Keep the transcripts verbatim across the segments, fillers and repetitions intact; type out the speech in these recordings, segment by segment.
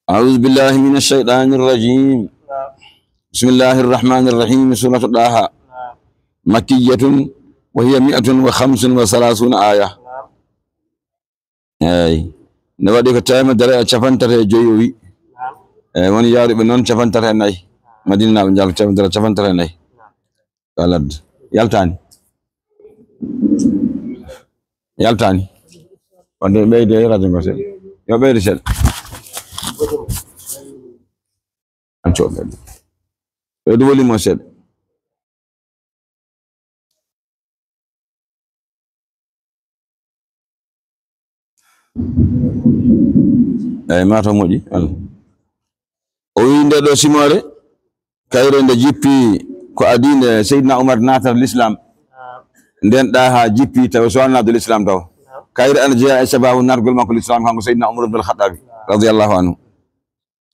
أعوذ بالله من الشيطان الرجيم. بسم الله الرحمن الرحيم. سورة طه. مكية وهي مائة وخمس وثلاثون آية. Eey. Ne waɗi ko teemedere e capanɗe tati e joyi o wi. Eey, woni yaaruɓe noon capanɗe tati e nayi. Madinanaaɓe njaaɓi teemedere e capanɗe tati e nayi. Ko ladde. Yaltaani. Yaltaani. Wonde ɓeyde radio ngo seeɗa. Yo ɓeyde seeɗa. Accu o ɓeyde. Ɓeydu volume o seeɗa. Eey, maa taw moƴƴi. Walla. O wi nde ɗo simoore, kayre nde jippi ko adii nde Seydina Umar naatata l'islam. Nden ɗaha jippi tawa so wonaa do l'islam taw. Kayre ana jeyaa e sababu naatgol makko l'islam kanko Seydina Umar ibn al-Khattabi radiyallahu anhu.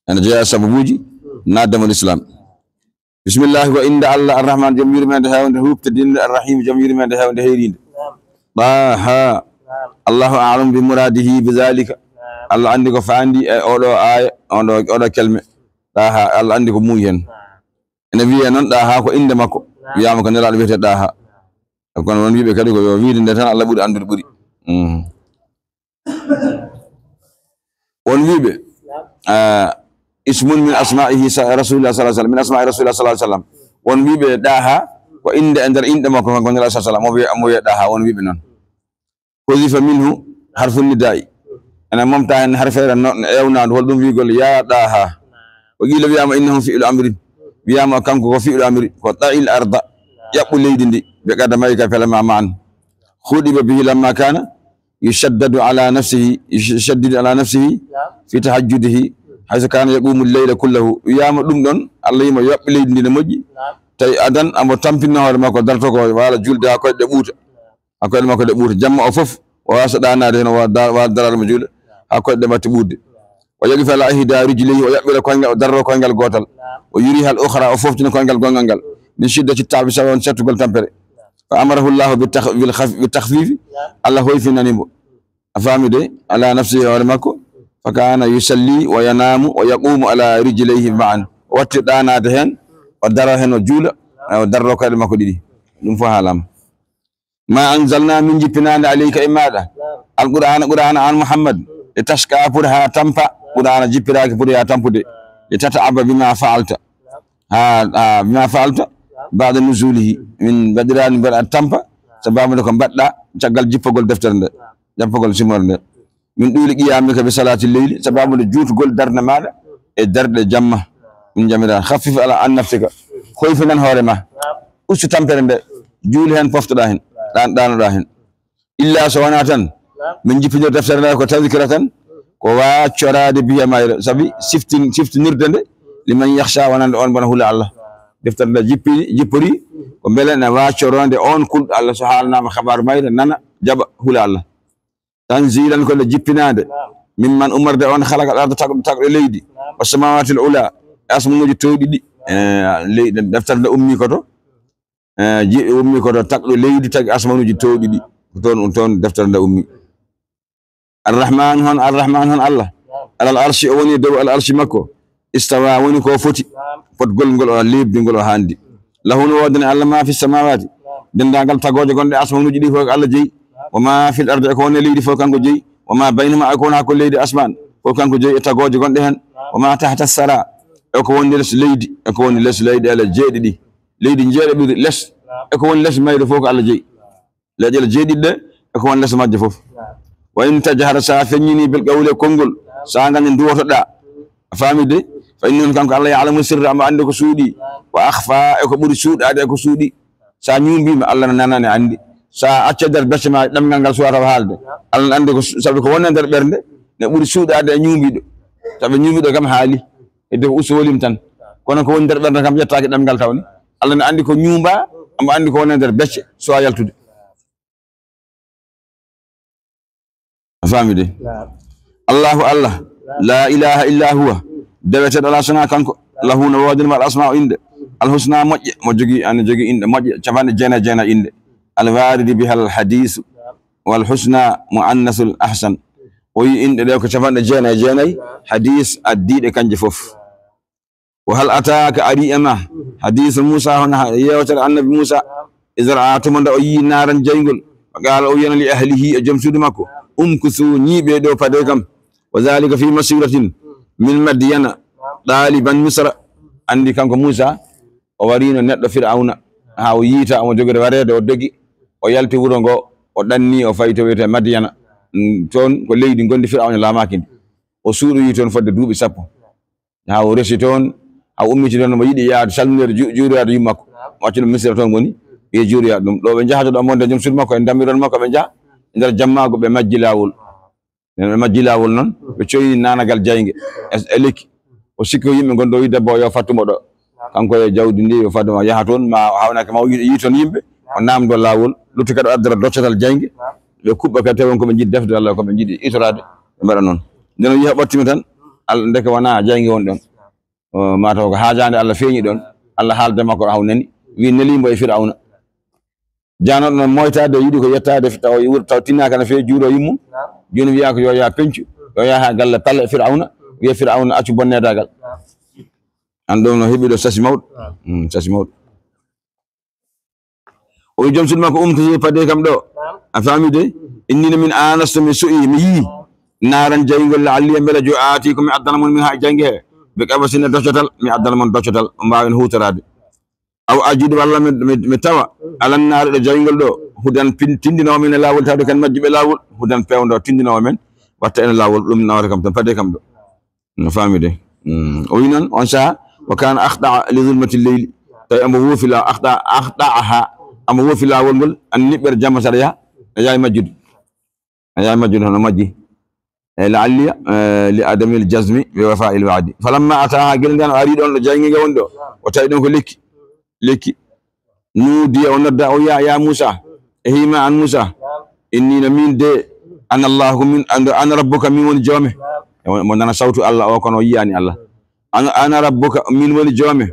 Ene jeyaa sababuuji naatde mo l'islam. Bismillahi, ko innde Allah, Arrahman, joom yurmeende heewnde huuɓtodinnde, Arrahim, joom yurmeende heewnde heeriinde. Ɗaha. Allahu a'lam bi muradihi bi dhalika. Allah anndi ko faandi e oɗo aaya, oɗo, oɗo kelme. Ɗaha, Allah anndi ko muuyi heen. Ene wiyee noon ɗaha ko innde makko. Wiyaama ko nelaaɗo wiyetee ɗaha. Kono won wiiɓe kadi ko yo wiide nde tan Allah ɓuri anndude ɓuri. Mhm. Won wiiɓe, ah, ismun min asma'ihi sa-, Rasulillah sallallahu alaihi wasallam, min asma'i Rasulillah sallallahu alaihi wasallam. Won wiiɓe ɗaha ko innde e nder inɗe makko kanko Nulaaɗo sallallahu alaihi wasallam, mo wiye, mo wiye ɗaha, won wiiɓe noon. Huzifa minhu harfu nida'i. Ene momta heen harfeere no-, no ewnaandu, hol ɗum wiigol, "Ya ɗaha." Wa qila wiyaama, "Innahu fi'lu amrin." Wiyaama kanko ko fi'lu amri, ko "Da'il arda." Ƴaɓɓu leydi ndi, ɓe qadamayka pele ma ma'an. Khudiba bihi lamma kana yushaddadu ala nafsihi, yushaddidu ala nafsihi fi tahajjudihi, haythu kana yaqumu al-layla kullahu. Wiyaama ɗum ɗon, Allah yima yoɓɓe leydi ndi ne moƴƴi. Tawi adan amo tampinno hoore makko darto ko waala julde haa koyɗe ɓuuta. Haa koyɗe makko ɗe ɓuuta. Jamma o fof, o waasa ɗaanaade heen, o wa-, da-, waala daraade mo juula, haa koyɗe ɗe mbatti ɓuuɗde. O yaqifa ala ihda rijlayhi, o yaɓɓira koyngal, o darro koyngal gootal. O yuriha al ukhra, o foftina koyngal gonngal ngal. Min shiddati taabi, sabu on settugol tampere. Fa amarahu Allahu bi takh-, bil khaf-, bi takhfifi, Allah hoyfinani mo. A faami de, ala nafsihi, hoore makko. Fa kana yusalli wa yanamu wa yaqumu ala rijlayhi ma'an. O watti ɗaanaade heen, o daro heen, o juula, o darro koyɗe makko ɗiɗi. Ɗum fof haalaama. Ma anzalna, min jippinaande, alayka, e maaɗa, al qur'ana, qur'ana an Muhammad, e taska, pour haa tampa. Qur'ana jippiraaki pour yaa tampude. Li tata'aba bima fa'alta. Ha, ha, bima fa'alta ba'da nuzulihi. Min mbaɗiraani mbaɗa tampa, sababu nde ko mbaɗɗa caggal jippagol deftere nde, jappagol simoore nde. Min ɗuuli qiyamika bi salati leyli, sababu nde juutugol darnde maaɗa e darɗe jamma. Min jamira, khaffif ala an nafsika, hoyfinan hoore ma, ustu tampere nde, juuli heen, poftoɗaa heen, ɗaan-, ɗaanoɗaa heen. Illa so wonaa tan, min jippinir deftere nde ko tadkiratan, ko waaccoraade biya mayre, sabi siftin-, siftinirde nde, liman yakhsha, wonande on mboɗo hula Allah. Deftere nde jippi-, jippori ko mbele ne waaccoroo nde on kulɗo Allah, so haalanaama kabaaru mayre, nana, jaɓa, hula Allah. Tanzilan, ko nde jippinaande. Mimman, umarde on, khalaqa al-arda, tagɗo, tagɗo leydi. Wa samawati al-ula, e asmanuuji toowɗi ɗi. E, leydi, deftere nde ummi ko to. E, ji-, ummi ko to tagɗo leydi, tagi asmanuuji toowɗi ɗi. Ko toon, ɗum toon deftere nde ummi. Arrahman hon, Arrahman hon Allah. Alal arshi, o woni dow al arshi makko. Istawa, woni ko foti. Potgol ngol o leebdi ngol o haandi. Lahu, no woodani Allah ma fi samawati, denndaangal tagooje gonɗe asmanuuji ɗi fof ko Allah jeyi. Wa ma fil ardi, e ko woni e leydi fof kanko jeyi. Wa ma baynahuma, e ko woni hakkunde leydi e asmaan fof kanko jeyi e tagooje gonɗe heen. Wa ma tahta sara, e ko woni les leydi, e ko woni les leyɗeele jeeɗiɗi. Leydi njeeɗiɗi les, e ko woni les mayre fof ko Allah jeyi. Leyɗeele jeeɗiɗi ɗe, e ko woni les majje fof. Wa in tajhar, sa feññini, bil qawli, e konngol, sa ngani duwotoɗaa. A faami de? Fa innahu, kanko Allah, ya'lamu sirra, omo anndi ko suuɗi. Wa akhfa, e ko ɓuri suuɗaade e ko suuɗi. Sa ñuumbiima, Allah ne nana, ne anndi. Sa acca nder becce ma, ɗemngal ngal suwata haalde. Allah ne anndi ko su-, sabi ko woni e nder ɓernde, ne ɓuri suuɗaade e ñuumbiiɗo. Sabi ñuumbiiɗo kam haali. Hedde ko ustu volume tan. Kono ko woni nder ɓernde kam yettaaki ɗemngal tawni. Allah ne anndi ko ñuumbaa, omo anndi ko woni e nder becce, suwaa yaltude. A faami de? Naam. Allahu Allah, naam, la ilaha illa huwa. Deweteeɗo alaa so wonaa kanko. Naam. Lahu, no woodani mo al asmaa'u inɗe. Al husna moƴƴe, mo jogii, ana jogii inɗe moƴƴe, capanɗe jeenayi e jeenayi inɗe. الوارد بها الحديث، والحسنى مؤنث الأحسن. O wi'i inɗe ɗe ko capanɗe jeenayi e jeenayi, hadis addiiɗe kanje fof. وهل أتاك, ari e ma, حديث موسى, hono ha-, yewtere annabi Muusa, إذ رأى, tuma nde o yii, نارا, jayngol, فقال, o wi'ani, لأهله, e joom suudu makko, امكثوا, ñiiɓe ɗo, paɗe kam. وذلك في مسيرة من مدين طالبا مصر. Anndi kanko Muusa, o wariino neɗɗo Firawna, haa o yiita omo jogori wareede, o dogi, o yalti wuro ngo, o ɗanni, o fayi to wiyetee Madiyana. Mm, toon ko leydi ngondi Firawna laamaaki ndi. O suuɗoyi toon fodde duuɓi sappo. Haa o resi toon, haa o ummiti toon, omo yiɗi yaade salminoyde ju-, juuroyaade yumma makko. O acci ɗum Misira toon woni, ɓe juuroya ɗum. Ɗo ɓe njahata ɗo, monde joom suudu makko, e dammiron makko ɓe njaha. E nder jammaago ɓe majji laawol. Nden ɓe majji laawol noon, ɓe coyni naanagal jaynge e, e lekki. O sikki ko yimɓe ngon ɗo, wi debbo o yo fattu mo ɗo. Kanko e jawdi ndi, yo fadde ma yaha toon, ma o hawnake ma o yi-, yi toon yimɓe, o naamndo laawol, lutti kadi o addora doccatal jaynge, ɓe kuɓɓa kadi tawi won ko ɓe njiɗi defde walla ko ɓe njiɗi itoraade, ɓe mbaɗa noon. Nden o yiha ɓottimi tan, al-, ndeke wonaa jaynge woni ɗoon. O, mataw ko haajaande Allah feeñi ɗoon, Allah haalde makko ɗo haw nani, wi nelii mbo e Firawna. Jaanooɗo noon moytaade, yiɗi ko yettaade, taw wuro, taw tinnaaka no feewi juuro yummum. Jooni wiyaa ko yo yaa peñcu, yo yaa haa galle pale Firawna, wiya Firawna accu bonneedaagal. Aan ɗoon no heɓi ɗo sasi mawɗo. Mm, sasi mawɗo. O wi joom suudu makko, umkusu, paɗee kam ɗo. A faami de? Inni no min aanastu, mi su'ii, mi yii. Naaran, jayngol, la'alli, mbele jo aatiikum, mi addana mon min haa jaynge he. Bi qabasin, doccatal, mi addana mon doccatal, on mbaawen huutoraade. Aw ajidu, walla mi, mi, mi tawa, alan naari, ɗo jayngol ɗo, hudan pin-, tindinoowo min e laawol, tawde kan majjuɓe laawol, hudan, peewndo tindinoowo men, watta en laawol, ɗum nawata kam tan, paɗee kam ɗo. No faami de. Mm. O wi noon, on saha, wa kana akhta'a li zulmati leyli. Tawi omo woofi la-, akhta-, akhta'aha. Omo woofi laawol ngol, an niɓɓere jamma saɗa yaha, a yahay majjude. A yahay majjude hono majji. E la'alli, eh, li adamil jazmi bi wafa'il wa'di. Falamma ataha, gila nden o ari ɗon ɗo jaynge nge woni ɗo. O tawi ɗon ko lekki. Lekki. Nuudiya, o nodda, o wiya, "Ya Muusa, e hima an Muusa, inni no min de, ana Allah, ko min, ando, ana rabbuka, min woni joome." E mo, mo nana sawtu Allah o, kono o yiyaani Allah. "Ana, ana rabbuka, min woni joome.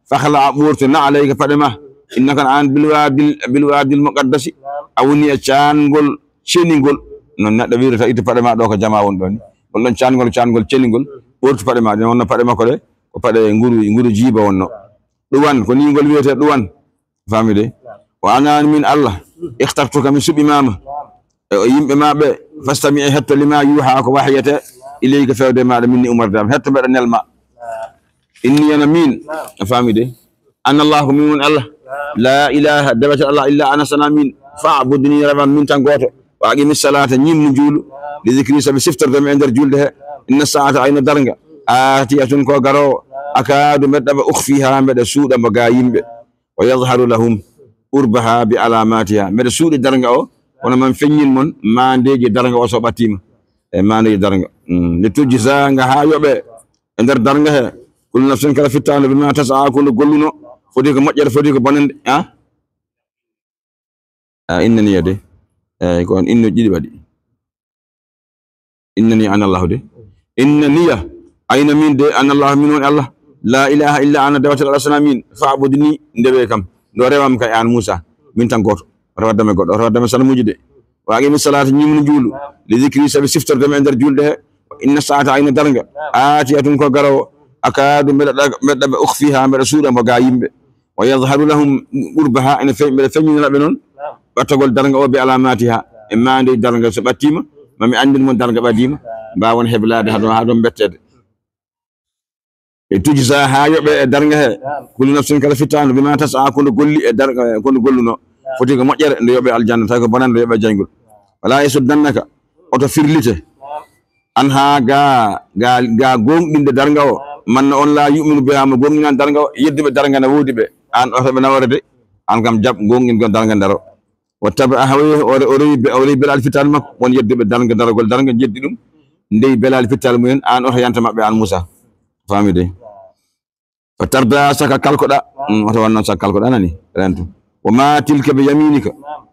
Fakhla', ɓoortu, na'layka, paɗe ma. Innaka, an, bil wadil, bil wadil muqaddasi." A woni e caangol ceningol. Noon neɗɗo wirata, "Ittu paɗe ma ɗo, ko jama woni ɗon." Ngol ɗon caangol, caangol ceningol. Ɓoortu paɗe ma, ɗen wonno paɗe makko ɗe, ko paɗe nguru, nguru jiiba wonno. Ɗuwan, ko ni ngol wiyetee ɗuwan. Faami de? Wa ana min Allah, ikhtartuka, mi suɓi ma ma. E o yimɓe ma ɓe, fastami, e hetto, lima yuha, ko wahyete, ilayka, fewde maɗa, minni, umarde am. Hetto mbeɗa nel ma. Inni, ana min. A faami de? Ana Allah, ko min woni Allah. La ilaha, dewata Allah, illa ana, sana min. Fa'budni, rewam min tan gooto. Wa aqimi salata, ñimnu juulu. Li dhikri, sabi siftorde mi e nder julde he. Inna sa'ata, ayno darnga. Atiyatun, ko garoowo. Akadu, mbeɗa ɗaɓa, ukhfiha, mbeɗa suuɗa mbo gaa yimɓe. Wa yadhharu lahum qurbaha bi alamatiha. Mbeɗa suuɗi darnga o, kono man feññin mon maandeeji darnga o so ɓattiima. E maandeeji darnga. Mm. Li tujza, nga haa yoɓe e nder darnga he. Kullu nafsin, kala fittaandu, bima tas'a, ko ndu golluno. Foti ko moƴƴere, foti ko bonande. Ah? Ah, innaniya de. Eyi, ko on inno ɗiɗi waɗi. Innani ana Allahu de. Innaniya, ayna min de, ana Allahu, min woni Allah. La ilaha illa ana, dewata ala sana min. Fa'budni, ndewe kam. Ɗo rewam ka e an Muusa. Min tan gooto. Wata waddame goɗɗo. Wata waddame sanamuuji de. Wa aqimi salata, ñimnu juulu. Li dhikri, sabi siftorde mi e nder julde he. Inna sa'ata, ayno darnga. Atiyatun, ko garowo. Akadu, mbeɗa ɗag-, mbeɗa ɗaɓa, ukhfiha, mbeɗa suuɗa mbo gaa yimɓe. Wa yadhharu lahum qurbaha, ene fe-, mbeɗa feññinana ɓe noon ɓattagol darnga o bi alamatiha, e maande darnga so ɓattiima, ma mi anndin mon darnga ɓadiima, mbaawon heblaade haa ɗon, haa ɗon mbetteede. E tujza, haa yoɓe e darnga he, kullu nafsin, kala fittaandu, bima tas'a, ko ndu golli e darnga, ko ndu golluno. Foti ko moƴƴere, nde yoɓe aljanna, tawi ko bonande, nde yoɓe jayngol. Wala yasuddannaka, oto firlite. An haa ga, ga, ga goonɗinde darnga o, man no on la yu'minu biha, mo goonɗinani darnga o, yedduɓe darnga na woodi ɓe. An oto ɓe nawore de, an kam jaɓ goonɗingol darnga ndaro. Wattaba hawaye, o re-, o rewi be-, o rewi belal fittaandu makko, won yedduɓe darnga, daragol darnga, jeddi ɗum. Ndewi belal fittaandu mumen, an oto yanta maɓɓe an Muusa. Faami de. Fa tarda, saka kalkoɗa. Mm, oto won noon saka kalkoɗa, nani? Rentu. Wa ma tilka bi yaminika.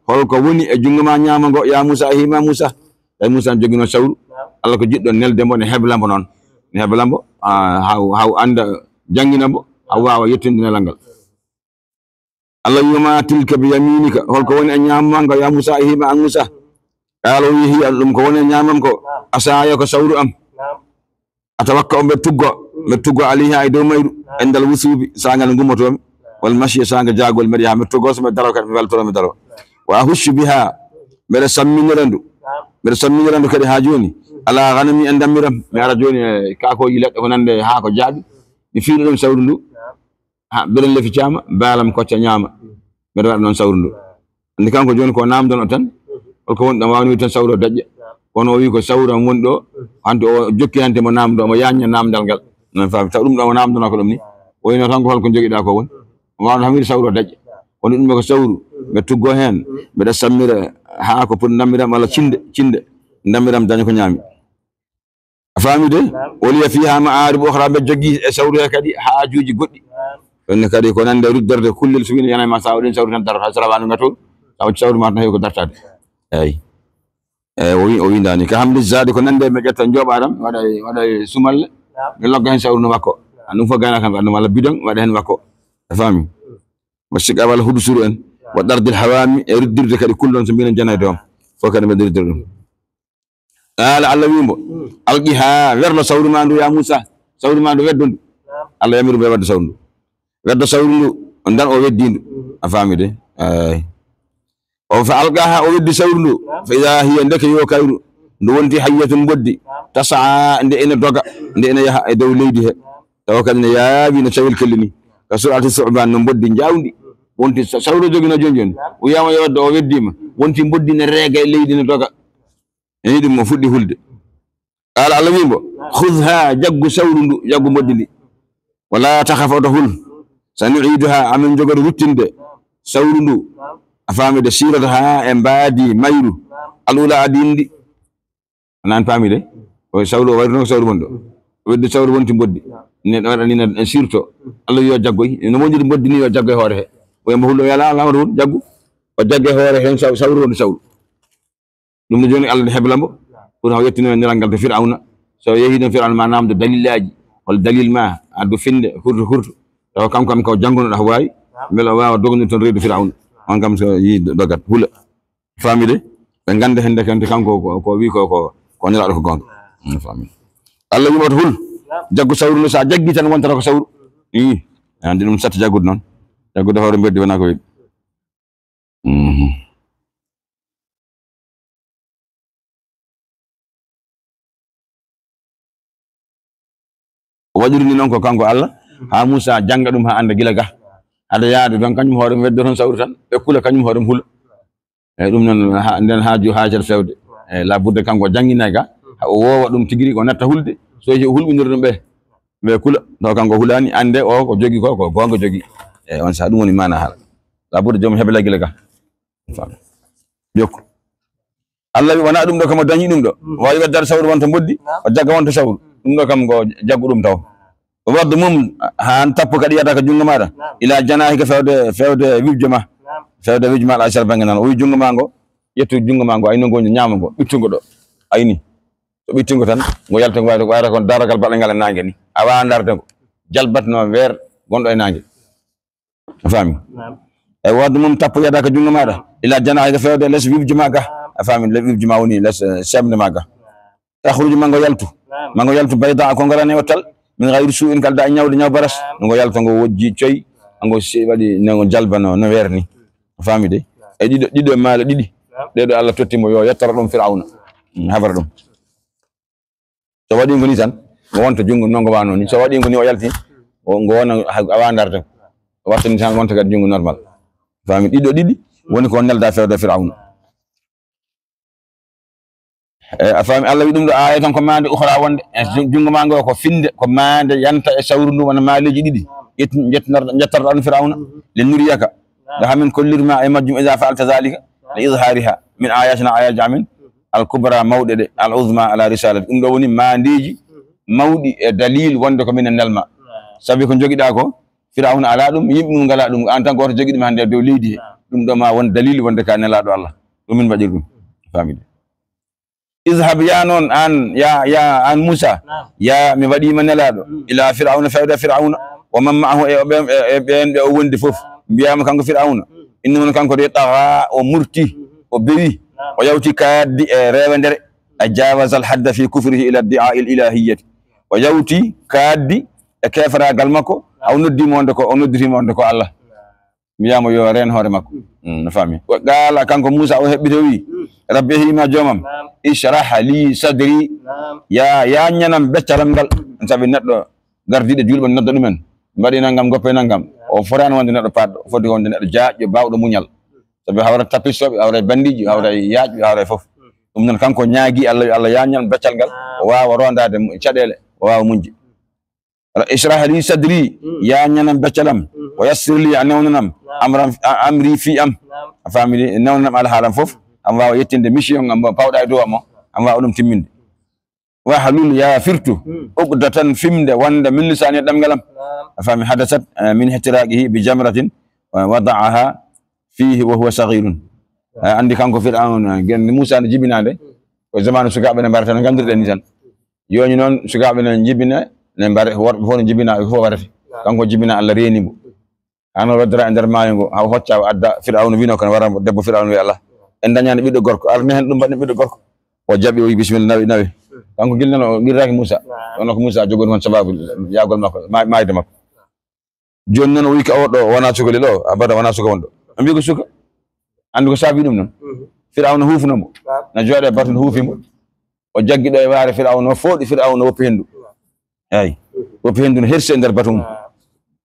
Holko woni e junngo ma ñaamo ngo, ya Muusa, e hima Muusa? Tawi Muusa ne jogino sawru. Allah ko jiɗɗo nelde mbo, ne hebla mbo noon. Ne hebla mbo, ah, haw, haw annda, janngina mbo, haw waawa yettinde nelal ngal. Allah wi ma tilka bi yaminika, holko woni e ñaamam ko ya Musa, e hima an Musa? Qala, o wi hiya, ɗum ko woni e ñaamam ko asaya, ko sawru am. Atawakka, o mbeɗa tuggo, mbeɗa tuggo alayha e dow mayru, indal wusubi, saanga nde gummotoomi, wal mashiya, saanga jaagol mbeɗa yaha, mbeɗa tuggo so mbeɗa daro kadi, mi weltoro mi daro. Wa ahushu biha, mbeɗa samminira ndu, mbeɗa samminira ndu kadi haa jooni, ala ganami, e ndammiram, mi ara jooni e kaakooji leɗɗe ko nande haa ko jaaɓi, mi fiira ɗum sawru ndu, ha beɗen lefi caama, baalam kocca ñaama, mbeɗa waɗa noon sawru ndu. Andi kanko jooni ko namdono tan, holko woni ɗon, wawni tan sawro daƴƴa. Kono o wi ko sawro am woni ɗo, hanti o jokki hanti mo namdo, mo yañña namdal ngal. Nan faami, taw ɗum ɗo mo namdono ko ɗum ni. O wino tan ko holko jogiɗa ko woni. O wawno tan wiide sawro daƴƴa. Kono ɗum ko sawru, mbe tuggo hen, mbeɗa sammira haa ko pour ndammiram walla cinde, cinde. Ndammiram daña ko ñaami. A faami de? Waliya fiha ma'arib ukhra, mbe joggi e sawru he kadi haajuuji goɗɗi. Ɗon ne kadi ko nande ruddorde kullel, so wino yana ma sawa ɗin sawru tan darata, so rawaani ngatu, taw sawru ma tan heewi ko dartade. Eyi. Eyi, o wi, o windani. Ka hamli zadi, ko nande mi ƴetta njoɓaram, waɗa e, waɗa e sumalle, mi logga hen sawru no wakko. An ɗum fof gayna kam, ɗum walla bidon, waɗa hen wakko. A faami? Mo sikka walla hudu suru en. Wa dardil hawami, e ruddirde kadi kullon so mbinen janayde on. Fof kadi mbeɗa ruddira ɗum. Qala, Allah wi mo, alqiha, werlo sawru ma ndu ya Musa. Sawru ma ndu, weddo ndu. Allah yamiri mo wadde sawru ndu. Weddo sawru ndu, on dan o weddi ndu. A faami de? Eyi. O fa alqaha, o weddi sawru ndu. Fa idha hiya, ndeke yo kayru. Ndu wonti hayyatun, mboddi. Tas'a, nde ina doga, nde ina yaha e dow leydi he. Tawa kadi ne yaawi no cawel kelli ni. Ka sur'ati su'ban, no mboddi njawdi. Wonti sa-, sawru jogino joni joni. Wiyama yo weddo, o weddima. Wonti mboddi ne reega e leydi ne doga. Eni ɗum mo fuɗɗi hulde. Qala, Allah wi mbo, khudhha, jaggu sawru ndu, jaggu mboddi ndi. Wala takhaf, oto hul. Sanu'iduha, amin jogori ruttinde sawru ndu. A faami de, sirataha, e mbaadi mayru. Al ula, adindi. Nan faami de. O sawru o wayruno ko sawru mon ɗo. O weddi sawru wonti mboddi. Ne ɗo waɗani na sirto. Allah wi yo jaggoy. No woniri mboddi ni yo jaggoy hoore he. O yamba hulɗo yala Allah won jaggu. O jagge hoore hen saw-, sawru wonti sawru. Ɗum no jooni Allah ne hebla mbo. Pour o yettino nelal ngal to Fir'auna. So yehi ɗon Fir'auna ma namdo dalillaji. Walla dalil ma addu finde hurtu hurtu. Tawa kanko kam ko jannguno ɗo waawi. Mbele o waawa dogondir toon reedu Fir'auna. On kam so yi dogat hula. Faami de? Ɓe ngannda hende kante kanko ko, ko wi ko, ko, ko nelaaɗo ko goonga. Mm, faami. Allah wi mo to hul. Jaggu sawru no sa jaggi tan wontata ko sawru. Ii. Andi ɗum satti jaggude noon. Jaggude hoore mbeddi wona ko weɗi. Mhm. O waɗiri ni noon ko kanko Allah, haa Muusa jannga ɗum haa annda gila ga. Hade yaade ɗon, kañum hoore mum weddo toon sawru tan, ɓe kula kañum hoore mum hula. Eyi, ɗum noon, ha, nden haaju haajata fewde. Eyi, labudde kanko o jannginay ga, haa o woowa ɗum tigi rigi, o natta hulde. So yehi o hulɓindira ɗum ɓe, ɓe kula. Taw kanko o hulaani, annde o ko jogi ko, ko goonga jogi. Eyi, on saha ɗum woni maana haala. Labudde joom heɓa gila ga. Fam. Jokku. Allah wi, wona ɗum ɗo kam o dañi ɗum ɗo. Mm. Waawi weddade sawru wonta mboddi, naam, o jagga wonta sawru. Mm. Ɗum ɗo kam ko jaggu ɗum taw. Waddu mum, haa tappo kadi yada ka junngo maaɗa. Naam. Ila janahika fewde, fewde wibjo ma. Naam. Fewde wibjo ma ala sar bannge nan. O wi junngo ma ngo, ƴettu junngo ma ngo, ayno ngo ñaamo ngo, ɓittu ngo ɗo. Ayni. So ɓittu ngo tan, ngo yalta ngo wayata, wayata kon daragal baɗangal e naange ni. A waawaa ndaarde ngo. Jalbat no weer gonɗo e naange. A faami? Naam. E waddu mum tappo yada ka junngo maaɗa. Ila janahika fewde les wibjo ma ga. Naam. A faami, les wibjo ma woni les, eh, sembe ma ga. Naam. Takhruju, ma ngo yaltu. Naam. Ma ngo yaltu bayda, ko ngorane o tal. Min ghayri su'in, kala da ñawde ñaw baras. Naam. Ngo yalta ngo wojji coy. Ngo si waɗi ne ngo jalbano no weer ni. A faami de? Naam. E ɗiɗo, ɗiɗo e maale ɗiɗi. Naam. Ɗe ɗo Allah totti mo yo yettoro ɗum Fir'auna. Mm, habara ɗum. So waɗi ngo ni tan, ngo wonta junngo, no ngo wano ni. So waɗi ngo ni, o yalti, o, ngo wona, a waawaa ndaarde. O watta ni tan, wonta kadi junngo normal. Faami, ɗiɗo ɗiɗi, woni ko nelda fewde Fir'auna. E, a faami, Allah wi ɗum ɗo aaya tan ko maande ukhra wonde. E, ju-, junngo ma ngo ko finde, ko maande yanta e sawru ndu wona maaleeji ɗiɗi. Ƴet-, ƴettinor-, ƴettorɗo ɗum Fir'auna. Li nuriyaka. Ɗo hamin kollirma e majjum, idha fa'alta dhalika, li izhariha min ayatina, ayaji amin, al kubra, mawɗe ɗe, al uzma ala risalati. Ɗum ɗo woni mandeji mawɗi e dalil wonde ko minen nelma. Sabi ko jogiɗa ko, Firawna ala ɗum, yimɓe mum ngala ɗum, an tan goto jogi ɗum hande e dow leydi he. Ɗum ɗo ma won dalil wonde ka nelaɗo Allah. Ɗum min mbaɗiri ɗum. Famide. Idhhab, ya noon, an, ya, ya, an Musa, naam, ya, mi waɗima nelaɗo, mm, ila Firawna, fewde Firawna, naam, wa man ma'ahu, e ɓen, e, e ɓen ɓe o wondi fof. Naam. Mbiyaama kanko Fir'awna, innahu, kanko de, taga, o murti, o bewi, o yawti kaaddi e rewendere. A jawaza al hadda fi kufrihi ila addi'a al ilahiyati. O yawti kaaddi e keefaragal makko, o noddi mo wonde ko, o nodditi mo wonde ko Allah. Mbiyaama yo reen hoore makko. Mm, no faami. Wa qaala, kanko Muusa o heɓɓiti o wi, "Rabbi, hima joomam, ishrah li sadri, ya, ya ñanam beccalam ngal." Sabi neɗɗo gardiiɗo julɓe nodda ɗumen, mbaɗi nanngam, goppe nanngam. O fotaani wonde neɗɗo paatɗo, o foti wonde neɗɗo jaajɗo, baawɗo muñal. Sabi hawra tapisooɓe, hawra e bandiiji, hawra e yaajɓe, hawra e fof. Ɗum noon kanko ñaagi Allah, yo Allah yaañan beccal ngal, o waawa rondaade mu-, caɗeele, o waawa muñde. Ishrah li sadri, yaañanam beccalam, wa yassir li, a newnanam, amran, a-, amri fii am. A faami de, newnanam alhaalam fof, am waawa yettinde mission am mo pawɗa e dow am o, am waawa ɗum timminde. Wahlul, ya firtu, uqdatan, fimde wonde min lisaani e ɗemngal am. A faami, hadasat, eh, min ihtiraqihi bi jamratin, eh, wada'aha fihi wa huwa saghirun. Eh, anndi kanko Fir'awna, eh, gen Muusa no jibinaade, ko zamanu sukaaɓe ne mbarata no nganndirɗen ni tan. Jooni noon sukaaɓe ne jibina, ne mbare, worɓe fof ne jibina, ko fof waɗata. Kanko jibina Allah reeni mo. Hano weddora e nder maayo ngo, haw hocca o adda Fir'awna wino kono wara debbo Fir'awna wi Allah. En dañaani ɓiɗɗo gorko, ar ne heen ɗum mbaɗen ɓiɗɗo gorko. O jaɓi, o wi bismillah, nawi, nawi. Kanko gila noon o qirraaki Muusa. Kono ko Muusa jogori hon sababu yaagol makko, ma-, maayde makko. Jooni noon o wi ka oɗo wona cukalel o, abada wona suka wonɗo. O mbi ko suka. Anndi ko saabi ɗum noon. Fir'awna huufuno mo. Na jooɗe batun huufi mo. O jaggi ɗo e waare Fir'awna, o fooɗi Fir'awna woppi henndu. Eey. Woppi henndu no hersi e nder batu mum.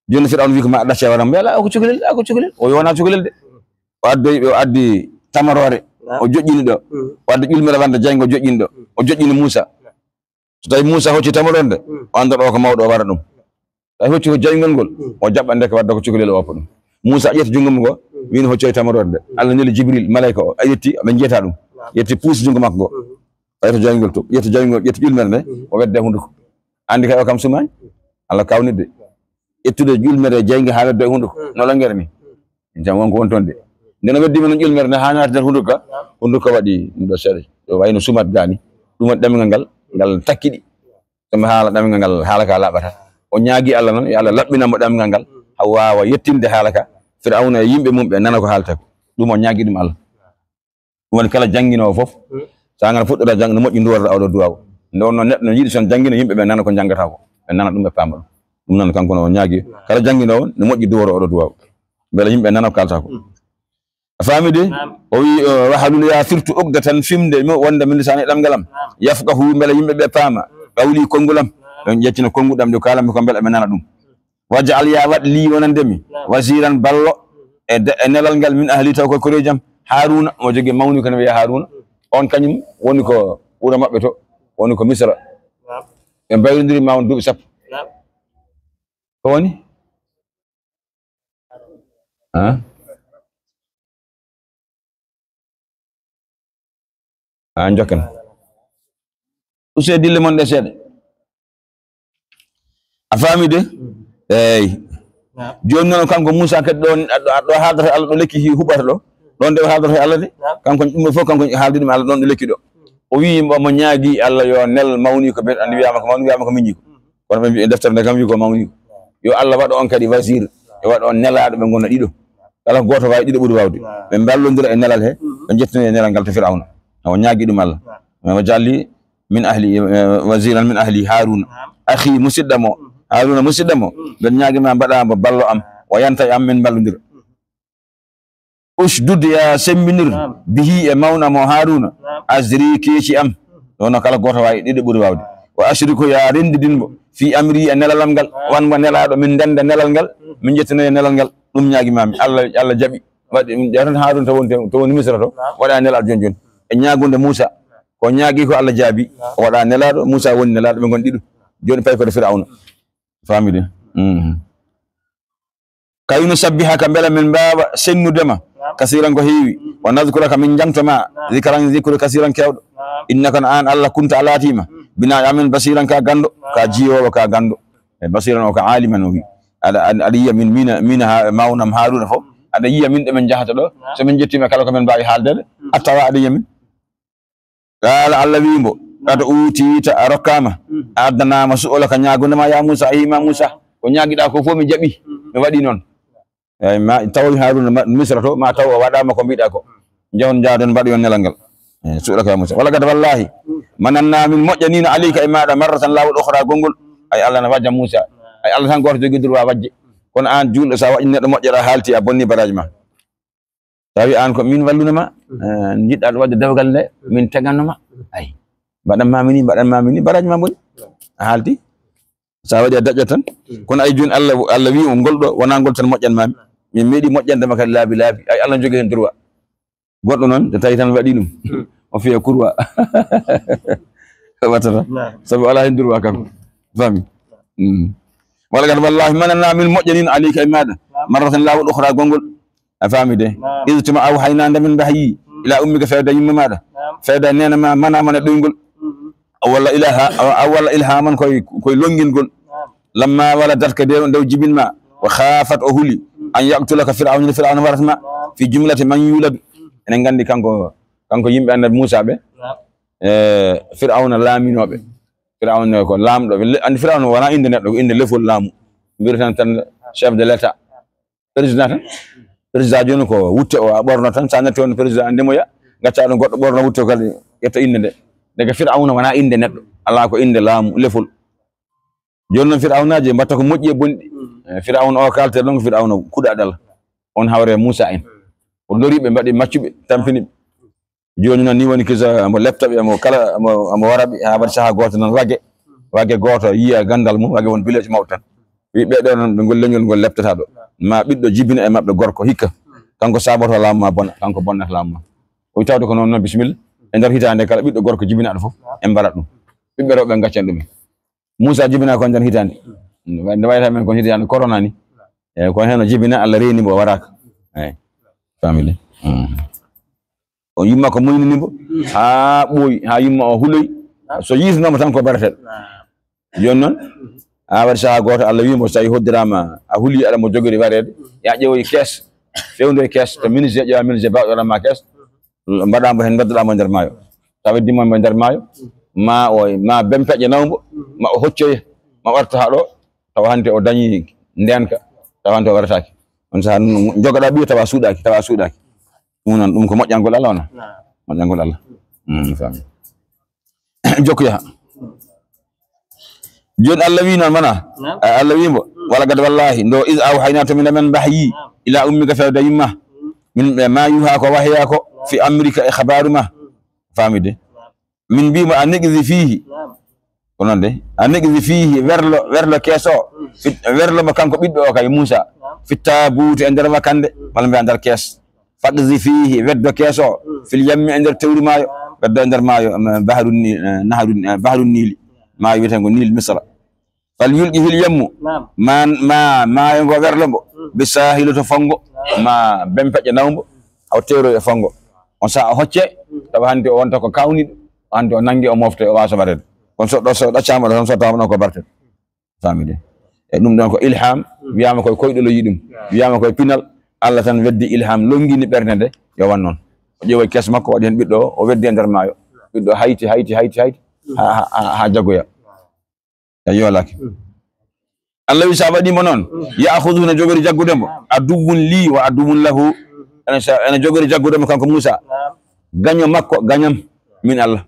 Jooni Fir'awna wi ko ma ɗacce wara mo. Ala, o ko cukalel, a ko cukalel. O wona cukalel de. O addoyi, o addi tamaroore. O joƴƴini ɗo. O addi ƴulmere wonde jayngol joƴƴini ɗo. O joƴƴini Muusa. So tawi Muusa hocci tamaroore nde, o annda ɗo ko mawɗo o wara ɗum. Tawi hocci ko jayngol ngol, o jaɓɓa nde ko wadda ko cukalel o woppa ɗum. Muusa ƴetti junngo mum ngo, wii no hoccoy tamaroore nde. Allah neli Jibril, malayka o, a ƴetti, ɓe njiyata ɗum. Ƴetti puus junngo makko ngo. Ɓayta jayngol to, ƴetti jayngol, ƴetti ƴulmere nde, o wedde hunnduko. Anndi kay o kam sumaani. Allah kawnitde. Ƴettude ƴulmere jaynge haa weddo e hunnduko. No langere ni. Jam wonko won toon de. Nde no weddii men ƴulmere nde haa naati nder hunnduko ka, hunnduko waɗi ɗum ɗo seeɗa. Ɗo wayno sumat gaani. Ɗum waɗi ɗemngal ngal, ngal takkiɗi. Sabi haala ɗemngal ngal, haala ka laaɓata. O ñaagi Allah noon, yo Allah laɓɓinan mo ɗemngal ngal, haa waawa yettinde haala ka. Fir'awna e yimɓe mum ɓe nana ko haalta ko. Ɗum o ñaagi ɗum Allah. Ɗum woni kala jannginoowo fof, so a ngara fuɗɗora janngo, no moƴƴi nduworoɗa oɗo duwaaw. Nde wonno neɗɗo no yiɗi son janngina yimɓe ɓe nana ko njanngata ko. Ɓe nana ɗum, ɓe paama ɗum. Ɗum noon kanko no o ñaagi. Kala jannginoowo no moƴƴi duworo oɗo duwaaw. Mbele yimɓe nana ko kaalta ko. A faami de? O wi, eh, "Wahlul ya firtu uqdatan", fimde mo wonde min lisaani e ɗemngal am. "Yafqahu", mbele yimɓe ɓe paama. "Qawli", konngol am. Ɓe ƴettina konnguɗi am ɗi kaalammi ko mbele ɓe nana ɗum. "Waj'al", ya waɗ, "li", wonande mi. "Waziran", ballo. E de-, e nelal ngal, "min ahli", taw ko koreeji am. Haaruna, mo jogi mawni ko ne wiya Haaruna. On kañum woni ko wuro maɓɓe to, woni ko Misra. Ɓe mbayrondiri ma won duuɓi sappo. Ko woni? Ha? Ha, njokken. Usee dille mon ɗe seeɗa. A faami de? Eey. Jooni noon kanko Muusa kadi ɗo, ɗo, ɗo haaldata Allah, ɗo lekki hi huɓata ɗo. Ɗon de o haaldata Allah de. Kanko ɗum ɗo fof kanko haaldi ɗum Allah ɗon ɗo lekki ɗo. O wii mo, mo ñaagi Allah yo nel mawni ko ɓe, anndi wiyaama ko mawni, wiyaama ko miñi ko. Kono ɓe mbi-, e deftere nde kam wi ko mawni ko. Yo Allah waɗ on kadi wazir, yo waɗ on nelaaɗo ɓe ngona ɗiɗo. Kala ko gooto waawi ɗiɗo ɓuri waawde. Ɓe mballondira e nelal he, ɓe njettinoya e nelal ngal to Fir'awna. O ñaagi ɗum Allah. Waj'al li min ahli, eh, waziran min ahli Haruna. Akhi, musidɗo mo. Haruna, musidɗo mo. Mbeɗa ñaagi ma mbaɗa mo ballo am. O yanta e am, min mballondira. Ushdud, ya semmbinir, bihi, e mawna mo Haruna, azri, keeci am. Ɗo no kala gooto waawi ɗiɗo ɓuri waawde. Wa ashriku, ya renndidin mo, fi amri, e nelalam ngal. Wan mo nelaaɗo, min ndennda nelal ngal, min njettinoya nelal ngal. Ɗum ñaagi maami. Allah, Allah jaɓi. Waɗi ɗum ƴeewtan Haruna to woni, to woni Misra to. Waɗa nelal jooni jooni. E ñaagunde Muusa. Ko ñaagi ko Allah jaabi. O waɗa nelaaɗo, Muusa woni nelaaɗo, ɓe ngon ɗiɗo. Jooni payi ko to Fir'awna. Faami de. Mhm. Kay nusabbihaka, mbela min mbaawa sennude ma, kasiran, ko heewi, wa nadhkuraka, min janto ma, zikran, zikru, kasiran, keewɗo. Innaka, no aan Allah, kunta, a laatiima, bina, e amen, basiran, ka ganndo, ka jiiwoowo, ka ganndo. E basiran o ko aliman o wi. Aɗa, aɗa, aɗa yiya min, mina, mina ha, mawnam Haruna fof. Aɗa yiya min ɗo min njahata ɗo. So min njettiima kala ko min mbaawi haaldeede, a tawa aɗa yiya min. Qaala, Allah wii mbo, "Qad uutiita, a rokkaama, a addanaama su'alaka, ñaagunde ma, ya Muusa, a yima Muusa. Ko ñaagiɗaa ko fof mi jaɓi, mi waɗi noon." Eyi, ma tawi Haruna ma-, Misra to, ma taw o waɗaama ko mbiɗa ko. Jahon njaadon mbaɗoyon nelal ngal. Eyi, suuɗa ka Musa. Wala gad wallahi. Mananna min moƴƴanino alayka e maɗa marratan lawol ukhra gongol. Ay Allah na wajja Musa. Ay Allah tan goto jogi droit wajje. Kono an julɗo sa waɗi neɗɗo moƴƴere a halti a bonni baraji ma. Tawi an ko min walluna ma. Eh, jiɗɗa ɗo wadde dewgal nde min teganno ma. Ay. Mbaɗan ma mini, mbaɗan ma mini, baraji ma boni. A halti. Sa waɗi a daƴƴat tan. Kono ay joni Allah, Allah wi o ngol ɗo, wona ngol tan moƴƴan mami. Min meeɗi moƴƴande ma kadi laabi laabi. Ay Allah jogi hen droit. Goɗɗo noon, so tawi tan waɗi ɗum. O fiya kurwa. Wattata. Naam. Sabu ala hen droit kanko. Fami. Mm. Wala gad wallahi mananna min moƴƴanino alayka e maɗa. Naam. Marratan lawol ukhra gongol. A fami de. Naam. Id tuma awhayna nde min wahyi. Mm. Ila ummika fewda yimma maɗa. Naam. Fewda nena ma mana mana ɗoygol. Mhm. Aw walla ilaha, aw, aw walla ilhaman koye, koye longingol. Naam. Lamma waladatka de nde o jibinma. Wa khafat o huli. Mm. An yaqtulaka Fir'auna, Fir'auna waratma. Naam. Fi jumlati man yuladu. Mm. Enen gandi kanko, kanko yimɓe annabi Musa ɓe. Naam. E Fir'auna laaminoɓe. Fir'auna ko laamɗo. Le-, andi Fir'auna wona inde neɗɗo, ko inde lefol laamu. Mbiri tan tan chef de l'État. Président tan. Président joni ko wutte o a ɓorno tan, sa natti on président andi mo ya. Gacca ɗum goɗɗo ɓorno wutte o kadi ƴetta inde nde. Daga Fir'auna wona inde neɗɗo. Ala ko inde laamu, lefol. Joni noon Fir'awnaaji mbatta ko moƴƴi e bonɗi. Mm. Eh, Fir'awna o kalte ɗon ko Fir'awna kuɗaaɗo Allah. On hawre Muusa en. O lori ɓe, mbaɗi maccuɓe, tampini ɓe. Joni noon ni woni kisa mo lepta ɓe, mo kala, mo, mo wara ɓe, haa waɗi sahaa gooto noon wage. Wage gooto yiya ganndal mum, wage won bileeji mawɗo tan. Wi ɓe ɗo noon, ɓe ngol leñol ngol leptata ɗo. Ma ɓiɗɗo jibina e maɓɓe gorko hikka. Kanko saboto laamu ma bona, kanko bonnata laamu ma. O wi tawde ko noon, noon bisimilla. E nder hitaande kala ɓiɗɗo gorko jibinaaɗo fof, en mbaɗat ɗum. Ɓiɓɓe rewɓe en gaccen ɗum en. Muusa jibina ko nder hitaande. Nde wayata men ko hitaande corona ni. Eyi, ko heen o jibina, Allah reeni mo, o waraaka. Eyi. Famille. Mm. O yumma ko muynini mo. Haa ɓooyi, haa yumma o huloy. So yiitinooma tan ko bareteeɗo. Jooni noon, haa waɗi sahaa gooto, Allah wii mo, so tawi hoddiraama, a huli aɗa mo jogori wareede, yaa ƴeewoy kees, fewndo e kees, to menuisier ƴeewa menuisier baawɗo waɗan ma kees. Mbaɗa mo heen, mbeddoɗa mo e nder maayo. Tawa dimma mo e nder maayo, ma o, ma bempeƴƴe naw mbo, ma o hoccoye, ma warta haa ɗo, tawa hannde o dañi ndeenka, tawa hannde o warataake. On sahaa noon, jogoɗa ɓiyo tawa suuɗaaki, tawa suuɗaaki. Ɗum noon, ɗum ko moƴƴangol Allah wona. Naam. Moƴƴangol Allah. Mm, fami. Jokku yaha. Jooni Allah wii noon mana? Naam. A-, Allah wii mbo, "Wala gad wallahi, ndo is awhayna to min amen wahyi, naam, ila ummika fewde yumma. Mm. Min ɓe ma yuha ko wahya ko, naam, fi amrika e khabaru ma." Mm. Famide. Naam. Min mbii mo a neqdi fiihi. Naam. Ko noon de. A neqdi fiihi werlo, werlo keeso. Mm. Fit-, werlo mo kanko ɓiɗɗo o kay Muusa. Naam. Fi taabuuti e nder wakande, mm, walla mbiya nder kees. Faqdi fiihi, weddo keeso, mm, fil yammi e nder tewri maayo, naam, weddo e nder maayo, em, bahrun ni-, eh, nahrun, eh, bahrun Niili, maayo wiyetengo Niil Misra. Fal yulqi fil yammu, naam, ma, ma, maayo ngo werlo mbo, mm, bi saahili to fonngo, naam, ma bempeƴƴe naw mbo, haw teeroy e fonngo. On sahaa o hocce, mm, tawa hannde o wonta ko kawniɗo, hannde o nannge o mofte o waasa wareede. Kono so ɗo, so ɗaccaama ɗo tan so tawama ɗon ko barte. Famide. E ɗum ɗon ko ilham, wiyaama koye koyɗol o yii ɗum. Wiyaama koye pinal, Allah tan weddi ilham, longini ɓernde nde, yo wan noon. O ƴeewoy kees makko, waɗi heen ɓiɗɗo o, o weddi e nder maayo. Ɓiɗɗo hayti, hayti, hayti, hayti, haa, haa, haa, haa jaggoya. A yoolaaki. Allah wi sa waɗi mo noon, ya'khudhuhu, ene jogori jaggude mo. Aduwwun lii wa aduwwun lahu. Ene sa-, ene jogori jaggude mo kanko Muusa. Gaño makko, gañam, min Allah.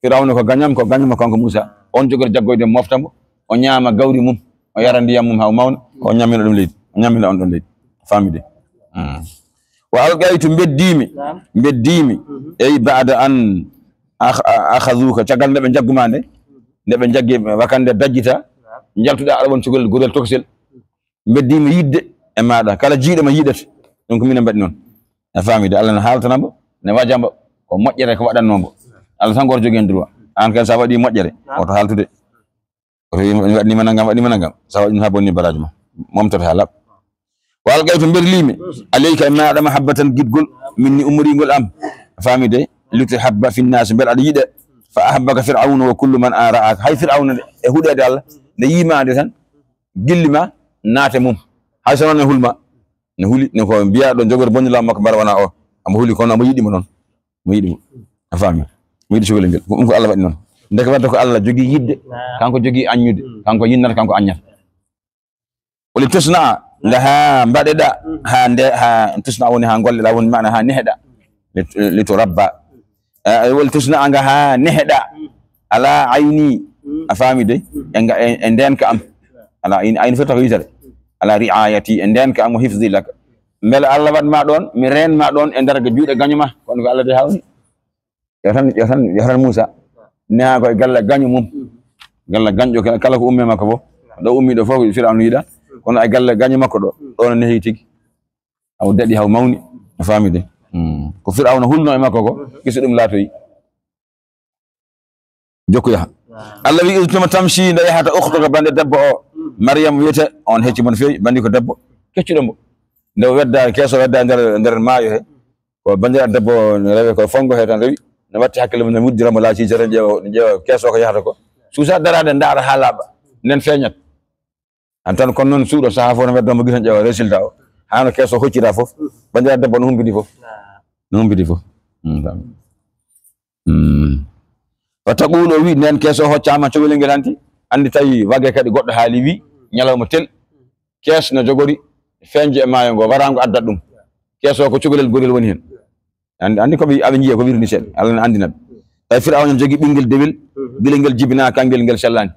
Firawna ko gañam, ko gaño mo kanko Muusa. On jogori jaggoyde mofta mo, o ñaama gawri mum, o yara ndiyam mum haa o mawna, ko o ñammina ɗum leydi, o ñammina on ɗon leydi. Famide. Mm. Wa alqaytu, mbeddiimi, naam, mbeddiimi, mhm, ey ba'da an akh-, a-, akhaduka, caggal nde ɓe njaggu ma nde, nde ɓe njaggi wakande dajjita, naam, njaltuɗa aɗa won cukalel gorel tokosel, mbeddiimi yiɗde e maaɗa, kala jiiɗo ma yiɗat, ɗum ko minen mbaɗi noon. A famide, Allah ne haaltana mbo, ne waja mbo, ko moƴƴere ko waɗanno mbo. Allah tan goto jogii heen droit. Aan kay sa waɗi moƴƴere, naam, woto haaltude. Oto wiima, mi waɗnima nanngam, waɗnima nanngam. Sa waɗi ɗum haa bonni baraji ma. Momtoto haa laaɓa. Wa alqaytu, mberlimi, alayka e maaɗa mahabbatan giɗgol, minni ummoringol am. Famide, lituhabba fi nnaasi, mbele aɗa yiɗe. Fa ahabbaka Fir'awnu wa kullu man ra'aka. Hay Fir'awna de, e huɗeede Allah, nde yiima de tan, gilli ma, naate mum. Hay so noon ne hulma. Ne huli, ne ko mbiya ɗo jogori bonni laamu makko mbara wona o. Amo huli kono amo yiɗi mo noon. Mo yiɗi mo. A faami? Mo yiɗi cukalel ngel. Ko ɗum ko Allah waɗi noon. Ndeke wadde ko Allah jogii yiɗde, kanko jogii aññude, kanko yinnata, kanko aññata. Wali tusna'a, Nga ha mbaɗeɗa, ha nde, ha tusna woni ha golleɗa woni maana ha neheɗa. Li, li turabba. Eh, wol tusna nga ha neheɗa. Ala ayni. A faami de? E nga, e, e ndenka am. Ala ayni, ayni fota ko yitere. Ala riayati, e ndenka am, o hifdi laka. Mbele Allah waɗ ma ɗon, mi reen ma ɗon e nder juuɗe gaño ma. Kono ko Allah de hawni. Yo tan, yo tan, yo tan Moussa. Neha ko e galle gaño mum. Galle gañɗo kala, kala ko ummi e makko fof. Ɗo ummi ɗo fof ko Firawna yiɗa. Kono e galle gaño makko ɗo. Ɗo no nehi tigi. Haw daɗi, haw mawni. A faami de? Hmm. Ko Firawna hulno e makko ko, kisi ɗum laatoyi. Jokku yaha. Allah wi, "Iz tuma tamshi, nde yahata ukhtuka, bande debbo o." Maryam wiyete, on hecci mon feewi, bandi ko debbo. Keccuɗo mo. Nde o wedda, keeso wedda nder, nder maayo he. Ko bandira debbo o, no rewe ko fongo he tan rewi. No watti hakkille mum, no wuddira mo laaci jere, ƴeewa, ƴeewa keeso ko yahata ko. Suusa daraade, ndaara haa laaɓa. Nden feeñat. An tan kon noon suuɗo saha fof no weddo mo gisa ƴeewa résultat o. Haa no keeso hoccira fof. Bandira debbo no humbidi fof. No humbidi fof. Mm, fami. Mm. Wa taqulu o wi, nden keeso hoccama cukalel ngel hanti. Andi tawi wage kadi goɗɗo haali wi, ñalawma tel. Kees no jogori feeñde e maayo ngo, waraango addat ɗum. Kees o ko cukalel gorel woni heen. Andi, andi ko ɓe, aɓe njiya ko wirni seeɗa. Allah ne andina ɓe. Tawi Firawna ne jogi ɓinngel dewel, gila ngel jibinaa, kangel ngel sellaani.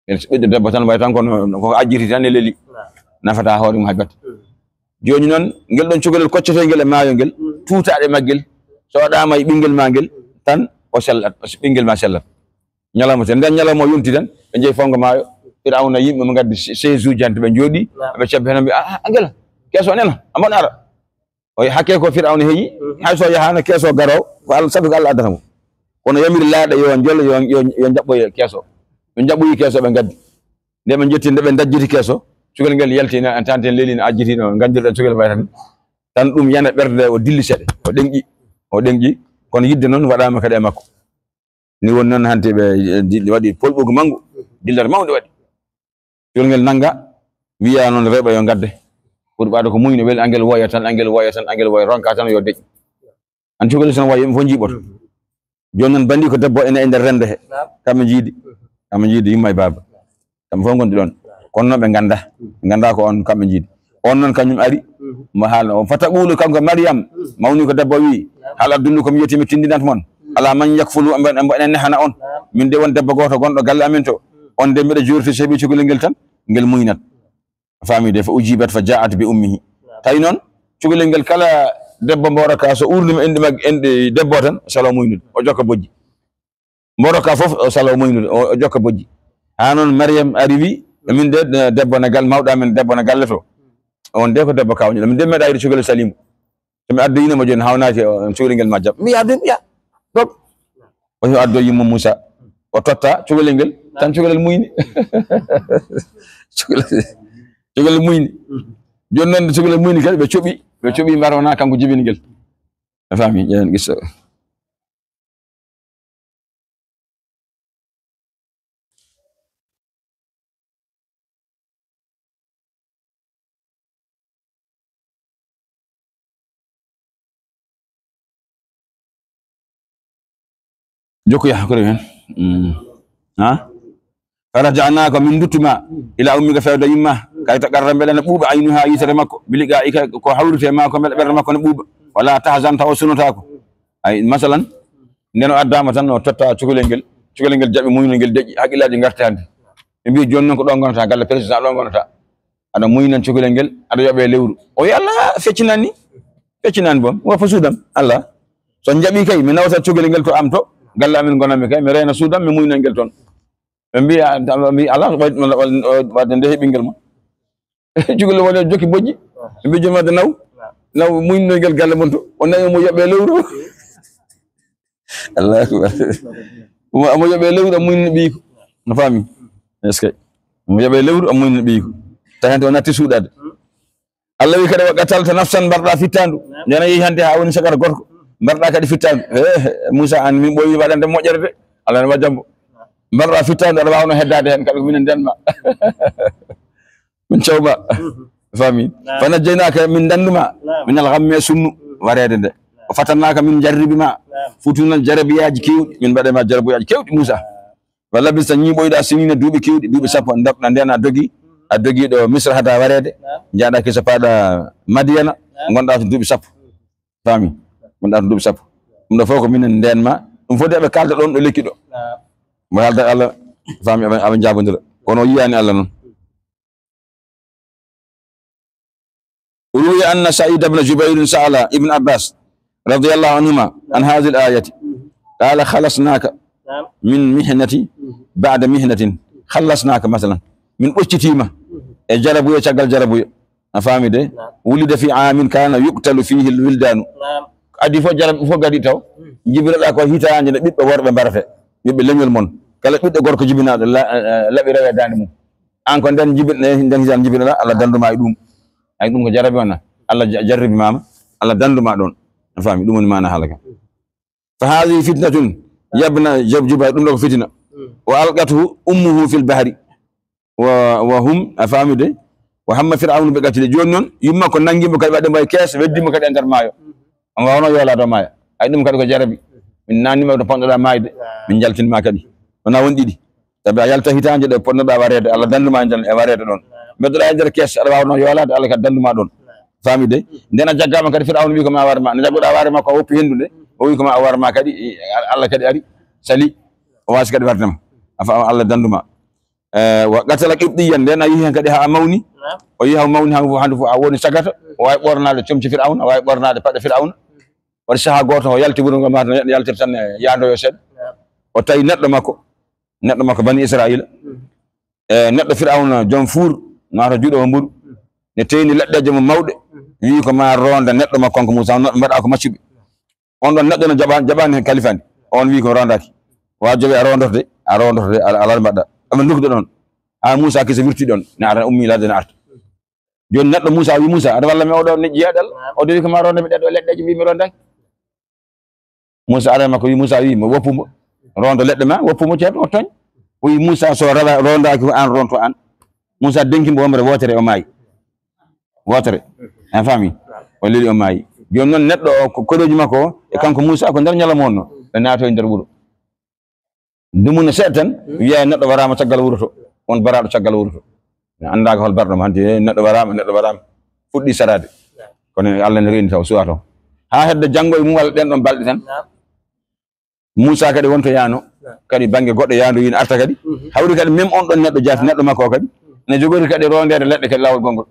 Ngel so ɓiɗɗo debbo tan, way tan kono ko ajjiti tan e leli. Nafata hoore mum hay batte. Jooni noon, ngel ɗon cukalel koccetee ngel e maayo ngel, tuutaaɗe maggel, so waɗaama e ɓinngel ma ngel, tan o sellat, o, ɓinngel ma sellat. Ñalawma tan, nden ñalawma o yonti tan, ɓe njehi fongo maayo, Firawna yimɓe mo ngaddi se-, chaise uji han to ɓe njooɗi, ɓe cebbe heen, mbi, "Ah, ah, Angela, keeso nena, a mbaɗa ara." O yi hakke ko Firawna heƴi, hay so yahaano keeso garoo, ko Allah, sabu ko Allah addata mo. Kono yamiri laaɗe yo njol, yo, yo, yo njaɓɓoye keeso. Ɓe njaɓɓoyi keeso, ɓe ngaddi. Nde ɓe njetti, nde ɓe ndajjiti keeso, cukalel ngel yalti na, en tanti en leeli na ajjiti no, nganndirɗen cukalel way tan. Tan ɗum yana ɓernde, o dilli seeɗa, o ɗeŋƴi, o ɗeŋƴi, kono yidde noon waɗaama kadi e makko. Ni woni noon hanti ɓe, eh, di-, waɗi polɓugu manngu, dillat mawnde waɗi. Cukalel ngel nannga, wiya noon rewɓe yo ngadde. Ɓuri ɓaade ko muyno weli angel woya tan, angel woya tan, angel woya, ronka tan yo deƴƴu. An cukalel so no wayi, yimɓe fof njiiɓoto. Jooni noon bandi ko debbo ene e nder rende he. Kamɓe njiidi. Kamɓe njiidi yumma e baaba. Kamɓe fof ngondi ɗon. Kono noon ɓe ngannda. Ɓe ngannda ko on kamɓe njiidi. On noon kañum ari. Mo haalna on. Fataqulu kanko Maryam. Mawni ko debbo wi. Hal adullukum, yetimi tindinat mon. Ala man yakfulu, mbo, mbo enen nehana on. Min de won debbo gooto gonɗo galle amin to. On de mbiɗa jurti seeɓi cukalel ngel tan. Ngel muynat. A faami de, fa ujibat fa jaat bi ummihi. Tawi noon, cukalel ngel kala debbo mboora ka so urnima enɗi mag-, enɗi debbo tan, salo muynude. O jokka bojji. Mboora ka fof, o salo muynude, o, o jokka bojji. Haa noon Maryam ari wi, "Min de, eh, debbo na gal-, mawɗa men debbo na galle to." On de ko debbo kawñuɗo. "Min de meeɗa yiɗde cukalel salimu. So mi addoyino mo jooni hawnaaki, o, cukalel ngel ma jaɓ." Mi addu, ya. Ɗon. O yo addo yumma Moussa. O totta cukalel ngel, tan cukalel muyni. Cukalel, cukalel muyni. Jooni noon nde cukalel muyni kadi ɓe coɓi, ɓe coɓi mbar wona kanko jibini ngel. A faami, ƴeewen qissa o. Jokku yaha, ko rewi hen? Mm. Ha? Faraja'naka, min duttuma, ila ummika, fewde yumma, kay taqarra, mbele na ɓuuɓa, aynuha, yitere makko, bi liqa'ika, ko hawrite ma ko, mbele ɓernde makko na ɓuuɓa. Wala tahzan, tawa sunotako. Ay, masalan, nden o addama tan, o totta cukalel ngel, cukalel ngel jaɓi muynol ngel deƴƴi, haqqillaaji ngarti hannde. Ɓe mbi, "Jooni noon ko ɗo ngonata, galle président ɗo ngonata. Aɗa muynan cukalel ngel, aɗa yoɓe lewru." O wi, "Allah, feccinan ni, feccinan boom, woppa suudam, Allah. So njaɓi kay, mi nawta cukalel ngel to am to, galle amin ngonanmi kay, mi reena suudam, mi muyna ngel toon." Ɓe mbi, a, ɓe mbi, "Allah, waɗ-, waɗ-, waɗ-, waɗde nde he ɓinngel mon." Cukalel woni o jokki bojji. Ɓe mbi, "Jooni wadde naw, naw muynoygel galle mon to." O nawi mo yoɓe lewru. Allahu akbar. Mo, mo yoɓe lewru, a muyni ɓiyko. No faami? Est-ce que? Mo yoɓe lewru, a muyni ɓiyko. Tawi hannde o natti suuɗade. Allah wi kadi, "Wa qatalta nafsan", mbarɗa fittandu. Ndena yehi hannde haa woni sagara gorko. Mbarɗa kadi fittandu. He, he, Moussa, an min ɓooyi waɗande moƴƴere de. Allah ne wa jambo. Mbarɗa fittandu, aɗa waawno heddaade heen, kadi ko minen ndenma. Min cawma. Faami? Naam. Fa najjaynaka, min ndannduma. Naam. Min al ghammi, sunnu wareede nde. Naam. Wa fatannaka, min jarribi ma. Naam. Futunal jarabiyaaji keewɗi, min mbaɗe ma jarabiyaaji keewɗi, Moussa. Wa labista, ñiiɓoyɗa sinina, duuɓi keewɗi, duuɓi sappo, ndokna ndena dogi. A dogi ɗo Misra hada wareede, njaaɗa kisa paaɗa Madiyana, ngonɗa to duuɓi sappo. Faami? Ngonɗa to duuɓi sappo. Ɗum ɗo fof ko minen ndeen ma. Ɗum fof de ɓe kaalda ɗoon ɗo lekki ɗo. Mo haalda Allah, faami, aɓe, aɓe njaabondira. Kono o yiyaani Allah noon. روي أن سعيد بن جبير سأل ابن عباس رضي الله عنهما عن هذه الآية. قال: خلصناك من محنة بعد محنة. خلصناك مثلا. Min ɓoccitiima e jarabuya caggal jarabuya. A faami de? ولد في عام كان يقتل فيه الولدان. Adii fof jarabi fof gadi taw. Jibinoɗa ko hitaande nde ɓiɓɓe worɓe mbarate. Ɓiɓɓe leñol mon. Kala ɓiɗɗo gorko jibinaaɗo la-, eh, laɓi rewe daande mum. An ko nden jibin-, eh, nden hisan jibinoɗa, Allah danduma e ɗum. Ay ɗum ko jarabi on. Allah ja-, jarribi mama, Allah danduma ɗon. A faami, ɗum woni maana haala ka. فهذه فتنة يا ابن جب-، جبير، ɗum ɗo ko fitina. وألقته أمه في البحر. Wa, wa hum, a faami de? Wa hamma Fir'awnu ɓe gatti de. Jooni noon, yumma ko nangi mo kadi waɗi mo e kees, weddi mo kadi e nder maayo. On wawno yoolaade o maaya. Ay ɗum kadi ko jarabi. Min nanni ma to ponnoɗa maayde. Min jaltin ma kadi. Wona won ɗiɗi. Sabi a yalta hitaande ɗo ponnoɗa wareede, Allah danduma e nder, e wareede ɗon. Mbeɗoɗa e nder kees, aɗa wawno yoolaade, Allah kadi danduma ɗon. Faami de? Nden a jaggama kadi Fir'awnu wi ko ma warma. Ne jaggoɗa warma ko woppi hendude. O wi ko ma warma kadi, Allah kadi ari. Sali. O wasi kadi warde ma. A faama Allah danduma. Eh, wa qatala qibtiyyan, nden a yehi hen kadi haa mawni. Naam. O yehi haa mawni, haa fof, hannde fof a woni sagata. O waawi ɓornaade comci Fir'awna, o waawi ɓornaade paɗe Fir'awna. Waɗi sahaa gooto, o yalti wuro ngo, mata neɗɗo yaltir tan, eh, yaandoyo seeɗa. Naam. O tawi neɗɗo makko, neɗɗo makko Bani Israa'iila. Mm. Eh, neɗɗo Fir'awna, joom fuur, mata juuɗo mo mburu. Mm. Ne teyni leɗɗeeje mum mawɗe, mm, wi'i ko ma ronda neɗɗo makko, kanko Muusaa, on neɗɗo mbaɗa ko maccuɓe. On ɗon neɗɗo no jaɓa-, jaɓaani heen kalifaani. On wi'i ko rondaaki. Wa jowe a rondorde, a rondorde, a, a, ala mbaɗɗa. Aɓe ndukde ɗon. Haa Muusaa kisa wirti ɗon. Ne ara ummi ladde ne arta. Jooni neɗɗo Muusaa wi'i, "Muusaa, aɗa walla mi oɗo ne jeeɗal?" Oɗo wi'i ko ma ronda mi ɗeɗo leɗɗeeje mbi'i mi rondaaki. Muusaa ara makko wi'i, Muusaa wi'i mo woppu mo. Rondo leɗɗe ma, woppu mo ceerno, o tooñ. O wi'i Muusaa so rawa-, rondaaki ko an ronto an. Muusaa denki mo womre wootere o maayi. Wootere. En faami? O leli o maayi. Jooni noon neɗɗo o ko korooji makko o e kanko Muusaa ko nder ñalawma wonno. Ɓe naatoyi nder wuro. Dumuna seeɗa tan, wiya neɗɗo waraama caggal wuro to. On baraaɗo caggal wuro to. Mi anndaaka hol barɗo mo hanti, eh, neɗɗo waraama, neɗɗo waraama. Fuɗɗi saraade. Kono Allah ne reeni taw suwa toon. Haa hedde janngo e mum walla ɗen ɗon balɗe tan. Muusaa kadi wonto yaano, kadi bannge goɗɗo yaando wiino arta kadi. Mhm. Hawri kadi même on ɗon neɗɗo jaati, neɗɗo makko o kadi. Mhm. Ne jogori kadi rondeede leɗɗe kadi laawol gongol.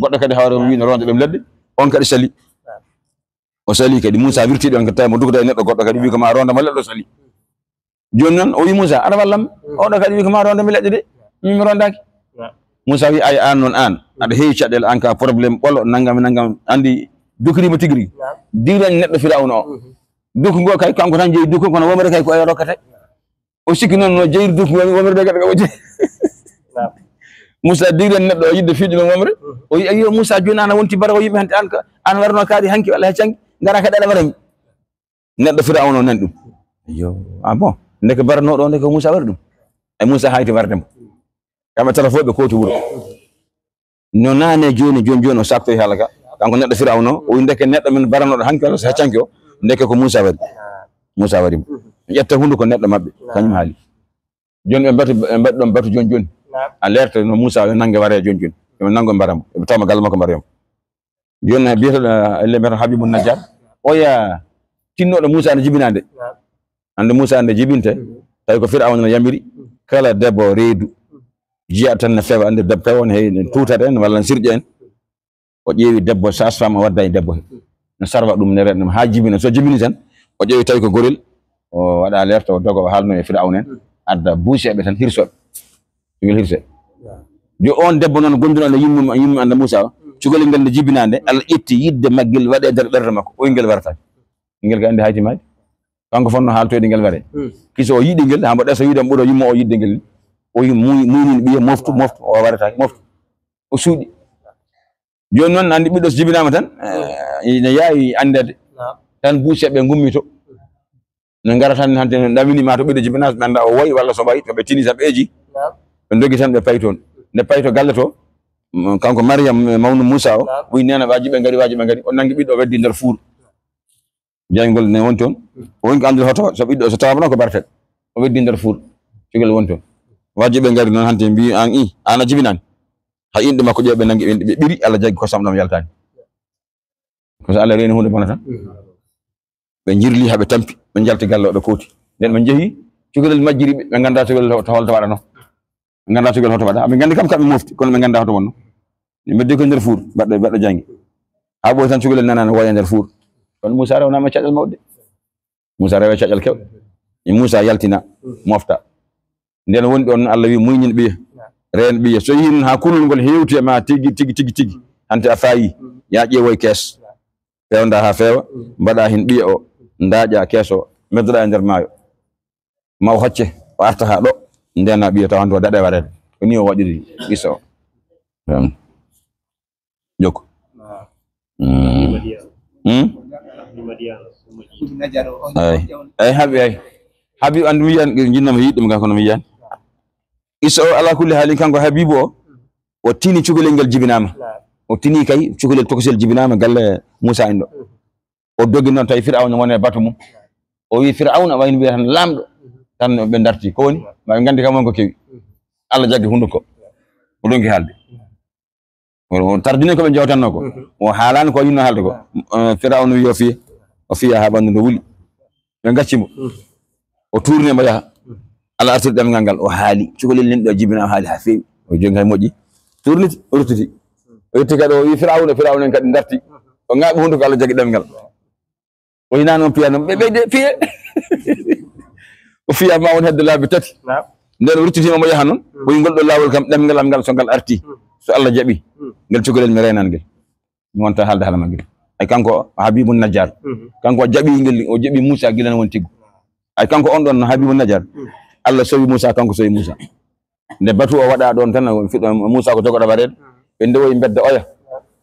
Goɗɗo kadi hawri wiino ronde ɗum leɗɗe, on kadi sali. O sali kadi, Muusaa wirti ɗon kadi tawi mo dugda e neɗɗo goɗɗo kadi wi ko ma ronda mo leɗɗo sali. Jooni noon o wi Muusaa, "Aɗa wallam?" Mhm. Oɗo kadi wi ko ma ronda mi leɗɗe de, min mi rondaaki. Muusaa wi, "Ay aan noon aan, aɗa heewi caɗeele aan ka problème ɓolo, nangam e nangam, anndi dukriima tigi rigi." Diwren neɗɗo Firawna o. Mhm. Dukku ngo kay, kanko tan jeyi dukku, kono womre kay ko oya rokkata. O sikki noon no jeyri dukku ngo, womre de kadi ko o jeyi. Naam. Muusaa diwren neɗɗo o yiɗde fiɗde ɗum womre. Mhm. O wi, "Ayyo, Muusaa, jooni an a wonti bara o yimɓe hannde an ka, an warno kaari hanki walla he canki, ngara kadi aɗa wara mi." Neɗɗo Firawna o nani ɗum. Ayyo, ah bon, ndeke bara no ɗo, ndeke Muusaa wari ɗum. E Muusaa hayti warde mo. Kamɓe tata fof ɓe kooti wuro. No naane jooni, jooni, jooni o saktoyi haala ka. Kanko neɗɗo Firawna o, o wi ndeke neɗɗo men baranoɗo hanki walla so heccanki o, ndeke ko Muusaa wari. Muusaa wari mo. Ƴetta hunduko neɗɗo maɓɓe, kañum haali. Jooni ɓe mbatu, ɓe mbaɗi ɗon batu jooni, jooni. A leerta no Muusaa yo nannge waree jooni, jooni. Yo nanngo mbara mo. Ɓe tawa mo galle makko mbara mo. Jooni biyeteɗo, eh, elle mbiyata Habibu Najjar. Oya tinnoɗo Muusaa no jibinaade. Hannde Muusaa nde jibinte, tawi ko Firawna no yamiri, kala debbo reedu, jiya tan no fewa, anndi debbo tawi on heewi, ne tuutata en walla ne sirƴa en. O ƴeewi debbo, sage-femme, o wadda e debbo he. No sarwa ɗum, ne reɗa ɗum haa jibina. So jibini tan, o ƴeewi tawi ko gorel, o waɗa alerte, o doga, o haalno e Firawna en, adda buuseeɓe tan, hirsoɓe. Cugel hirse. Jo on debbo noon gonduɗo e yimmu, yimmu Annabi Muusaa o, cugel ngel nde jibinaande, Allah ƴetti yidde maggel waɗe nder ɓernde makko, o wi ngel warata. Ngel ka anndi hayti maayde. Kanko fonno haaltoyde ngel ware. Hmm. Kiso o yiɗi ngel, haa mbo ɗeso wiide mbo ɓuro yumma o yiɗde ngel. O yi-, muy-, muynini ɓiye, moftu, moftu, o warata, moftu. O suuɗi. Jooni noon, anndi ɓiɗɗo so jibinaama tan, eh, ina yaawi anndeede. Naam. Tan buuse ɓe ngummi to. Ne ngara tan, hannde no ɗamini ma to ɓiɗɗo jibinaama, ɓe annda o wayi walla so wayi, to ɓe tini tan ɓe eji. Naam. Ɓe ndogi tan ɓe payi toon. Nde payi to galle to, mm, kanko Mariyam, eh, mawnu Muusaa o, naam, wi neene, waaji ɓe ngari, waaji ɓe ngari. O nanngi ɓiɗɗo o weddi nder fuur. Jayngol ne woni toon. O woni ko anndude hoto, so ɓiɗɗo, so tawaama ɗon ko bartel. O weddi nder fuur. Cugel woni toon. Waajooɓe ngari noon hannde mbiyi, "Aan i, aan a jibinaani." Hay inɗe makko ƴeew ɓe nangi ɓe ɓiri, Allah jaggi kosam ɗam yaltaani. Ko so Allah reeni huunde bonata. Ɓe njirli haa ɓe tampi, ɓe njalti galle o ɓe kooti. Nden ɓe njehi, cukalel majjiri ɓe, ɓe nganndaa cukalel to holto waɗano. Ɓe nganndaa cukalel hoto waɗa. Ɓe nganndi kam kamɓe mofti, kono ɓe nganndaa hoto wonno. Ɓe mbeddi ko nder fuur, baɗɗo, baɗɗo janngi. Haa ɓooyi tan cukalel nanaano wooya nder fuur. Kono Muusaa rewnaama caɗal mawɗe. Muusaa rewa caɗal kewɗe. E Muusaa yaltina, mofta. Nden woni ɗon Allah wi muynin ɓiya, reen ɓiya. So yii noon haa kulol ngol hewti e ma tigi, tigi, tigi, tigi. Hante a faayi, yaa ƴeewoy kees. Fewnda haa feewa, mbaɗa heen ɓiya o, ndaaƴa kees o, meddoɗa e nder maayo. Ma o hocce, o arta haa ɗo, ndena ɓiya tawa hannde o daɗa e wareede. Ko ni o waɗiri qissa o. Jokko. Hmm? Ay. Ay, Habi, ay. Habi, andu mi yiyan, jinnama yiɗɗum ga kono mi yiyan. Qissa o ala kulli haali kanko Habibu o, o tini cukalel ngal jibinaama. O tini kay cukalel tokosel jibinaama galle Muusaa en ɗo. O dogi noon tawi Firawna woni e batu mum. O wi Firawna wayno mbiya tan laamɗo. Tan ɓe ndarti. Ko woni? Ma ɓe nganndi kam won ko kewi. Allah jaggi hunnduko. O ɗonki haalde. O, o tardini ko ɓe jewtanno ko. O haalani ko yinno haalde ko. Eh, Firawna wi o fiya. O fiya haa ɓanndu ndu wuli. Ɓe ngacci mo. O tuurni mo yaha. Allah artiri ɗemngal ngal. O haali. Cukalel nen ɗo jibina o haali haa feewi. O jooɗi hay moƴƴi. Tuurniti, o ruttiti. O yetti kadi o wi Firawna, Firawna en kadi ndarti. O ŋaaɓi hunnduko Allah jaggi ɗemngal. O yina noon piya noon. Ɓe ɓeyde piye. O fiya ma won hedde laabi tati. Naam. Nden o ruttitima mo yaha noon. O wi ngol ɗo laawol kam ɗemngal am ngal so ngal arti. So Allah jaɓi. Ngel cukalel mi reenan ngel. Mi wonta haalde haala maggel. Ay kanko Habibu Najjar. Kanko o jaɓi ngel, o jaɓi Muusaa gila no woni tiggu. Ay kanko on ɗon Habibu Najjar. Allah sowi Muusaa, kanko sowi Muusaa. Nde batu o waɗa ɗon tan, o fiɗɗo Muusaa ko jogoɗo wareede. Ɓe ndewoyi mbedda oya.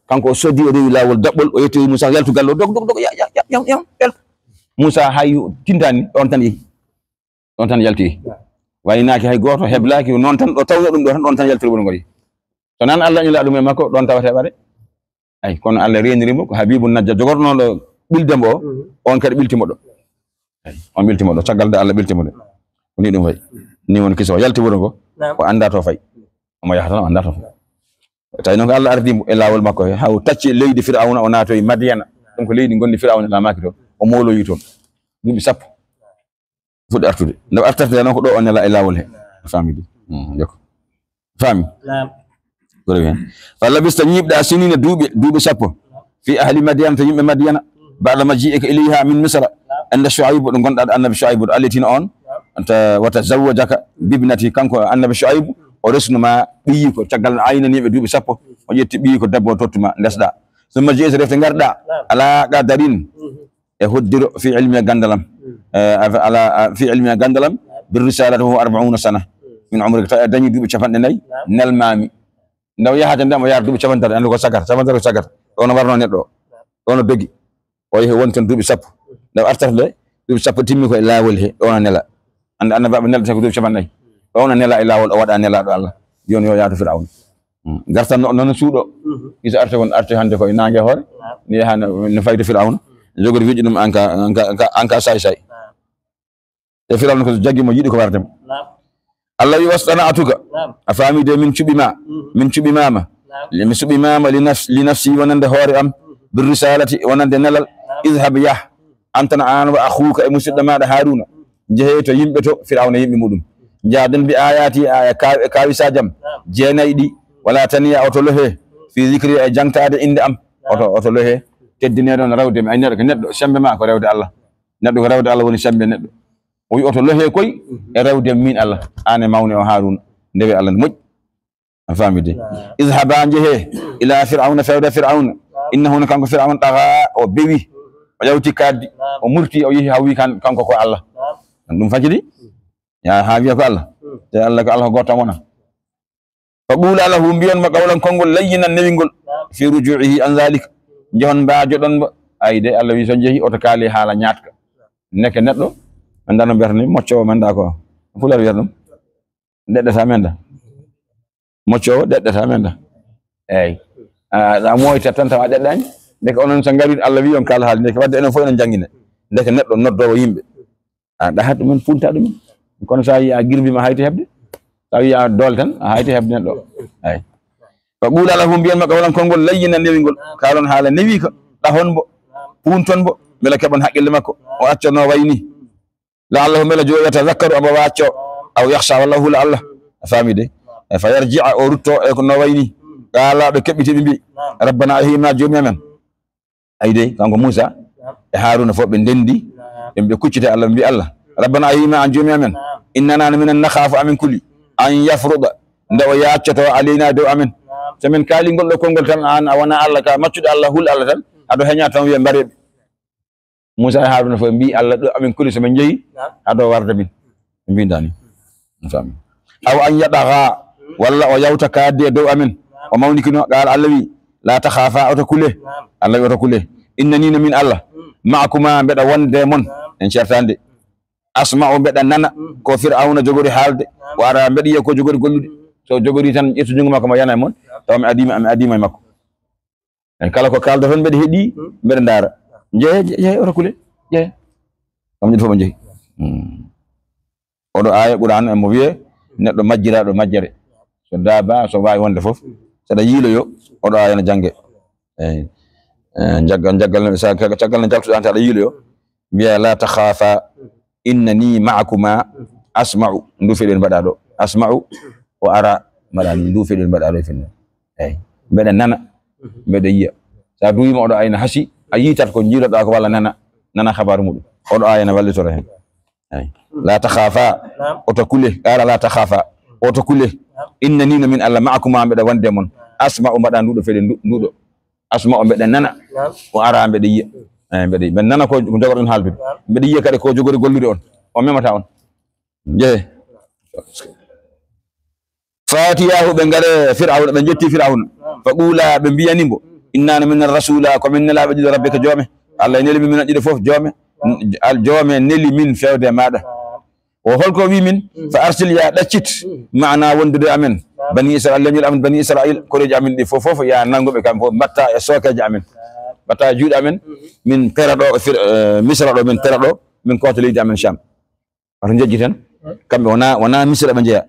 Kanko o sodi, o rewi laawol daɓɓol, o yetti Muusaa yaltu galle o, dog, dog, dog, ya, ya, ya, ya, ya, yaltu. Muusaa hay tintani, ɗon tan yehi. Ɗon tan yalti. Waynaaki hay gooto, heblaaki, noon tan ɗo tawno ɗum ɗo tan, ɗon tan yaltiri woni ngori. So nan Allah ñula ɗum e makko, ɗon tawata ɓare. Ay, kono Allah reeniri mo, ko Habibu Najjar jogornooɗo ɓilde mbo, on kadi ɓilti mo ɗo. Ay, on ɓilti mo ɗo, caggal nde Allah ɓilti mo ɗo. Ko ni ɗum wayi. Ni woni kisa o yalti wuro ngo, o anndaa to fayi. Omo yaha tan, o anndaa to fayi. Tawi noon ko Allah ardi mo e laawol makko he, haa o tacci leydi Firawna, o naatoyi Madiyana. Ɗum ko leydi ngonndi Firawna lamaaki toon. O mooloyi toon. Duuɓi sappo. Fuɗɗi artude. Nde o artata noon ko ɗo o nela e laawol he. A faami de? Hmm, jokko. Faami? Naam. Ko rewi hen. Fa labista ñiiɓɗa sinina duuɓi, duuɓi sappo. Fi ahli Madiyana, to yimɓe Madiyana. Ba'da maji'ika ilayha min Misra. Enda Shu'aybu, ɗo gonɗa ɗo annabi Shu'aybu, ɗo Allah tino on. Anta, wa tazawwajaka bibnati, kanko annabi Shu'aybu, o resnuma ɓiyi ko caggal no aynaniɓe duuɓi sappo. O ƴetti ɓiyi ko debbo o tottuma, ndesɗa. Summa ji'ta refte ngarɗa. Ala qadarin. E hoddiro fi ilmi e ganndal am. Eh, ala, a, fi ilmi e ganndal am. Bir risalati wa huwa arbauna sana. Min umri, tawi a dañi duuɓi capanɗe nayi, nelmaami. Nde o yahata nde, omo yaara duuɓi capanɗe tati, anndu ko sagar, capanɗe tati ko sagar. Ɗo no warno neɗɗo o. Ɗo no dogi. O yehi woni toon duuɓi sappo. Nde o artata nde, duuɓi sappo timmi ko e laawol he, ɗo no nela. Annda annabaaɓe nelata ko duuɓi capanɗe nayi. Ɗo no nela e laawol, o waɗa nelaaɗo Allah. Jooni yo yaatu Firawna. Hmm. Gartan no, noon suuɗo. Isa arte won, arte hannde ko e naange hoore. Ni yaha no, no fayde Firawna. Jogori wiƴi ɗum anka, anka, anka, anka saay saay. E Firawna ko jaggi mo, yiɗi ko warde mo. Allah wi, "Wastana'tuka." A faami de, min cuɓi ma. Min cuɓi mama. Mi suɓi mama li nafs-, li nafsi, wonande hoore am. Bir risalati, wonande nelal. Idhab, yah. An tan, an wa akhuka, e musidɗo maɗa Haruna. Njehee to yimɓe to, Firawna yimɓe muɗum. Jaaden bi ayati, aya ka-, kawisajam. Jeenayi ɗi. Wala taniya, oto lohe. Fi zikri, e jangtaade innde am. Oto, oto lohe. Teddinee ɗon rewde mi. Ay neɗɗo ko neɗɗo, sembe ma ko rewde Allah. Neɗɗo ko rewde Allah woni sembe neɗɗo. O wi oto lohe koy e rewde min Allah. An e mawne o Haruna. Ndewe Allah no moƴƴi. A faami de? Idhaba, njehee ila Fir'auna, fewda Fir'auna. Innahu, no kanko Fir'auna, tagha, o bewi. O yawti kaddi. O murti, o yehi haa wi kan, kanko ko Allah. Ɗum fajiri? Ya haa wiya ko Allah. Te Allah ko Allah ko gooto tan wona. Fa qula lahu, mbiyon mo qawlan konngol layyinan newingol. Fi ruju'ihi an dhalik. Njehon mbaajoɗon mo. Ay de, Allah wi so njehi, oto kaali haala ñaatka. Neke neɗɗo, men dano mbiyata ni, mocco o men da ko. Pulaar wiyata ɗum. Deɗɗata men da. Mocco o, deɗɗata men da. Eyyi. A, a moyta tan tawa deɗɗani. Ndeke onon so ngari, Allah wi on kaala haali. Ndeke wadde enen fof enen jangine. Ndeke neɗɗo noddowo yimɓe. A ɗahat ɗumen, punta ɗumen. Kono sa yi a girbi ma hayti heɓde. Sa wi a dool tan, a hayti heɓde neɗɗo. Eyyi. Fa qula lahu, mbiyen mo qawlan konngol layyinan newingol. Kaalon haala newiika, ɗahon mbo, puunton mbo, mbela keɓon haqqille makko, o acca no wayni. La'allahu, mbela jo yatazakkaru, amo wacco, aw yakhsha, walla hula Allah. A faami de? E fa yarji'a, o rutto e ko no wayni. Qala, ɓe keɓɓiti ɓe mbi, rabbana, ahi ma joomi amen. Ay de, kanko Muusa e Haaruna fof ɓe ndenndi, ɓe, ɓe kuccita Allah, ɓe mbi Allah, rabbana, ahi ma an joomi amen, innana no minen nakhafu, amin kuli, an yafruda, nde o yaccoto alayna dow amen. So min kaali ngol ɗo konngol tan, an a wona Allah ka maccuɗo Allah, hul Allah tan, haɗo heña tan wiya mbareɓe. Muusa e Haaruna fof mbi Allah ɗo amin kuli, so min njehi haɗo warda min. Ɓe mbindani. On faami? Aw an yatgha, walla o yawta kaadde e dow amen. O mawnikino, qala, Allah wi, la takhafa, oto kule. Allah wi, oto kule. Innani, no min Allah, ma'akuma, mbeɗa wonde mon. En certaande. Asma'u, mbeɗa nana ko Fir'awna jogori haalde. Wa ara, mbeɗa yiya ko jogori gollude. So jogori tan, ƴettu junngo makko mo yana e mon. Tawa mi adima, mi adima e makko. En kala ko kaaldoton, mbeɗa heɗi, mbeɗa ndaara. Jehe, jehe, oto kule. Jehe. Kamɓe fof ɓe njehi. Hmm. Oɗo aaya Qur'an emo wiye, neɗɗo majjiraaɗo majjere. So daaba, so waawi wonde fof, saɗa yiiloyo, oɗo aaya no jannge. Eyi. Eh, jaggal, jaggal, sa-, caggal nde jaltuɗa tan aɗa yiiloyo, mbiya, la takhafa, innani ma'akuma asma'u, ndu feɗen mbaɗa ɗo. Asma'u wa ara, mbaɗa ndu feɗen mbaɗa ɗo e finne. Eyi. Mbeɗa nana, mbeɗa yiya. Sa duwima oɗo aaya no hasi, a yiitat ko jiiloɗa ko walla nana, nana habaru muɗum. Oɗo aaya no wallitoro hen. Eyi. La takhafa, oto kule, qala la takhafa, oto kule. Innani, no min Allah, ma'akuma, mbeɗa wonde mon. Asma'u, mbaɗa nduɗo feɗen ndu-, nduɗo. Asma'u, mbeɗa nana. Wa ara, mbeɗa yiya. Eyi, mbeɗa yiya. Mbeɗa nana ko, ko jogorɗon haaldude. Mbeɗa yiya kadi ko jogori gollude on. O memata on. Jehe. Fatiyahu, ɓe ngare Fir'awna, ɓe njetti Fir'awna. Fa qula, ɓe mbiyani mbo, inna no minen rasula, ko min nelaaɓe ɗiɗo rabbika joome. Allah neli min, minen ɗiɗo fof joome. Al joome neli min fewde maɗa. O holko wi min? Fa arsil, ya ɗaccit, ma'ana, wondude amen, bani Israil, leñol amen bani Israil, koreeji amen ɗi fof, fof ya nanngu ɓe kamɓe fof, mbatta e sookeeje amen, mbatta e juuɗe amen, min pera ɗo, Fir-, eh, Misra ɗo, min pera ɗo, min koota leydi amen Sham. Wata jejji tan, kamɓe wona, wona Misra ɓe njeya,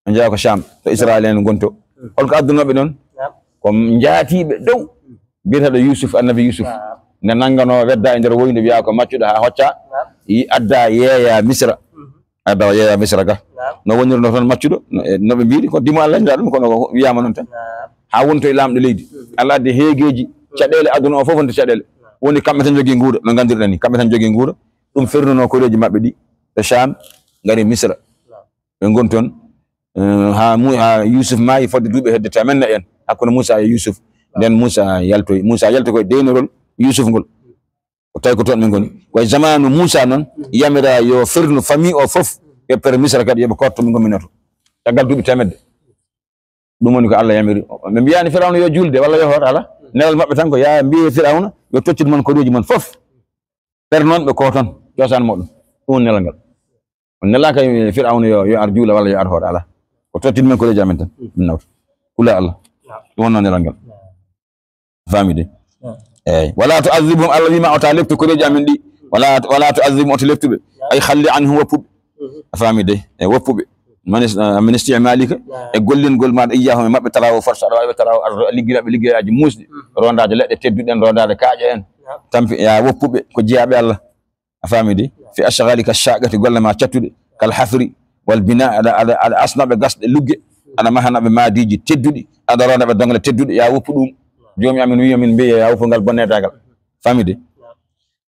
ɓe njeya ko Sham, to Israil en gonto. Holko addunooɓe ɗon? Ko njaatiiɓe dow biyeteeɗo Yusuf, annabi Yusuf. Nde nanngano wedda e nder woyde, wiya ko maccuɗo, haa hocca, yi adda yeeya Misra. Adda o yeeya Misra ga. No wonirno toon maccuɗo, no, e, no ɓe mbiiri, ko dimo Allah nda ɗum, kono ko wiyama noon tan. Haa woni to e laamɗo leydi. Allah addi heegeeji, caɗeele aduna o fof wonde caɗeele. Woni kamɓe tan jogii nguura, no nganndirɗen ni, kamɓe tan jogii nguura. Ɗum fernuno koreeji maɓɓe ɗi, ɓe Sham, ngari Misra. Ɓe ngoni toon, eh, haa mu-, haa Yusuf maayi fodde duuɓi hedde teemeɗɗe en, hakkunde Muusa e Yusuf. Nden Muusa yaltoyi. Muusa yalti koye deynorol Yusuf ngol. Ko tawi ko toon ɓe ngoni. Ko e zamaanu Muusa noon, yamira yo fernu famille o fof, ɓe per Misra kadi, yo ɓe kootto ɓe ngomminoo to. Caggal duuɓi teemedde. Ɗum woni ko Allah yamiri. Ɓe mbiyaani Firawna yo juulde walla yo hoor, alaa. Nelal maɓɓe tan ko, yaa mbiye Firawna yo tottid mon koreeji mon fof. Per noon ɓe kooton, cosaan muɗum. Ɗum woni nelal ngal. On nelaaka e Firawna yo, yo ar juula walla yo ar hoor, alaa. Ko tottid men koreeji amen tan, min nawta. Kula Allah. Ɗum wonno nelal ngal. Faami de? Eey. Wala tu'adhibhum, Allah wiima, o ta leptu koreeji amen ɗi. Wala, wala tu'adhibhum, o ta leptu ɓe. Ay, khalli anhum, woppu ɓe. A faami de? E woppu ɓe. Min is-, ah, min isti'malika, e gollingol maaɗa, iyyahum, e maɓɓe, tarawo force, aɗa waawi ɓe tarawo, aɗa ro-, liggira ɓe liggeyaaji muusɗi. Rondaade leɗɗe tedduɗe en, rondaade kaaƴe en. Tampi, ya woppu ɓe ko jeyaaɓe Allah. A faami de? Fi ashghalika shaqati, golle ma cattuɗe, kal hafri wal bina, aɗa, aɗa, aɗa asna ɓe gasɗe lugge, aɗa mahana ɓe maadiiji tedduɗi, aɗa ronda ɓe dongle tedduɗe, ya woppu ɗum. Joomi amin wi'i min mbiye ya woppu ngal bonnedagal. Faami de?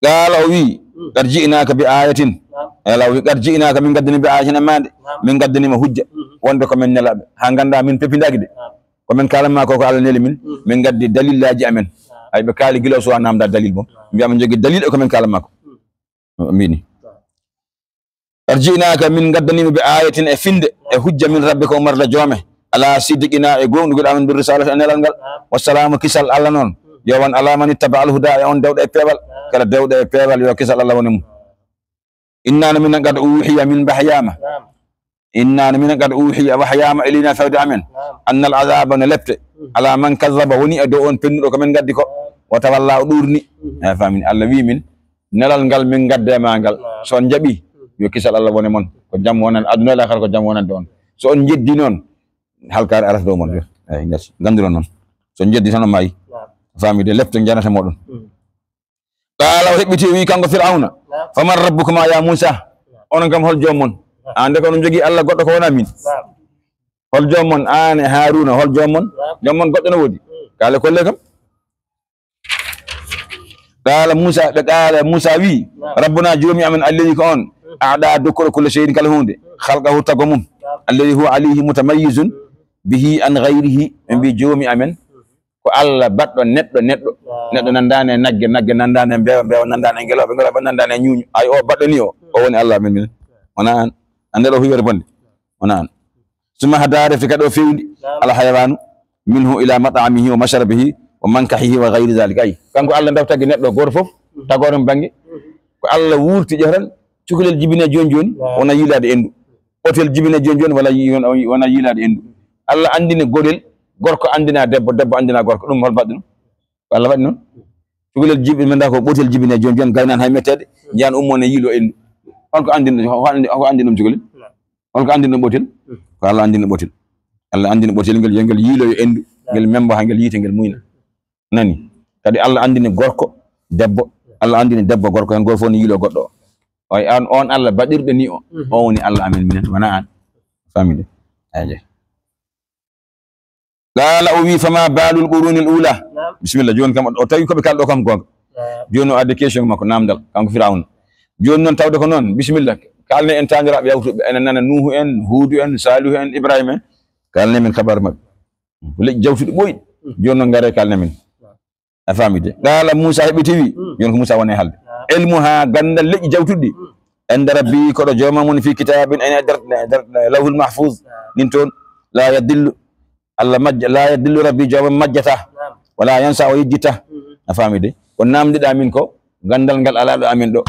Qaala, o wi'i, qad ji'naaka bi ayatin. Ala, o wi'i, qad ji'naaka, min ngaddani bi ayatin, e maande. Min ngaddani ma hujja. Wonde ko min nelaaɓe. Haa ngannda min pepindaaki de. Ko min kaalan ma ko, ko Allah neli min. Min ngaddi dalillaaji amen. Ay, ɓe kaali gila o suwa namda dalil bo. Mbiya min jogi dalil e ko min kaalan ma ko. Mbini. Qad ji'naaka, min ngaddani ma bi ayatin, e finde, e hujja min rabbika, umarda joome. Ala sidqina, e goonɗugol amen, bir risalati, e nelal ngal. Wassalamu, kisal Allah noon, yo won ala man ittaba al huda, e on dewɗo e peewal. Kala dewɗo e peewal, yo kisal Allah wone mum. Inna no minen qad uhiya, min wahyama. Inna no minen qad uhiya, wahyama ilayna, fewde amen. Annal azaba, no lepte. Ala man kazzaba, woni e dow on pennuɗo ko min gaddi ko. Wa tawalla, o ɗuurni. A faami? Allah wi min, nelal ngal min gadde ma ngal, so on jaɓi, yo kisal Allah wone mon. Ko jam wonande aduna e laakhara, ko jam wonande on. So on jeddi noon, halkaare arata dow mon. Eyi, gasi. Ganduɗon noon. So jeddi tan o maayi. Naam. Faami de, lepte njanata moɗon. Mm. Qaala, o heɓɓiti, o wi kanko Firawna, naam, "Faman rabbukuma ya Muusa?" Naam. Onon kam hol joom mon? Naam. Aan de ko onon jogii Allah goɗɗo ko wonaa min. Naam. Hol joom mon? Aan e Haaruuna, hol joom mon? Naam. Joom mon goɗɗo no woodi? Mm. Kaale kolle kam. Qaala Muusa, ɓe qaala, Muusa wi, naam, "Rabbuna, joomi amen, alladi ko on, mm, aɗa dokkuɗo kulla shay'in kala huunde, mm, khalqahu tago mum, naam, alladi huwa alayhi mutamayyizun, mm, bihi an ghayrihi." Ɓe mbi, "Joomi amen, mm, ko Allah baɗɗo neɗɗo, neɗɗo. Naam. Neɗɗo nandaani e nagge, nagge nandaani e mbeewa, mbeewa nandaani e ngelooba, ngelooba nandaani e ñuuñu. Ay, o baɗɗo ni o, o woni Allah amen minen. Wonaa aan. Annde ɗo huyoore bonde. Wonaa aan." Summa hada, refti kadi o fewndi, naam, al hayawaanu minhu ila mat'amihi wa mashrabihi wa mankahihi wa ghayri dhalik. Ay, kanko Allah ndaw tagi neɗɗo gooto fof, mm, tagoore mo bannge. Mm. Ko Allah wuurti ƴefran, cukalel jibine jooni jooni, naam, wona yiilaade enndu. Ɓotel jibine jooni jooni wala yi-, wona, wona yiilaade enndu. Allah anndini goɗel, gorko anndina debbo, debbo anndina gorko. Ɗum hol baɗɗo ɗum? Ko Allah waɗi noon. Cukalel jibi-, men nda ko ɓotel jibine jooni jooni, gaynaani hay metteede, njiyan ummo ne yiilo enndu. Hol ko anndin, hol ko anndin, hol ko anndin ɗum cukalel? Hol ko anndin ɗum ɓotel? Ko Allah anndini ɓotel. Allah anndini ɓotel ngel, yo ngel yiiloyo enndu, ngel membo haa ngel yiite, ngel muyna. Nani? Kadi Allah anndini gorko, debbo. Allah anndini debbo, gorko, heen gooto fof ne yiilo goɗɗo o. Oy, aan, on Allah baɗirɗo ni o, mhm, o woni Allah amen minen, wonaa aan. Faami de? Eeje. Qaala, o wi, "Fama baalul qurunil ula?" Naam. Bisimilla, jooni kam o tawi ko ɓe kalɗo kam goonga. Naam. Jooni o addi question makko, naamndal, kanko Firawna. Jooni noon tawde ko noon, bisimilla, kaalne en taaniraaɓe yawtuɓe, enen nana Nuuhu en, Huudu en, Saalihu en, Ibrahima en, kaalne men kabaru maɓɓe. Ko leƴƴi jawtuɗi ɓooyɗi. Mm. Jooni noon ngare kaalne men. Naam. A faami de? Qaala Muusa heɓɓiti wi, mm, jooni ko Muusa woni e haalde. Naam. Ilmuha, ganndal leƴƴi jawtuɗi. Mm. Inda rabbi, ko ɗo jooma mun, fi kitabin, ene nder, nder, nder lawhul mahfuz. Naam. Nin toon, la yadillu, Allah majja, la yadillu rabbi, jooma majjata. Naam. Wala yansa, o yejjita. Mhm. A faami de? Ko naamndiɗa min ko, ganndal ngal alaa ɗo amin ɗo.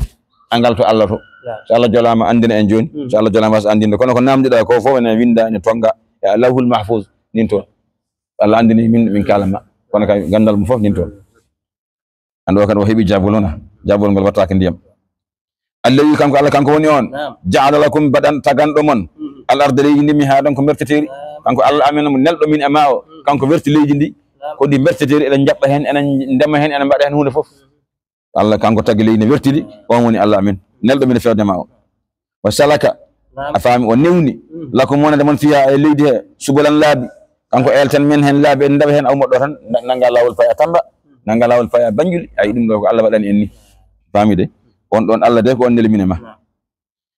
Angal to Allah to. Naam. So Allah jolaama, anndina en jooni. Mhm. So Allah jolaama, wasa anndinde. Kono ko naamndiɗa ko fof ene winnda, ene tonnga e lawhul mahfuz. Nin toon. Allah anndini min, min kaala ma. Kono kay ganndal mum fof nin toon. Anndo kadi o heɓi jaabol wona. Jaabol ngol wattaaka ndiyam. Allazi, kanko Allah, kanko woni on. Naam. Ja'ala lakum, baɗan, taganɗo mon. Mhm. Al arda, leydi ndi, mihaadan, ko merteteeri. Naam. Kanko Allah amen mo nelɗo min e ma o. Mhm. Kanko werti leydi ndi. Naam. Ko ndi merteteeri, eɗen njaɓɓa heen, eɗen ndema heen, eɗen mbaɗa heen huunde fof. Allah kanko tagi leydi ne wertidi, on woni Allah amen. Nelɗo min e fewde ma o. Wa salaka, naam, a faami, o newni, mm, lakum wonande mon fiha e leydi he, subulan laabi. Kanko eelten men heen laabi, en ndawa heen aw moɗɗo tan, na-, nannga laawol paya Tamba, nannga laawol paya Banjul, ay ɗum ɗo ko Allah waɗani en ni. Faami de? On ɗon Allah de ko on neli min e ma. Naam.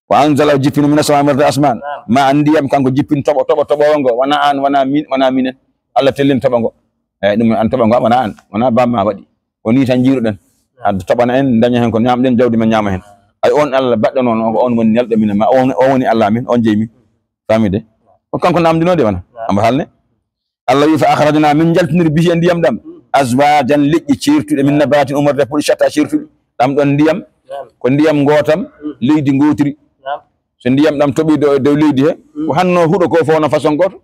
Wa anzala, o jippino mina sama, merde asmaan. Naam. Ma an ndiyam kanko jippin toɓo, toɓo, toɓo ngo. Wona an, wona min, wona minen. Allah tellin toɓo ngo. Eyi, ɗum an toɓo ngo, wona an, wona bamma waɗi. Ko ni tan jiiruɗen. Naam. Adda toɓana en, daña heen ko ñaamɗen, jawdi men ñaama heen. Ay on Allah baɗɗo noon, o, on woni nelɗo minen ma, on, o woni Allah amin, on jeyi min. Faami de? Ko kanko namdino de wona. Naam. Amba halne. Allah wi, "Fa akhrajna", min njaltiniri bihi e ndiyam ɗam, mm, azwajan, leƴƴi ceertuɗe, min nabatin, umorde puɗi shatta, ceertuɗi. Ɗam ɗon ndiyam, naam, ko ndiyam ngootam, mm, leydi ngootiri. Naam. So ndiyam ɗam toɓi dow, dow leydi he, mm, ko hanno huɗo ko fof no façon gooto.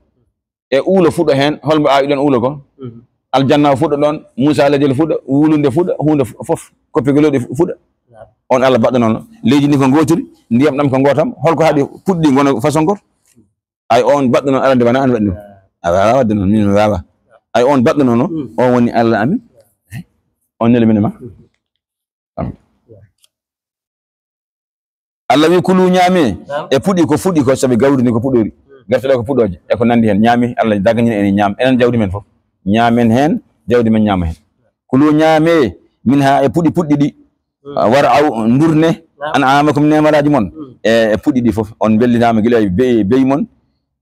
E uulo fuɗo heen, holmo aawi ɗon uulo ko? Mm. Aljanna o fuɗo ɗon, Muusa lejel fuɗo, wulunde fuɗo, huunde fu-, fof, koppigolooɗi fu-, fuɗo. Naam. On Allah baɗɗo noon. Leydi ndi ko ngootiri, ndiyam ɗam ko ngootam, holko haɗi puɗɗi ngona façon gooto? Ay, on baɗɗo noon, arande wona an waɗi ɗum. A waawaa waɗde noon, min mi waawaa. Ay, on baɗɗo noon, o, mm, on woni Allah amin. Eh? On neli min e ma. Amin. Allah wi, "Kulu, ñaame, naam, e puɗi ko fuɗi ko, sabi gawri ndi ko puɗori. Mm. Gerte ɗe ko puɗooje, e ko nanndi heen. Ñaame, Allah dagañini en ñaam, enen jawdi men fof. Ñaamen heen, jawdi men ñaama heen. Kulu, ñaame, min ha e puɗi puɗɗi ɗi." Mm. Ah, war aw, ndurne, naam, an amakum, neemalaaji mon. Mm. E, e puɗi ɗi fof. On mbellitaama gila e be-, beyi mon,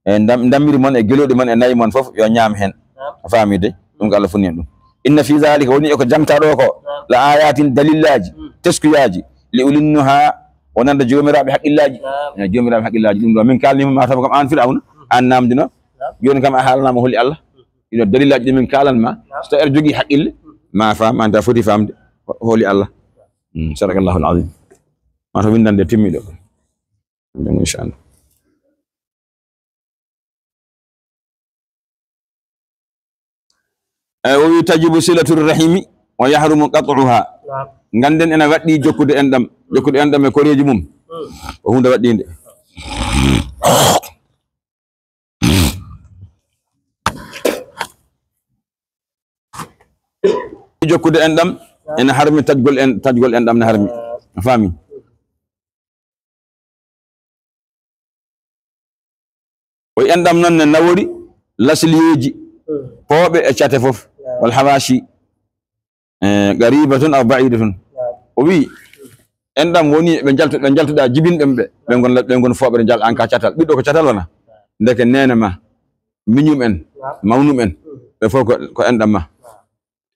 e ndam-, ndammiri mon, e gelooɗi mon, e nayi mon fof, yo ñaam heen. Naam. A faami de? Ɗum ko Allah funni en ɗum. Inna fi zalika, woni e ko jangta ɗo ko, naam, la ayatin, dalillaaji, mm, teskuyaaji, li ulin nuha, wonande joomiraaɓe haqqillaaji. Naam. E joomiraaɓe haqqillaaji, ɗum ɗo min kaalnima ma taw kam an Firawna, mm, an namdino. Naam. Jooni kam a haalanaama holi Allah. Ɗiɗo dalillaaji ɗi min kaalan ma. Naam. So tawi aɗa jogii haqqille, ma faam, anta foti faamde ho-, holi Allah. Mm, sadaqallahul azim. Ma to winndande timmiɗo. Inchallah. E, o wi, "Tajibu silatu rahimi wa yahrumu qat'uha." Naam. Ngannden ena waɗɗi jokkude enɗam, jokkude enɗam e koreeji mum. Mm. Ko huunde waɗɗiinde. Jokkude enɗam ene harmi, taƴgol en, taƴgol enɗam ne harmi. A faami? O enɗam noon ne nawori lasliyeeji, pooɓe e cate fof, wal hawashi, eh, qaribatun aw ba'idatun. O wi, enɗam woni ɓe njaltu-, ɓe njaltuɗaa jibinɓe ɓe, ɓe ngon, ɓe ngon fooɓere njal, an ka catal. Ɓiɗɗo ko catal wona? Ndeke neene ma, miñum en, mawnum en, ɓe fof ko, ko enɗam ma.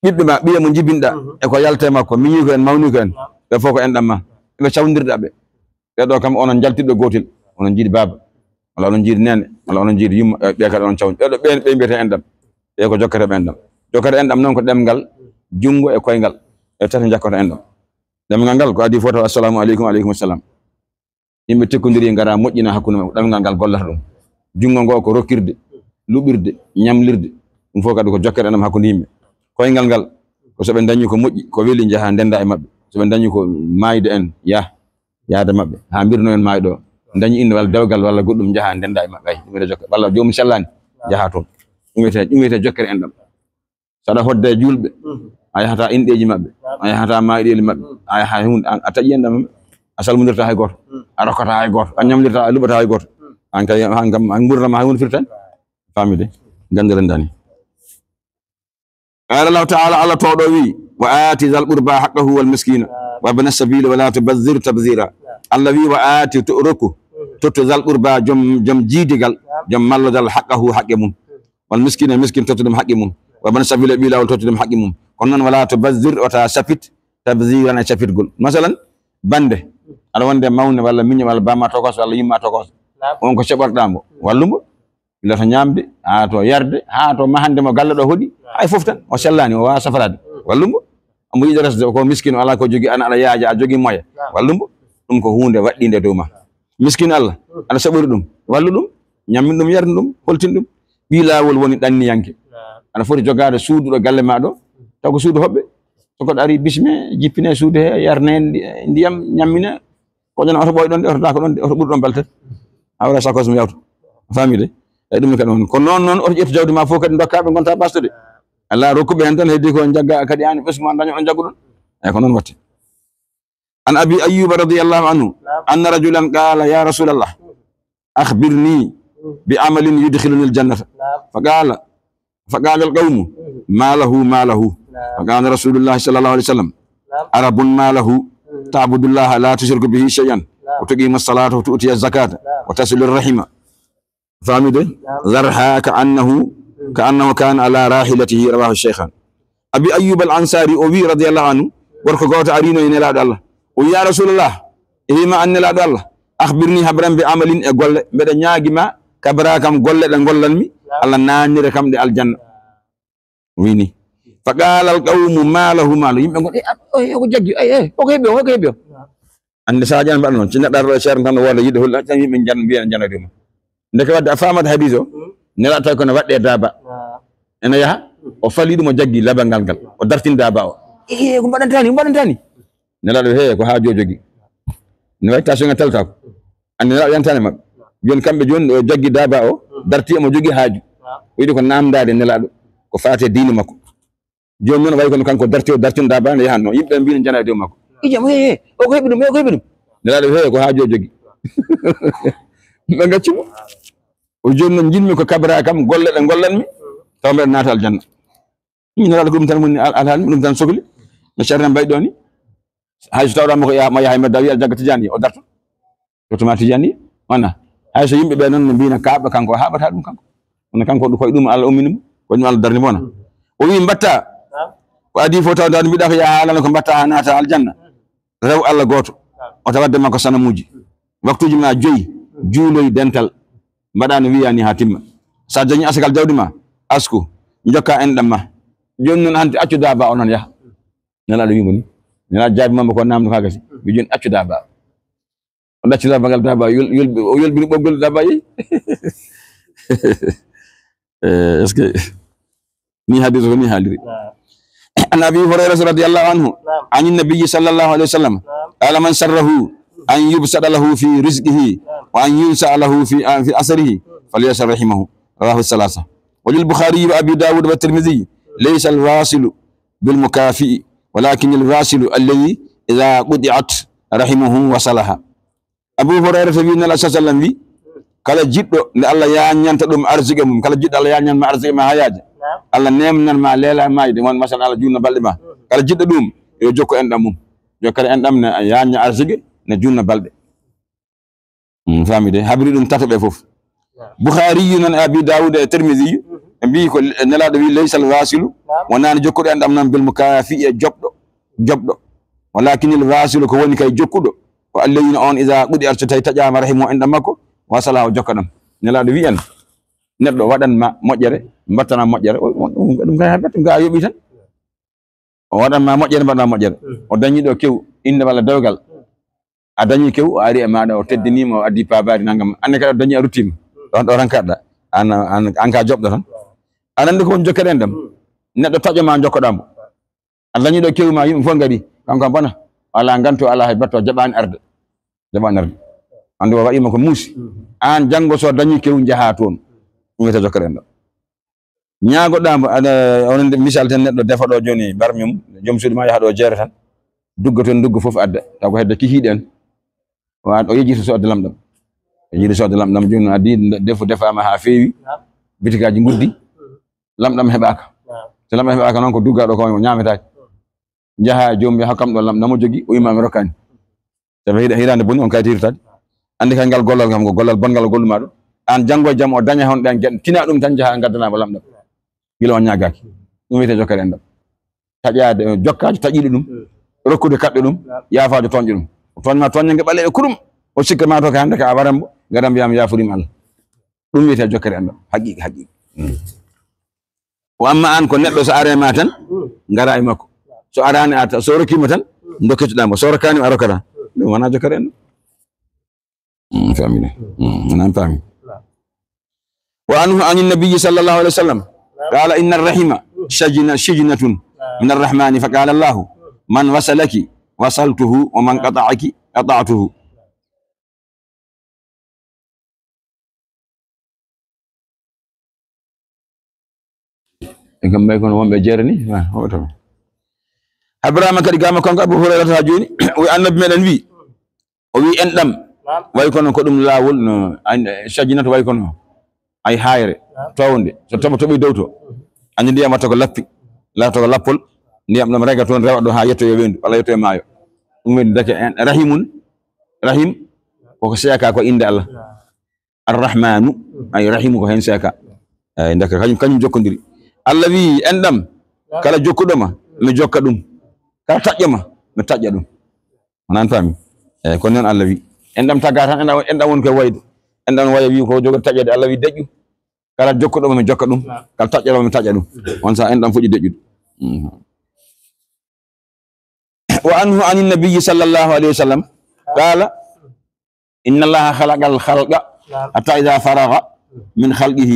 Ɓiɓɓe ma, ɓiya mo jibinɗa, e ko yalta e makko, miñi ko en, mawni ko en, ɓe fof ko enɗam ma. Ɓe cawndirɗa ɓe. Ɓe ɗo kam onon njaltiɓe gootel, onon njiidi baaba, walla onon njiidi neene, walla onon njiidi yumma, e ɓe kadi onon cawni. Ɓe ɗo ɓen, ɓe mbiyete enɗam. Ɓe ko jokketeɓe enɗam. Jokkere enɗam noon ko ɗemngal junngo e koyngal. E tati njakkata enɗam. Ɗemngal ngal ko adii fof taw assalamu aleykum, aleykum salam. Yimɓe tekkondiri ngara moƴƴina hakkunde maɓɓe, ɗemngal ngal gollata ɗum. Junngo ngo ko rokkirde, luɓirde, ñamlirde. Ɗum fof kadi ko jokkere enɗam hakkunde yimɓe. Koyngal ngal ko so ɓe dañi ko moƴƴi, ko weli, njaha ndenda e maɓɓe. So ɓe dañi ko maayde en, yah, yahda maɓɓe. Haa mbirno en maayɗo o. Dañi innde walla dewgal walla goɗɗum, njaha ndenda e maɓɓe. Ay, ɗum ene jokka. Walla joomum sellaani, njaha toon. Ɗum wiyetee, ɗum wiyetee jokkere enɗam. So aɗa hodda e juulɓe, a yahata inɗeeji maɓɓe, a yahata maayɗeeli maɓɓe, a yaha e huunde, a, a taƴi enɗam maɓɓe. A salmondirta hay gooto, a rokkata hay gooto, a ñamlirta, a luɓata hay gooto. An kay, an kam, an nguurndam ma hay huunde firtani. Faamide? Gannde renndani. Qala Allahu ta'ala, Allah towɗo wi, "Wa aati zal qurba haqqahu wal miskina wa ibna sabili wa la tubazzir tabzira." Allah wi, "Wa aati, to, rokku, tottu, zal qurba, joom, joom jiidigal, joom mallodal, haqqahu, haqqe mum. Wal miskina, miskin, tottu ɗum haqqe mum. Wa ibna sabili, ɓii laawol, tottu ɗum haqqe mum. Kono noon, wala tubazzir, wata sapit, tabziran, e sapitgol." Masalan, bande, aɗa wonde mawne walla miño walla bamma tokos walla yumma tokos. On ko seɓorɗa mo, wallu mo. Ila to ñaamde, haa to yarde, haa to mahande mo galle ɗo hoɗi, hay fof tan, o sellaani, o waawaa safraade. Wallu mo. Omo yiɗi resde, ko miskin, o alaa ko jogii, an aɗa yaaja, a jogii moya. Wallu mo. Ɗum ko huunde waɗɗiinde dow ma. Miskin Allah, aɗa saɓori ɗum, wallu ɗum, ñammin ɗum, yarni ɗum, holtin ɗum. Ɓii laawol woni ɗanniyanke. Aɗa foti jogaade suudu ɗo galle ma ɗo, taw ko suudu hoɓɓe. So goɗɗo ari, bismee, jippinee suudu he, yarnee ndi-, ndiyam, ñammine. Ko ƴan oto ɓooy ɗon de, oto daako ɗon de, oto ɓur ɗon balta. A wara sakos mo yawta. Faamide? Eyi, ɗum ne kadi on. Ko noon, noon oto ƴettu jawdi ma fof kadi ndokka ɓe ngonta basto de. Alla rokkuɓe hen tan heddi ko jagga kadi an ɓesgu ma daño ɗon jaggu ɗon. Eyi, ko noon watte. An Abi Ayyuba radiyallahu anhu, anna rajulan qala, "Ya Rasulallah, akhbirni bi amalin yudkhiluni al-jannata." Fa qala, فقال القوم: "ما له، ما له؟" فقال رسول الله صلى الله عليه وسلم: "عرب ما له، تعبد الله لا تشرك به شيئا، وتقيم الصلاة، وتؤتي الزكاة، وتصل الرحم." Faamide? "ذرها كأنه، كأنه كان على راحلته." رواه الشيخان. Abi Ayyub al Ansari o wi, radiyallahu anhu, gorko gooto arino e Nelaaɗo Allah. O wi, "Ya Rasulallah, e hima an Nelaaɗo Allah, akhbirni, habram bi amalin, e golle, mbeɗa ñaagi ma, kabara kam golle ɗe ngollanmi, Allah naannira kam ɗe aljanna." O wi ni. Fa qala al qawmu: "Ma lahu, ma lahu?" Yimɓe ngon, "Eh, ah, oh, eh, ko jaggi, eh, eh, oko heɓi o, oko heɓi o." Annde saaji an mbaɗa noon, si neɗɗo arɗo e seeɗa tan, wooda yiɗde hol, tan yimɓe njan-, mbiya ne jana dow ma. Ndeke wadde a faamata hadis o, Nelaaɗo tawi kono waɗde daaba. Ene yaha, o fali ɗum, o jaggi labangal ngal, o dartini daaba o. "Eh, ko mbaɗantani, ko mbaɗantani?" Nelaaɗo, "He, ko haaju o jogii." Ne wayi tension ngal taltaako. Anndi Nelaaɗo yantani maɓɓe. Jooni kamɓe jooni o jaggi daaba o, darti omo jogii haaju. O yiɗi ko namdaade Nelaaɗo, ko faati e diine makko. Jooni noon wayi kono kanko darti o, dartino daaba ne yahanno. Yimɓe mbino jana e dow makko. "Ijam, he, he, o ko heɓi ɗum, he, o ko heɓi ɗum?" Nelaaɗo, "He, ko haaju o jogii." Ɓe ngacci mo. O jooni noon njiɗmi ko kabra kam golle ɗe ngollanmi, tawa mbeɗa naata aljanna. Min Nelaaɗo ko ɗum tan woni al-, alhaali, ɗum tan sokli. No Ceerno Mbaye ɗo ni. Hay so tawɗaa mo ko yaha, mo yaha e mbedda, wiya jagga Tijaani, o darto. Totuma Tijaani, wona. Hay so yimɓe ɓe noon no mbina kaaɓe, kanko o haɓata ɗum kanko. Kono kanko ɗum koye ɗum Allah ummini mo, ko ɗum Allah darni mo wona. O wi mbatta. Ko adii fof taw ndaw mbiɗa ko yaha haalana ko mbatta haa naata aljanna. Rew Allah gooto. O tawadde makko sanamuuji. Waktuuji ma joyi, juuloy dental. Mbaɗa no wiya ni haa timma. So a dañi asakal jawdi ma, asku, njokka enɗam ma. Jooni noon hanti accu daaba o noon yaha. Nelaaɗo wiimo ni. Nelaaɗo jaabi mamo ko namdo ka gasi. Wi jooni accu daaba. O ɗacci daaba ngal, daaba yol-, yolbi-, o yolbini ɓoggol, daaba yehi. Eh, est-ce que ni hadis ko ni haaliri? Naam. An Abi Hurayrata radiyallahu anhu, naam, an Nabiyyi sallallahu alayhi wa sallam, naam, qala, "Man sarrahu an yubsata lahu fi rizqihi, naam, wa an yunsa'a lahu fi, fi asarihi, falyasal rahimahu." Rawahu salasa. Wa lil Bukhari wa Abi Dawud wa Tirmidhi, laysa al-wasilu بالمكافئ، ولكن الواصل الذي إذا قطعت رحمه وصلها. Abu Hurayrata wi, Nela sa sallam wi, kala jiɗɗo nde Allah yaññanta ɗum arsike mum, kala jiɗɗo Allah yaññan ma arsike ma hayaaji, Allah neemnan ma leela mayde, won masalan Allah juutna balɗe ma. Kala jiɗɗo ɗum, yo jokko enɗam mum. Jokkere enɗam ne yañña arsike, ne juutna balɗe. Mm, faami de, habri ɗum tato ɓe fof. Bukhariyu noon e Abi Dawud e Tirmidhi, ɓe mbiyi ko Nelaaɗo wi, "Laysal wasilu, wonaani jokkuɗo enɗam noon bil mukafi e joɓɗo, joɓɗo. Walakinil wasilu, ko woni kay jokkuɗo, ko alladhina on iza qudi arsa tawi taƴaama rahimu enɗam makko, wasala o jokka ɗam." Nelaaɗo wi en, neɗɗo waɗan ma moƴƴere, mbattana moƴƴere, o, o, ɗum, ɗum kay haɓat, ɗum kay a yoɓi tan. O waɗan ma moƴƴere, mbaɗa moƴƴere. O dañi ɗo kew, innde walla dewgal. A dañi kew, o ari e maɗa, o teddinima, o addi pabari nangam. Anne kadi o dañi a ruttima. Ɗon ɗo tan kaɗɗa. An, an, an ka joɓɗo tan. Aɗa andi ko woni jokkere enɗam? Neɗɗo taƴo ma jokkoɗa mo. A dañi ɗo kew ma, yimɓe fof ngari. Kanko am bana. Ala nganto, ala hay batto, jaɓani arde. Jaɓani arde. Andi o waɗima ko muusi. An janngo so dañi kew, njaha toon. Ɗum wiyete jokkere enɗam. Ñaagoɗa mo, aɗa, onon nde misal tan, neɗɗo defa ɗo jooni barmi mum, joom suudu ma yaha ɗo jeere tan, dugga toon, dugga fof adda, taw ko hedde kikiiɗe en. O ad-, o yejjito sodde lamɗam. O yejjito sodde lamɗam, jooni addi nde-, defu defaama haa feewi, bitikaaji nguddi, lamɗam heɓaaka. So lamɗam heɓaaka noon, ko dugga ɗo ko ñaametaake. Njaha e joom, yaha kam ɗo lamɗam o jogi, o wima mi rokkani. Sabi hiɗa, hiɗande boni on kay tirtade. Andi kay ngal gollal kam ko gollal bonngal o gollumaa ɗum. An janngo e jam o daña hon ɗen geɗe, tina ɗum tan njaha ngaddanaama lamɗam. Gila on ñaagaaki. Ɗum wiyete jokkere enɗam. Taƴaade, eh, jokkaajo taƴiiɗo ɗum. Rokkude kaɗɗo ɗum. Yaafaajo toñƴo ɗum. O tooñma tooñange ɓaleeɓe kurum. O sikka ma to ka hannde ka a waran mo. Ngaɗa mbiya mi yaafuriima Allah. Ɗum wiyete jokkere enɗam. Haqiiqa, haqiiqa. O amma an ko neɗɗo so are ma tan, ngara e makko. So arani a ta-, so rokkima tan, dokkitoɗa mo. So rokkani a rokkata. Ɗum wona jokkere enɗam. Mm, famille. Mm, nan famille. وعنه عن النبي صلى الله عليه وسلم قال: إن الرحم شجنة، شجنة من الرحمن، فقال الله: من وصلك وصلته، ومن قطعك قطعته. E kam mbay kono wonɓe jeere ni, ah, hoto. Habrama kadi gama kanko Abu Hurairata ha joni, o wi Annabi meɗen wi, o wi enɗam, way kono ko ɗum lawol no, an-, sajinata way kono ay hayre, townde, so toɓo toɓi dow to, andi ndiyam watta ko lappi, laata ko lappol, ndiyam ɗam rega toon, rewa ɗo ha yetto e wendu, walla yetto e maayo. Ɗum woni deke en, rahimun, rahim, koko seeka ko inde Allah. Arrahmanu, ay rahimu ko hen seeka. Ay ndeke kañum, kañum jokkodiri. Allah wi, enɗam, kala jokkuɗo ma, mi jokka ɗum. Kala taƴƴo ma, mi taƴƴa ɗum. Nan fami? Eyyi, ko noon Allah wi. Enɗam taga tan, enɗam, enɗam woni koye wayde. Enɗam waya wi ko jogori taƴede, Allah wi deƴƴu. Kala jokkuɗo ma, mi jokka ɗum. Kala taƴƴo ma, mi taƴƴa ɗum. On sa enɗam fuɗi deƴƴude. Mhm. وعنه عن النبي صلى الله عليه وسلم قال: إن الله خلق الخلق حتى إذا فرغ من خلقه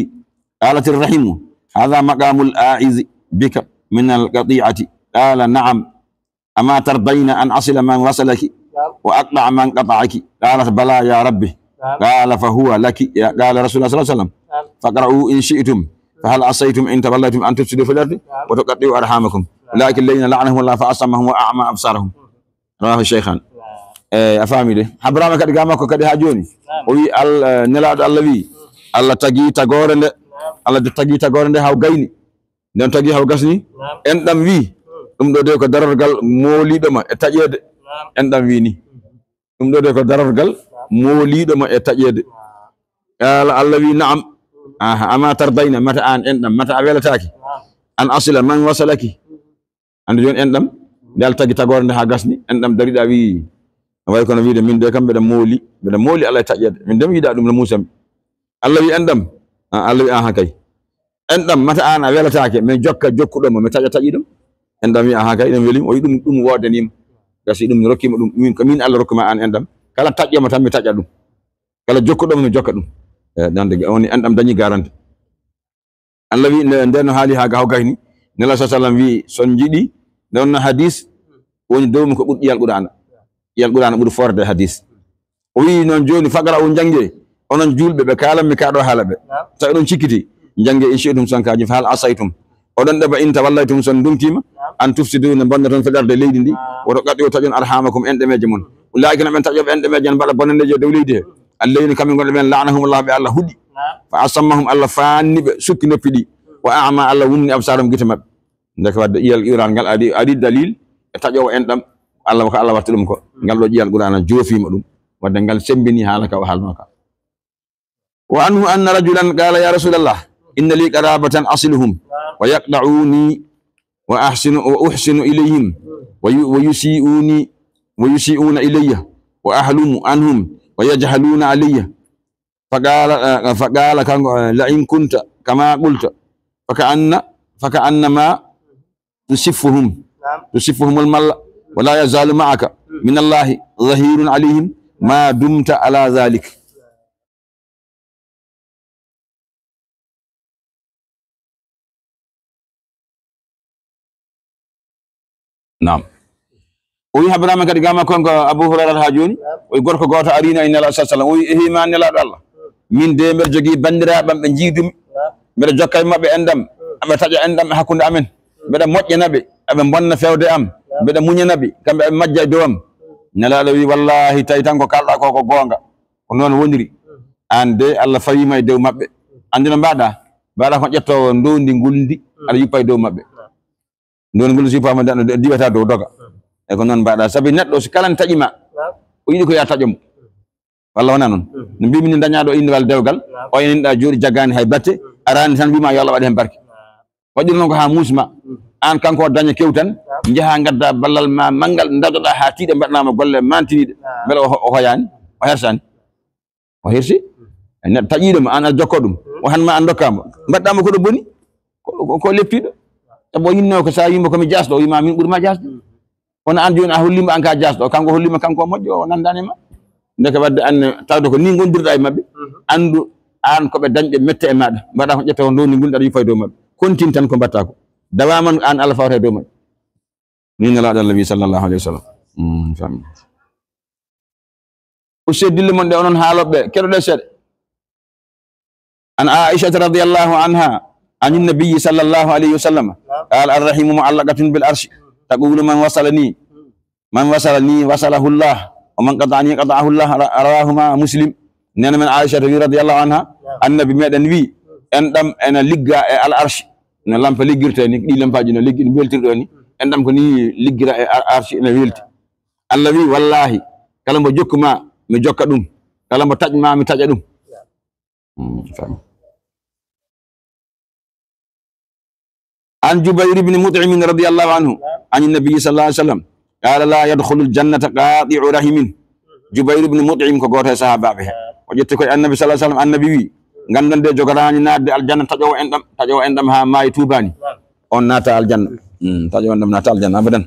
قالت الرحم: هذا مقام الآعز بك من القطيعة. قال: نعم، أما ترضين أن أصل من وصلك وأقطع من قطعك؟ قالت: بلى يا رب. قال: فهو لك. قال رسول الله صلى الله عليه وسلم: فاقرؤوا إن شئتم، فهل عسيتم إن توليتم أن تفسدوا في الأرض وتقطعوا أرحامكم؟ أولئك الذين لعنهم الله فأصمهم وأعمى أبصارهم. رواه الشيخان. Eyyi, a faami de. Habrama kadi ga makko kadi ha joni. O wi Al-, eh, Nelaɗo Allah wi, Allah tagi tagore nde, Allah tagi tagore nde haw gayni. Nden tagi haw gasni. Enɗam wi, ɗum ɗo de ko darorgal moliɗo ma e taƴede. Enɗam wi ni. Ɗum ɗo de ko darorgal moliɗo ma e taƴede. Qala, Allah wi, na'am. Aha, ama tardayna, mata an enɗam, mata a welataake? An asila man wasalaki. Ande joni enɗam, nde Allah tagi tagore nde ha gasni, enɗam dariɗa wi, way kono wiide min de kam mbeɗa mooli, mbeɗa mooli Allah e taƴede. Min de mi yiɗa ɗum no musami. Allah wi enɗam, a, Allah wi aha kay. Enɗam, mata an a welataake, min jokka jokkuɗo mo, mi taƴa taƴiɗum. Enɗam wi, aha kay, ɗum welim, o wi ɗum, ɗum wodanima. Gasi ɗum mi rokkima ɗum, min ko min Allah rokkuma an enɗam. Kala taƴƴo mo tan mi taƴa ɗum. Kala jokkuɗo mo mi jokka ɗum. E, dande, woni enɗam dañi garanti. Allah wi, nde, nden no haali ha ga haw gayni. Nela sa sallam wi, son jiɗi, nden no hadis, woni dow mi ko ɓuri ƴiyal Qur'ana. Ƴiyal Qur'ana ɓuri forde hadis. O wi noon joni, faqra'u, jannge, onon julɓe ɓe kalanmi ka ɗo haala ɓe. Naam. Tawi oɗon cikkiti, jannge in shi'tum sankaji, fa hal asaytum. Oɗon ɗaɓɓa, "in tawallaytum", so on ndonkiima, "an tufsidu", no mbonnoton fil ardi, leydi ndi, "wa tuqatti'u", taƴon, "arhamakum", enɗameeje mon. "Ulaa'ika", no ɓen taƴooɓe enɗameeje en, mbaɗa bonanndeeji e dow leydi he. "Allazina", kamɓe ngonɓe ɓen, "la'anahumullahu", ɓe Allah huɗi. "Fa asammahum", Allah faanni ɓe, sukki noppi ɗi. "Wa a'ma", Allah wumni, "absarahum", gite maɓɓe. Ndeke wadde iyal iwral ngal ari, ari dalil e taƴoowo enɗam. Allah ko Allah watta ɗum ko. Ngal ɗo ƴiyal Qur'aana joofiima ɗum. Wadde ngal semmbini haala ka o haalnoo ka. "Wa anhu anna rajulan qala, ya Rasulallah, inna li qarabatan asiluhum wa yaqta'uni wa ahsinu, wa uhsinu ilayhim wa yu-, wa yusi'uni, wa yusi'una ilayya wa ahlumu anhum wa yajhaluna alayya." Faqala, eh, faqala kanko, eh, "La in kunta kama qulta, faka anna, faka annama tusiffuhum, tusiffuhumul malla, wa la yazalu ma'aka min Allahi zahirun alayhim ma dumta ala zalik." Naam. O wi Habrama kadi gama kon ko Abu Hurairah ha joni. O wi gorko goto arino e Nelaɗo sallallahu alaihi wasallam. O wi, "Ehi ma Nelaɗo Allah. Min de mbeɗa jogii bandiraɓe am ɓe jiidumi. Mbeɗa jokka e maɓɓe enɗam. Aɓe taƴa enɗam e hakkunde amen. Mbeɗa moƴƴana ɓe. Aɓe bonna fewde am. Mbeɗa muñana ɓe. Kamɓe aɓe majja e dow am." Nelaɗo wi, "Wallahi, tawi tan ko kalɗa ko, ko goonga. Ko noon woniri. Aan de, Allah fawima e dow maɓɓe. Anndi no mbaɗa? Mbaɗa ko ƴettowo ndondi ngulndi, aɗa yuppa e dow maɓɓe. Ndondi ngulndi so yuppaama, diwata dow doga. E ko noon mbaɗa. Sabi neɗɗo, so kala ne taƴi ma, o yiɗi ko ya taƴo mo. Walla wona noon?" No mbimi ni, dañaɗo innde walla dewgal, o ene ɗa jooɗi jaggaani hay batte, araani tan mbima yo Allah waɗ heen barke. Waɗir noon ko haa muusma. Aan kanko o daña kew tan, njaha ngadda ballal ma manngal, ndadoɗa haa tiiɗa, mbaɗanama golle mantiniiɗe. Mbele o ho-, o hoyaani, o hersaani? O hersi. E neɗɗo taƴiiɗo ma, aan aɗa jokka ɗum. O han ma aan ndokkaama. Mbaɗɗaama ko ɗo boni. Ko, ko, ko leppiiɗo. Sabu o yinno ko sa yimbo ko mi jaasɗo, o wima min ɓuri ma jaasde. Kono aan jooni a hollima aan ka jaasɗo, kanko hollima kanko o moƴƴo, o nandani ma. Ndeke wadde aan tawde ko ni gondirɗa e maɓɓe. Anndu aan ko ɓe dañɓe mette e maɗa. Mbaɗa ko ƴetta ko ndondi ngulndi aɗa yuppa e dow maɓɓe. Kontin tan ko mbatta ko. Dawaman aan Allah fawta e dow maɓɓe. Ni Nelaɗo Allah wi sallallahu alaihi wasallam. Mm, fami. O seddille mon ɗe onon haaloɓe, keɗoɗe seeɗa. An Aisha radiyallahu anha, anin nabiyyi sallallahu alaihi wasallam. Qala, "Ar-rahimu mu'allaqatun bil arshi. Taqulu man wasalani, man wasalani wasalahu Allah. Wa man qata'ani qata'ahu Allah." Ra-, rawahuma Muslim. Nena men Aisha wi radiyallahu anha, Annabi meɗen wi, enɗam ena ligga e al arshi. No lampa liggirta ni, ɗi lampaji no liggi, ɗi beltirɗo ni. Enɗam ko ni liggira e ar-, arshi ena welti. Allah wi, "Wallahi, kala mbo jokku ma, mi jokka ɗum. Kala mbo taƴ ma, mi taƴa ɗum." Hmm, fami. An Jubayr ibn Mut'im radiyallahu anhu, an Nabi sallallahu alaihi wasallam, qala, "La yadkhulul jannata qati'u rahimin." Jubayr ibn Mut'im ko goto e sahabaɓe he. O ƴetti koye Annabi sallallahu alaihi wasallam, Annabi wi, "Gandan de jogorani nadde aljanna taƴowo enɗam, taƴowo enɗam ha maayi tubani. On nata aljanna." Hmm, taƴowo enɗam nata aljanna abadan.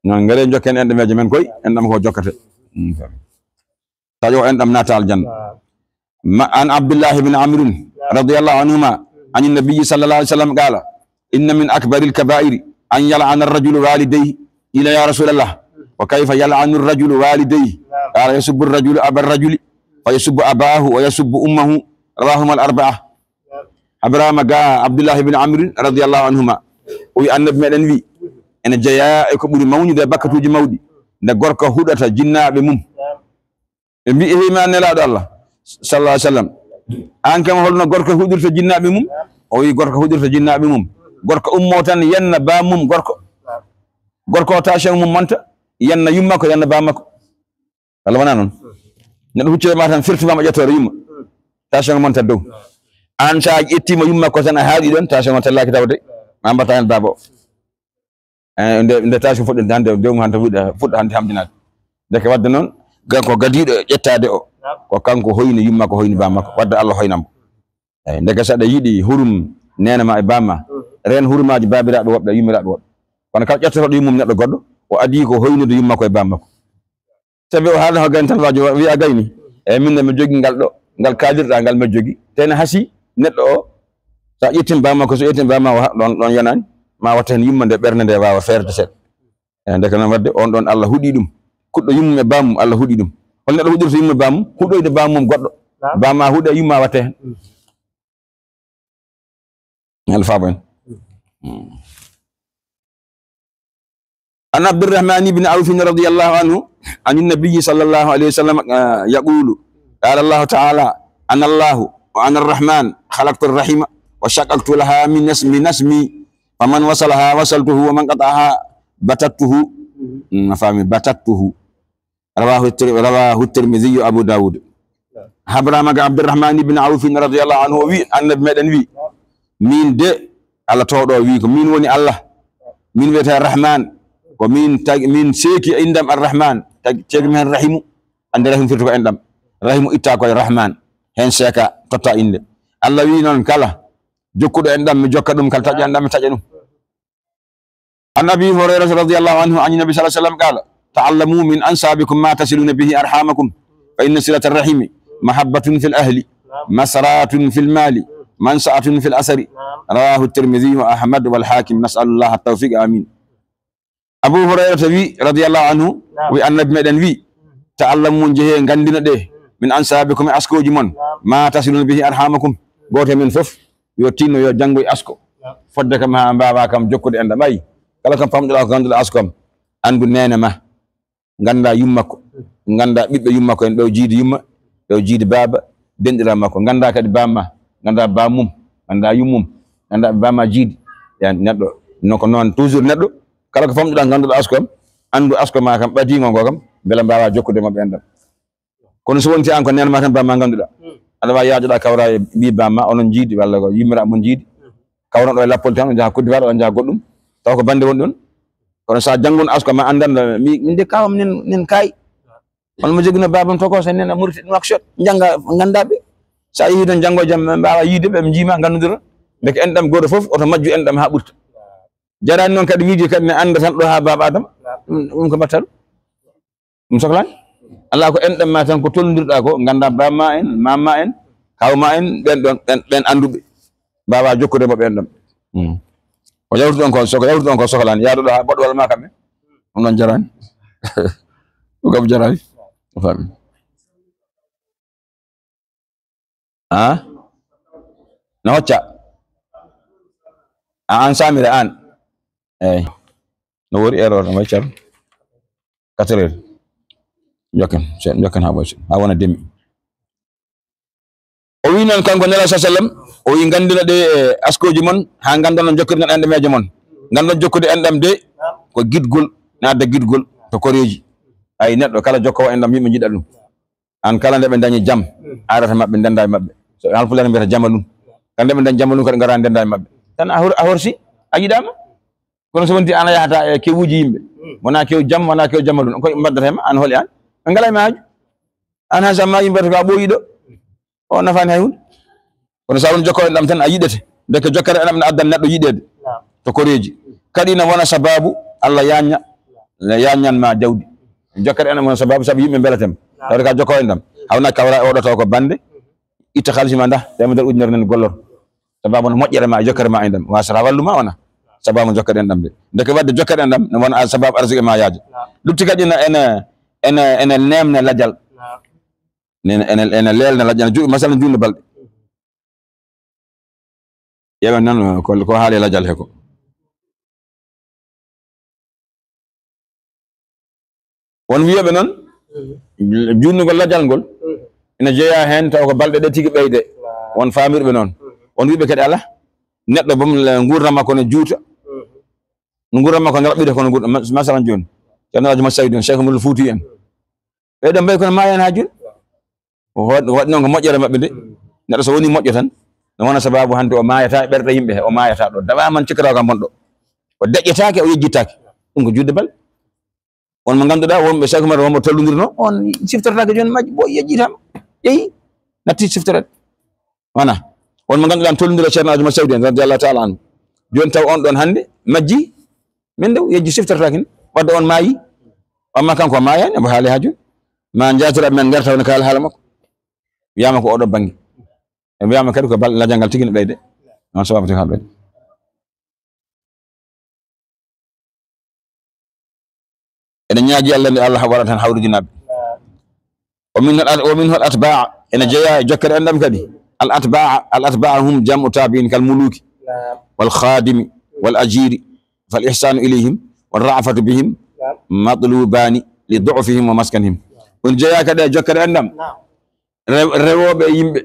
Non, ngare jokken enɗameje men koy, enɗam ko jokkate. Mm, taƴo enɗam nata aljanna. Ma, an Abdullah ibn Amr radiyallahu anhuma, an Nabi sallallahu alaihi wasallam qala, "Inna min akbaril kaba'iri an yal'ana ar-rajulu walidayhi." Qila, "Ya Rasulallah, wa kayfa yal'anu ar-rajulu walidayhi?" Qala, "Yasubbu ar-rajulu aba ar-rajuli, fa yasubbu abahu, wa yasubbu ummahu." Rawahuma al-arba'a. Abrahama ga Abdullah ibn Amr radiyallahu anhuma. O wi, Annabi meɗen wi, ene jeeya e ko ɓuri mawnude e bakkatuuji mawɗi, nde gorko huɗata jinnaaɓe mum. Ɓe mbi, "Ehi ma Nelaaɗo Allah, sallallahu alaihi wasallam, aan kam holno gorko huɗirta jinnaaɓe mum?" O wi, "Gorko huɗirta jinnaaɓe mum. Gorko ummo tan yenna ba mum gorko. Gorko o tension mum monta, yenna yumma ko, yenna ba makko." Walla wonaa noon? Neɗɗo huccere ma tan, firti ma ƴettoore yumma. Tension mon tan dow. Aan, so a ƴettiima yumma ko tan, a haaɗi ɗoon, tension on tellaaki taw de. Ma mbaɗta heen baaba o. Eh, nde, nde tension fuɗɗi hannde, dow mo hannde fuɗɗa, fuɗɗa hannde hamdinaade. Ndeke wadde noon, ga-, ko gadiiɗo e ƴettaade o, ko kanko hoyni yumma ko hoyni baaba makko. Wadde Allah hoyna mo. Eyi, ndeke saɗa yiɗi hurum neene ma e baaba ma, reen hurumaaji baabiraaɓe woɓɓe, yummiraaɓe woɓɓe. Kono kala ƴettotooɗo yummum neɗɗo goɗɗo, o adii ko hoynude yumma ko e baaba makko. Sabi o haala ko gayni tan, waajo wiya gayni. Eyi, min ne mi jogii ngal ɗo, ngal kaalirɗaa ngal mi jogii. Tee ne hasii neɗɗo o, so a ƴettiima baaba makko, so ƴettiima baaba ma, o ha-, ɗoon, ɗoon yanaani, ma watta heen yumma nde ɓernde nde waawa feerde seeɗa. Eyi, ndeke noon wadde on ɗoon Allah huɗii ɗum. Kuɗɗo yummum e baamum, Allah huɗii ɗum. Hol neɗɗo huɗirta yummum e baamum? Huɗoyde baamum goɗɗo. Naam. Baaba ma huɗe, yumma watte heen. Alfaaba en. Hmm. عن عبد الرحمن بن عوف رضي الله عنه عن النبي صلى الله عليه وسلم، آه، يقول: قال الله تعالى: أنا الله وأنا الرحمن، خلقت الرحم وشققت لها من نسم-، من نسمي، فمن وصلها وصلته ومن قطعها بتته. Hmm, a faami, بتته. رواه التر-، رواه الترمذي وأبو داود. Habraama ga Abdurrahman ibn Awfin radiyallahu anhu o wi, Annabi meɗen wi, min de, Allah towɗo wi ko min woni Allah. Min wiyete Rahman. Ko min tag-, min seeki e indam Ar-Rahman. Tag-, ceeki men Rahimu. Ande Rahimu firti ko enɗam. Rahimu itta koye Rahman. Hen seeka totta inde. Allah wi noon kala jokkuɗo enɗam mi jokka ɗum, kala taƴƴo enɗam mi taƴƴa ɗum. عن أبي هريرة رضي الله عنه عن النبي صلى الله عليه وسلم قال: تعلموا من أنسابكم ما تصلون به أرحامكم، فإن صلة الرحم محبة في الأهل، مسرعة في المال، منسعة في الأثر. رواه الترمذي وأحمد والحاكم. نسأل الله التوفيق. آمين. Abu Hurayrata wi, radiyallahu anhu, wi Annabi meɗen wi, ta'allamu, njehee nganndino ɗe, min ansaabikum, e askooji mon, ma tasiluna bihi arhamakum, gooto e men fof yo tinno, yo janngo e asko, fodde kam haa mbaawa kam jokkude enɗam. Ayi, kala kam famɗuɗaa ko ngannduɗaa asko am, anndu neene ma, nganndaa yumma makko, nganndaa ɓiɓɓe yumma makko en, ɓe o jiidi yumma, ɓe o jiidi baaba, denɗiraaɓe makko, nganndaa kadi baamma, nganndaa baamum, nganndaa yummum, nganndaa baamma jiidi. Ya neɗɗo, no ko noon toujours neɗɗo, kala ko famɗuɗaa ngannduɗaa asko am, anndu asko ma kam ɓadiingo ngo kam, mbela mbaawaa jokkude maɓɓe enɗam. Kono so wonti aan ko neene ma tan baamma ngannduɗaa, aɗa waawi yaajoɗaa kawra e ɓii baamma, onon jiidi, walla ko yummiraaɓe mon jiidi, kawroɗo e lappol tan, o njaha Côte d'Ivoire, o njaha goɗɗum, taw ko bannde woni ɗon. Kono so a janngun asko ma anndan, mi, min de kawam nen, nen kaay. Walla mo jogino baabam tokoosa nen a Mauritanie Nouakchott, njannga, nganndaa ɓe. So a yehii toon janngo e jam, ɓe mbaawa yiide ɓe, ɓe njiima, nganndodira. Ndeke enɗam gooto fof, oto majju enɗam haa ɓurta. Jaraani noon kadi wiide kadi ne annda tan ɗo haa baaba Adama. Ɗum, ɗum ko mbaɗta ɗum? Ɗum soklaani. Alaa ko enɗam ma tan ko tolndirɗaa ko, nganndaa baamma en, maamma en, kawma en, ɓen ɗon, ɓen, ɓen annduɓe. Mbaawaa jokkude maɓɓe enɗam. Hmm. Ko yawtuɗon ko, so ko yawtuɗon ko soklaani, yaaduɗo haa goɗɗo walla ma kamɓe. Ɗum noon jaraani. Ɗum kam jaraani. A faami. A? No hocca? A, aan Samira, aan. Eey. No wori heure o, no wari car quatre heures. Jokken, se-, jokken haa ɓooy, haa wona demi. O wi noon kanko Nela sa sallam, o wi nganndino ɗe, e, askooji mon, haa nganndon no njokkiron enɗameeje mon. Nganndon jokkude enɗam de, ko giɗgol, na adda giɗgol, to koreeji. Ay neɗɗo kala jokkoowo enɗam, yimɓe njiɗa ɗum. Aan kala nde ɓe ndañi jam, arata maɓɓe, ndennda e maɓɓe. So Haalpulaar mbiyata jamalun. Kala nde ɓe ndañi jamalun, kadi ngara ndennda e maɓɓe. Tan a hor-, a horsi, a yiɗaama. Kono so wonti aan a yahata e kewuuji yimɓe, wona kew jam, wona kew jamalun, ko ɓe mbaddata e ma, aan holi aan? Ɓe ngalaa e ma haaju. Aan hay so a maayii, mbiyata ko a ɓooyii ɗo. O nafaani hay huunde. Kono so a woni jokkoowo enɗam tan, a yiɗete. Ndeke jokkere enɗam ne addan neɗɗo yiɗeede to koreeji. Kadi ina wona sabaabu Allah yañña, yaññan ma jawdi. Jokkere enɗam wona sabaabu, sabu yimɓe mbelete ma. Tawde ka jokkoowo enɗam. Hawna kawra e oɗo taw ko bannde, itta haalisi ma ndah, teemedere ujunere nen gollor. Sabaabu no moƴƴere ma, jokkere ma enɗam. Wasata wallu ma wona. Sabaabu jokkere enɗam de. Ndeke waɗde jokkere enɗam, ne wona sabaabu arsike ma yaaja. Lutti kadi ene, ene, ene, ene neemne lajal. Ene, ene, ene leelna lajal, ju-, masalan, juutno balɗe. Ƴeewen noon ko, ko haali e lajal he ko. Won wiyooɓe noon, juutnugol lajal ngol, ina jeyaa heen taw ko balɗe ɗe tigi ɓeyde. Won faamirɓe noon. Won wiiɓe kadi alaa. Neɗɗo boom, nguurndam makko ne juuta. Nguurndam makko ne raɓɓiɗa kono nguur-, ma-, masalan jooni. Ceerno Alhaji Mat Sawdi en, Cheikh Umarul Fuuti en. Ɓee ɗoo mbayi kono maaya en haa jooni. Ko waɗ-, waɗi noon ko moƴƴere maɓɓe nde. Neɗɗo so wonii moƴƴo tan, ne wona sabaabu hannde o maayata e ɓerɗe yimɓe he, o maayata ɗo. Dawaa man cikkata ko bonɗo. O deƴƴetaake, o yejjitaake. Ɗum ko juutde balɗe. Won mo ngannduɗaa, wonɓe Cheikh Oumar, wonmo tolndirnoo, on siftortaake jooni majji, bo yejjitaama. Yehi, natti siftorede. Wona. Won mo ngannduɗaa, tolndiroo Ceerno Alhaji Mat Sawdi en, radiyallahu taala anhu. Jooni taw on ɗoon hannde majji, min ɗo yejji siftortaake ni. Wadde on maayi, amma kanko maayaani, omo haali haa jooni. Ma njaatiraaɓe men ngarta woni kaala haala makko. Wiyaama ko oɗo bannge. E wiyaama kadi ko bal-, lajal ngal tigi ne ɓeyde. Noon sababu tigi haa ɓeyde. Eɗen ñaagi Allah nde Allah waɗa tan hawrijinaaɓe. Wa minhu al-, wa minhu al-atbaa, ene jeyaa e jokkere enɗam kadi. Al-atbaa, al-atbaa hum jam'u taabi'in kal muluki wal khaadimi. والأجير، فالإحسان إليهم والرأفة بهم مطلوبان لضعفهم ومسكنهم. Ɗum jeyaa kadi e jokkere enɗam. Rew-, rewooɓe e yimɓe,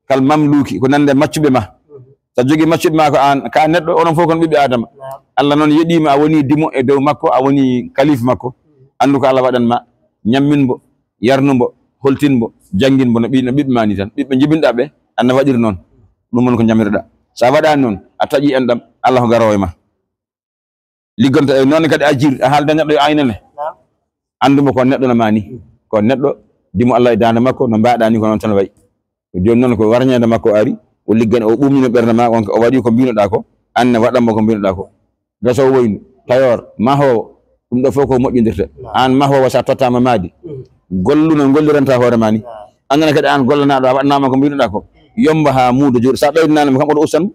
kal mamluki, ko nande maccuɓe ma. So a jogii maccuɓe ma ko aan, ka neɗɗo, onon fof kon ɓiɓɓe Aadama. Allah noon yeɗii ma, a woni dimo e dow makko, a woni kaliif makko. Anndu ko Allah waɗan ma, ñammin mbo, yarnu mbo, holtin mbo, janngin mbo no ɓi-, no ɓiɓɓe ma ni tan. Ɓiɓɓe njibinɗa ɓe, an na waɗir noon. Ɗum woni ko njamiroɗa. So a waɗaani noon, a taƴi enɗam, Allah ko garoowo e ma. Liggonta e noon kadi ajir, a haalda neɗɗo yo aynane. Anndu mo ko neɗɗo no ma ni. Ko neɗɗo, dimo Allah e daande makko, no mbaɗa ni ko noon tan wayi. Jooni noon ko warñeede makko ari, o liggani, o ɓuumnino ɓernde ma, on o waɗi ko mbinoɗa ko, an ne waɗan mo ko mbinoɗa ko. Gasowo woynu, tailleur, mahoowo, ɗum ɗo fof ko moƴƴondirta. Aan mahoowo, so a tottaama maadi, gollu no ngolliranta hoore ma ni. Annana kadi aan gollanaɗo, a waɗanaama ko mbinoɗa ko. Yomba haa muudo jooɗi, so a ɓeydanaani mo kam, oɗo ustan mo.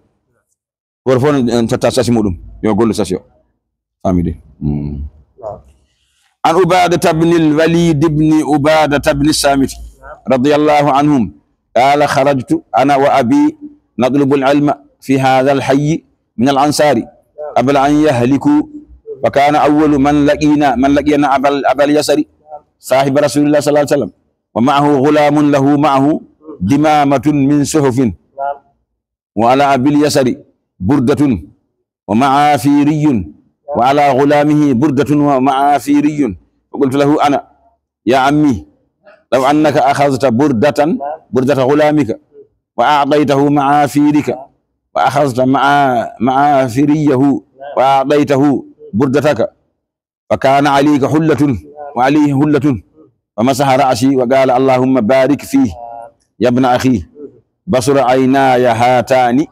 Gooto fof no, en totta sasi muɗum. Yo gollu sasi o. Famidi. Mm. عن عبادة بن الوليد بن عبادة بن الصامت رضي الله عنهم قال: خرجت أنا وأبي نطلب العلم في هذا الحي من الأنصار قبل أن يهلكوا، فكان أول من لقينا، من لقينا أبا، أبا اليسر صاحب رسول الله صلى الله عليه وسلم، ومعه غلام له معه دمامة من صحف، وعلى أبي اليسر بردة ومعافيري، وعلى غلامه بردة ومعافيري. فقلت له أنا: يا عمي، لو أنك أخذت بردة، بردة غلامك، وأعطيته معافيرك، وأخذت مع، معافيريه، وأعطيته بردتك، فكان عليك حلة وعليه حلة. فمسح رأسي وقال: اللهم بارك فيه يا ابن أخي، بصر عيناي هاتان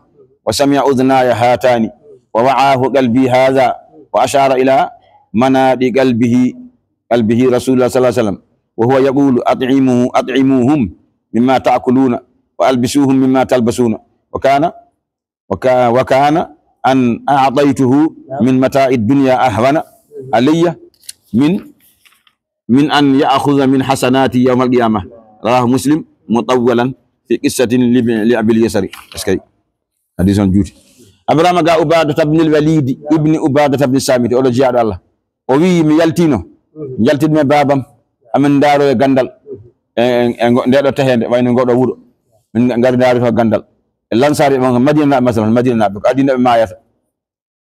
وسمع أذناي هاتان ووعاه قلبي هذا، وأشار إلى مناد قلبه، قلبه رسول الله صلى الله عليه وسلم وهو يقول: أطعموا، أطعموهم مما تأكلون وألبسوهم مما تلبسون. وكان وكا-، وكان أن أعطيته من متاع الدنيا أهون علي من، من أن يأخذ من حسناتي يوم القيامة. رواه مسلم مطولا في قصة لب-، لأبي اليسر. Est-ce que hadis on juuti? Abrahama ga Ubadata bnil Walidi ibni Ubadata bni Samiti, oɗo jiyaaɗo Allah. O wiyi, mi yaltiino, njaltidmi e baabam, amin ndaaro e ganndal, e, e, e ngo-, nde ɗo teheende, wayno ngo ɗo wuro. Min ngari ndaari to ganndal. E Lansaari ɓe, Madina naaɓe, masalan, Madina naaɓe, ko adii nde ɓe maayata.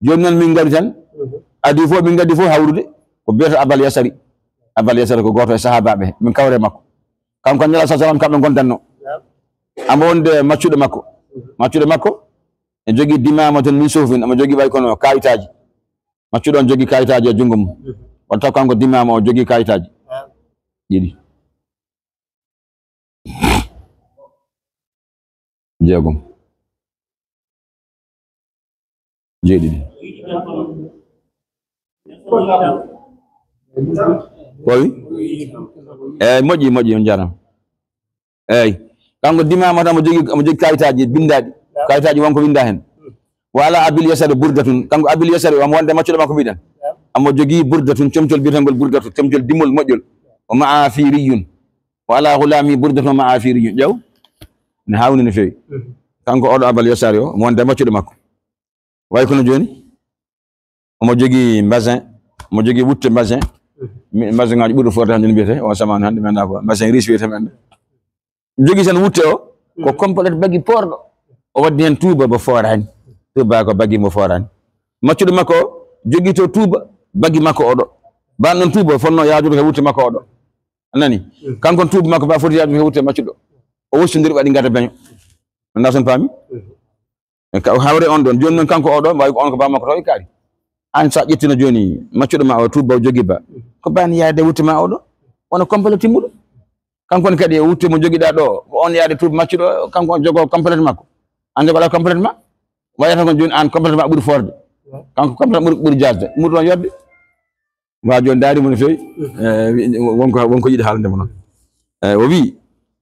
Jooni noon min ngari tan, adii fof, min ngaddi fof hawrude, ko biyata Abal Yasari. Abal Yasari ko gooto e sahaabaaɓe, min kawre makko. Kanko Nela sa salam kamɓe ngondanno. Amo wonde maccuɗo makko. Maccuɗo makko, e jogii dimaama toon min sofin, amo jogii way kono kaayitaaji. Maccuɗo on jogii kaayitaaji e junngo mum. Wata taw kanko dimaama o jogii kaayitaaji. Ɗiɗi. Jeegom. Jeeɗiɗi. Ko wi? Eeyi, moƴƴi, moƴƴi, on njaaraama. Eeyi. Kanko dimaama tan, omo jogii, omo jogii kaayitaaji binndaaɗi. Kaayitaaji won ko winndaa heen. Wa ala Abil Yasari burdatun. Kanko Abil Yasari, omo wonde maccuɗo makko mbiɗen. Omo jogii burdatun, comcol biyetengol burdatun, comcol dimol moƴƴol. O ma'afiriyun. Wa ala gulami burdatun ma'afiriyun. Ƴeew. Ne haawni no feewi. Kanko oɗo Abal Yasari o, omo wonde maccuɗo makko. Way kono jooni, omo jogii mbasin, omo jogii wutte mbasin. Mi-, mbasin ngaaji ɓurɗo foorde hannde no mbiyetee, on samaanu hannde mi anndaa ko mbasin riche wiyetee mi anndaa. Jogii tan wutte o, ko complet bagi poorɗo. O waddi heen tuuba mo fooraani. Tuuba ko bagi mo fooraani. Maccuɗo makko o jogii to tuuba bagi makko oɗo. Baan ɗon tuuba fotnoo yaadude ko e wutte makko oɗo. A nani? Kanko tuuba makko ba foti yaadude ko e wutte maccuɗo. O wostondir waɗi ngada beño. Anndaa so on paami? E ka-, hawre on ɗon. Jooni noon kanko oɗo, mbaawi ko on ko ba makko tawi kaari. Aan so a ƴettino jooni, maccuɗo ma o tuuba o jogii ba. Ko baan yaade wutte ma oɗo? Wona complet timmuɗo. Kanko ne kadi e wutte mo jogiɗa ɗo, ko on yaade tuuba maccuɗo, kanko on jogoo complet makko. Aan jogoɗa complet ma? Wayata ko jooni aan complet ma ɓuri foorde. Kanko complet ɓuri, ɓuri jasde. Ɓuri ɗon yodde. Waajo on ndaari mo no feewi. Eh, wi-, wonko, wonko yiɗi haalande mo noon. Eh, o wii,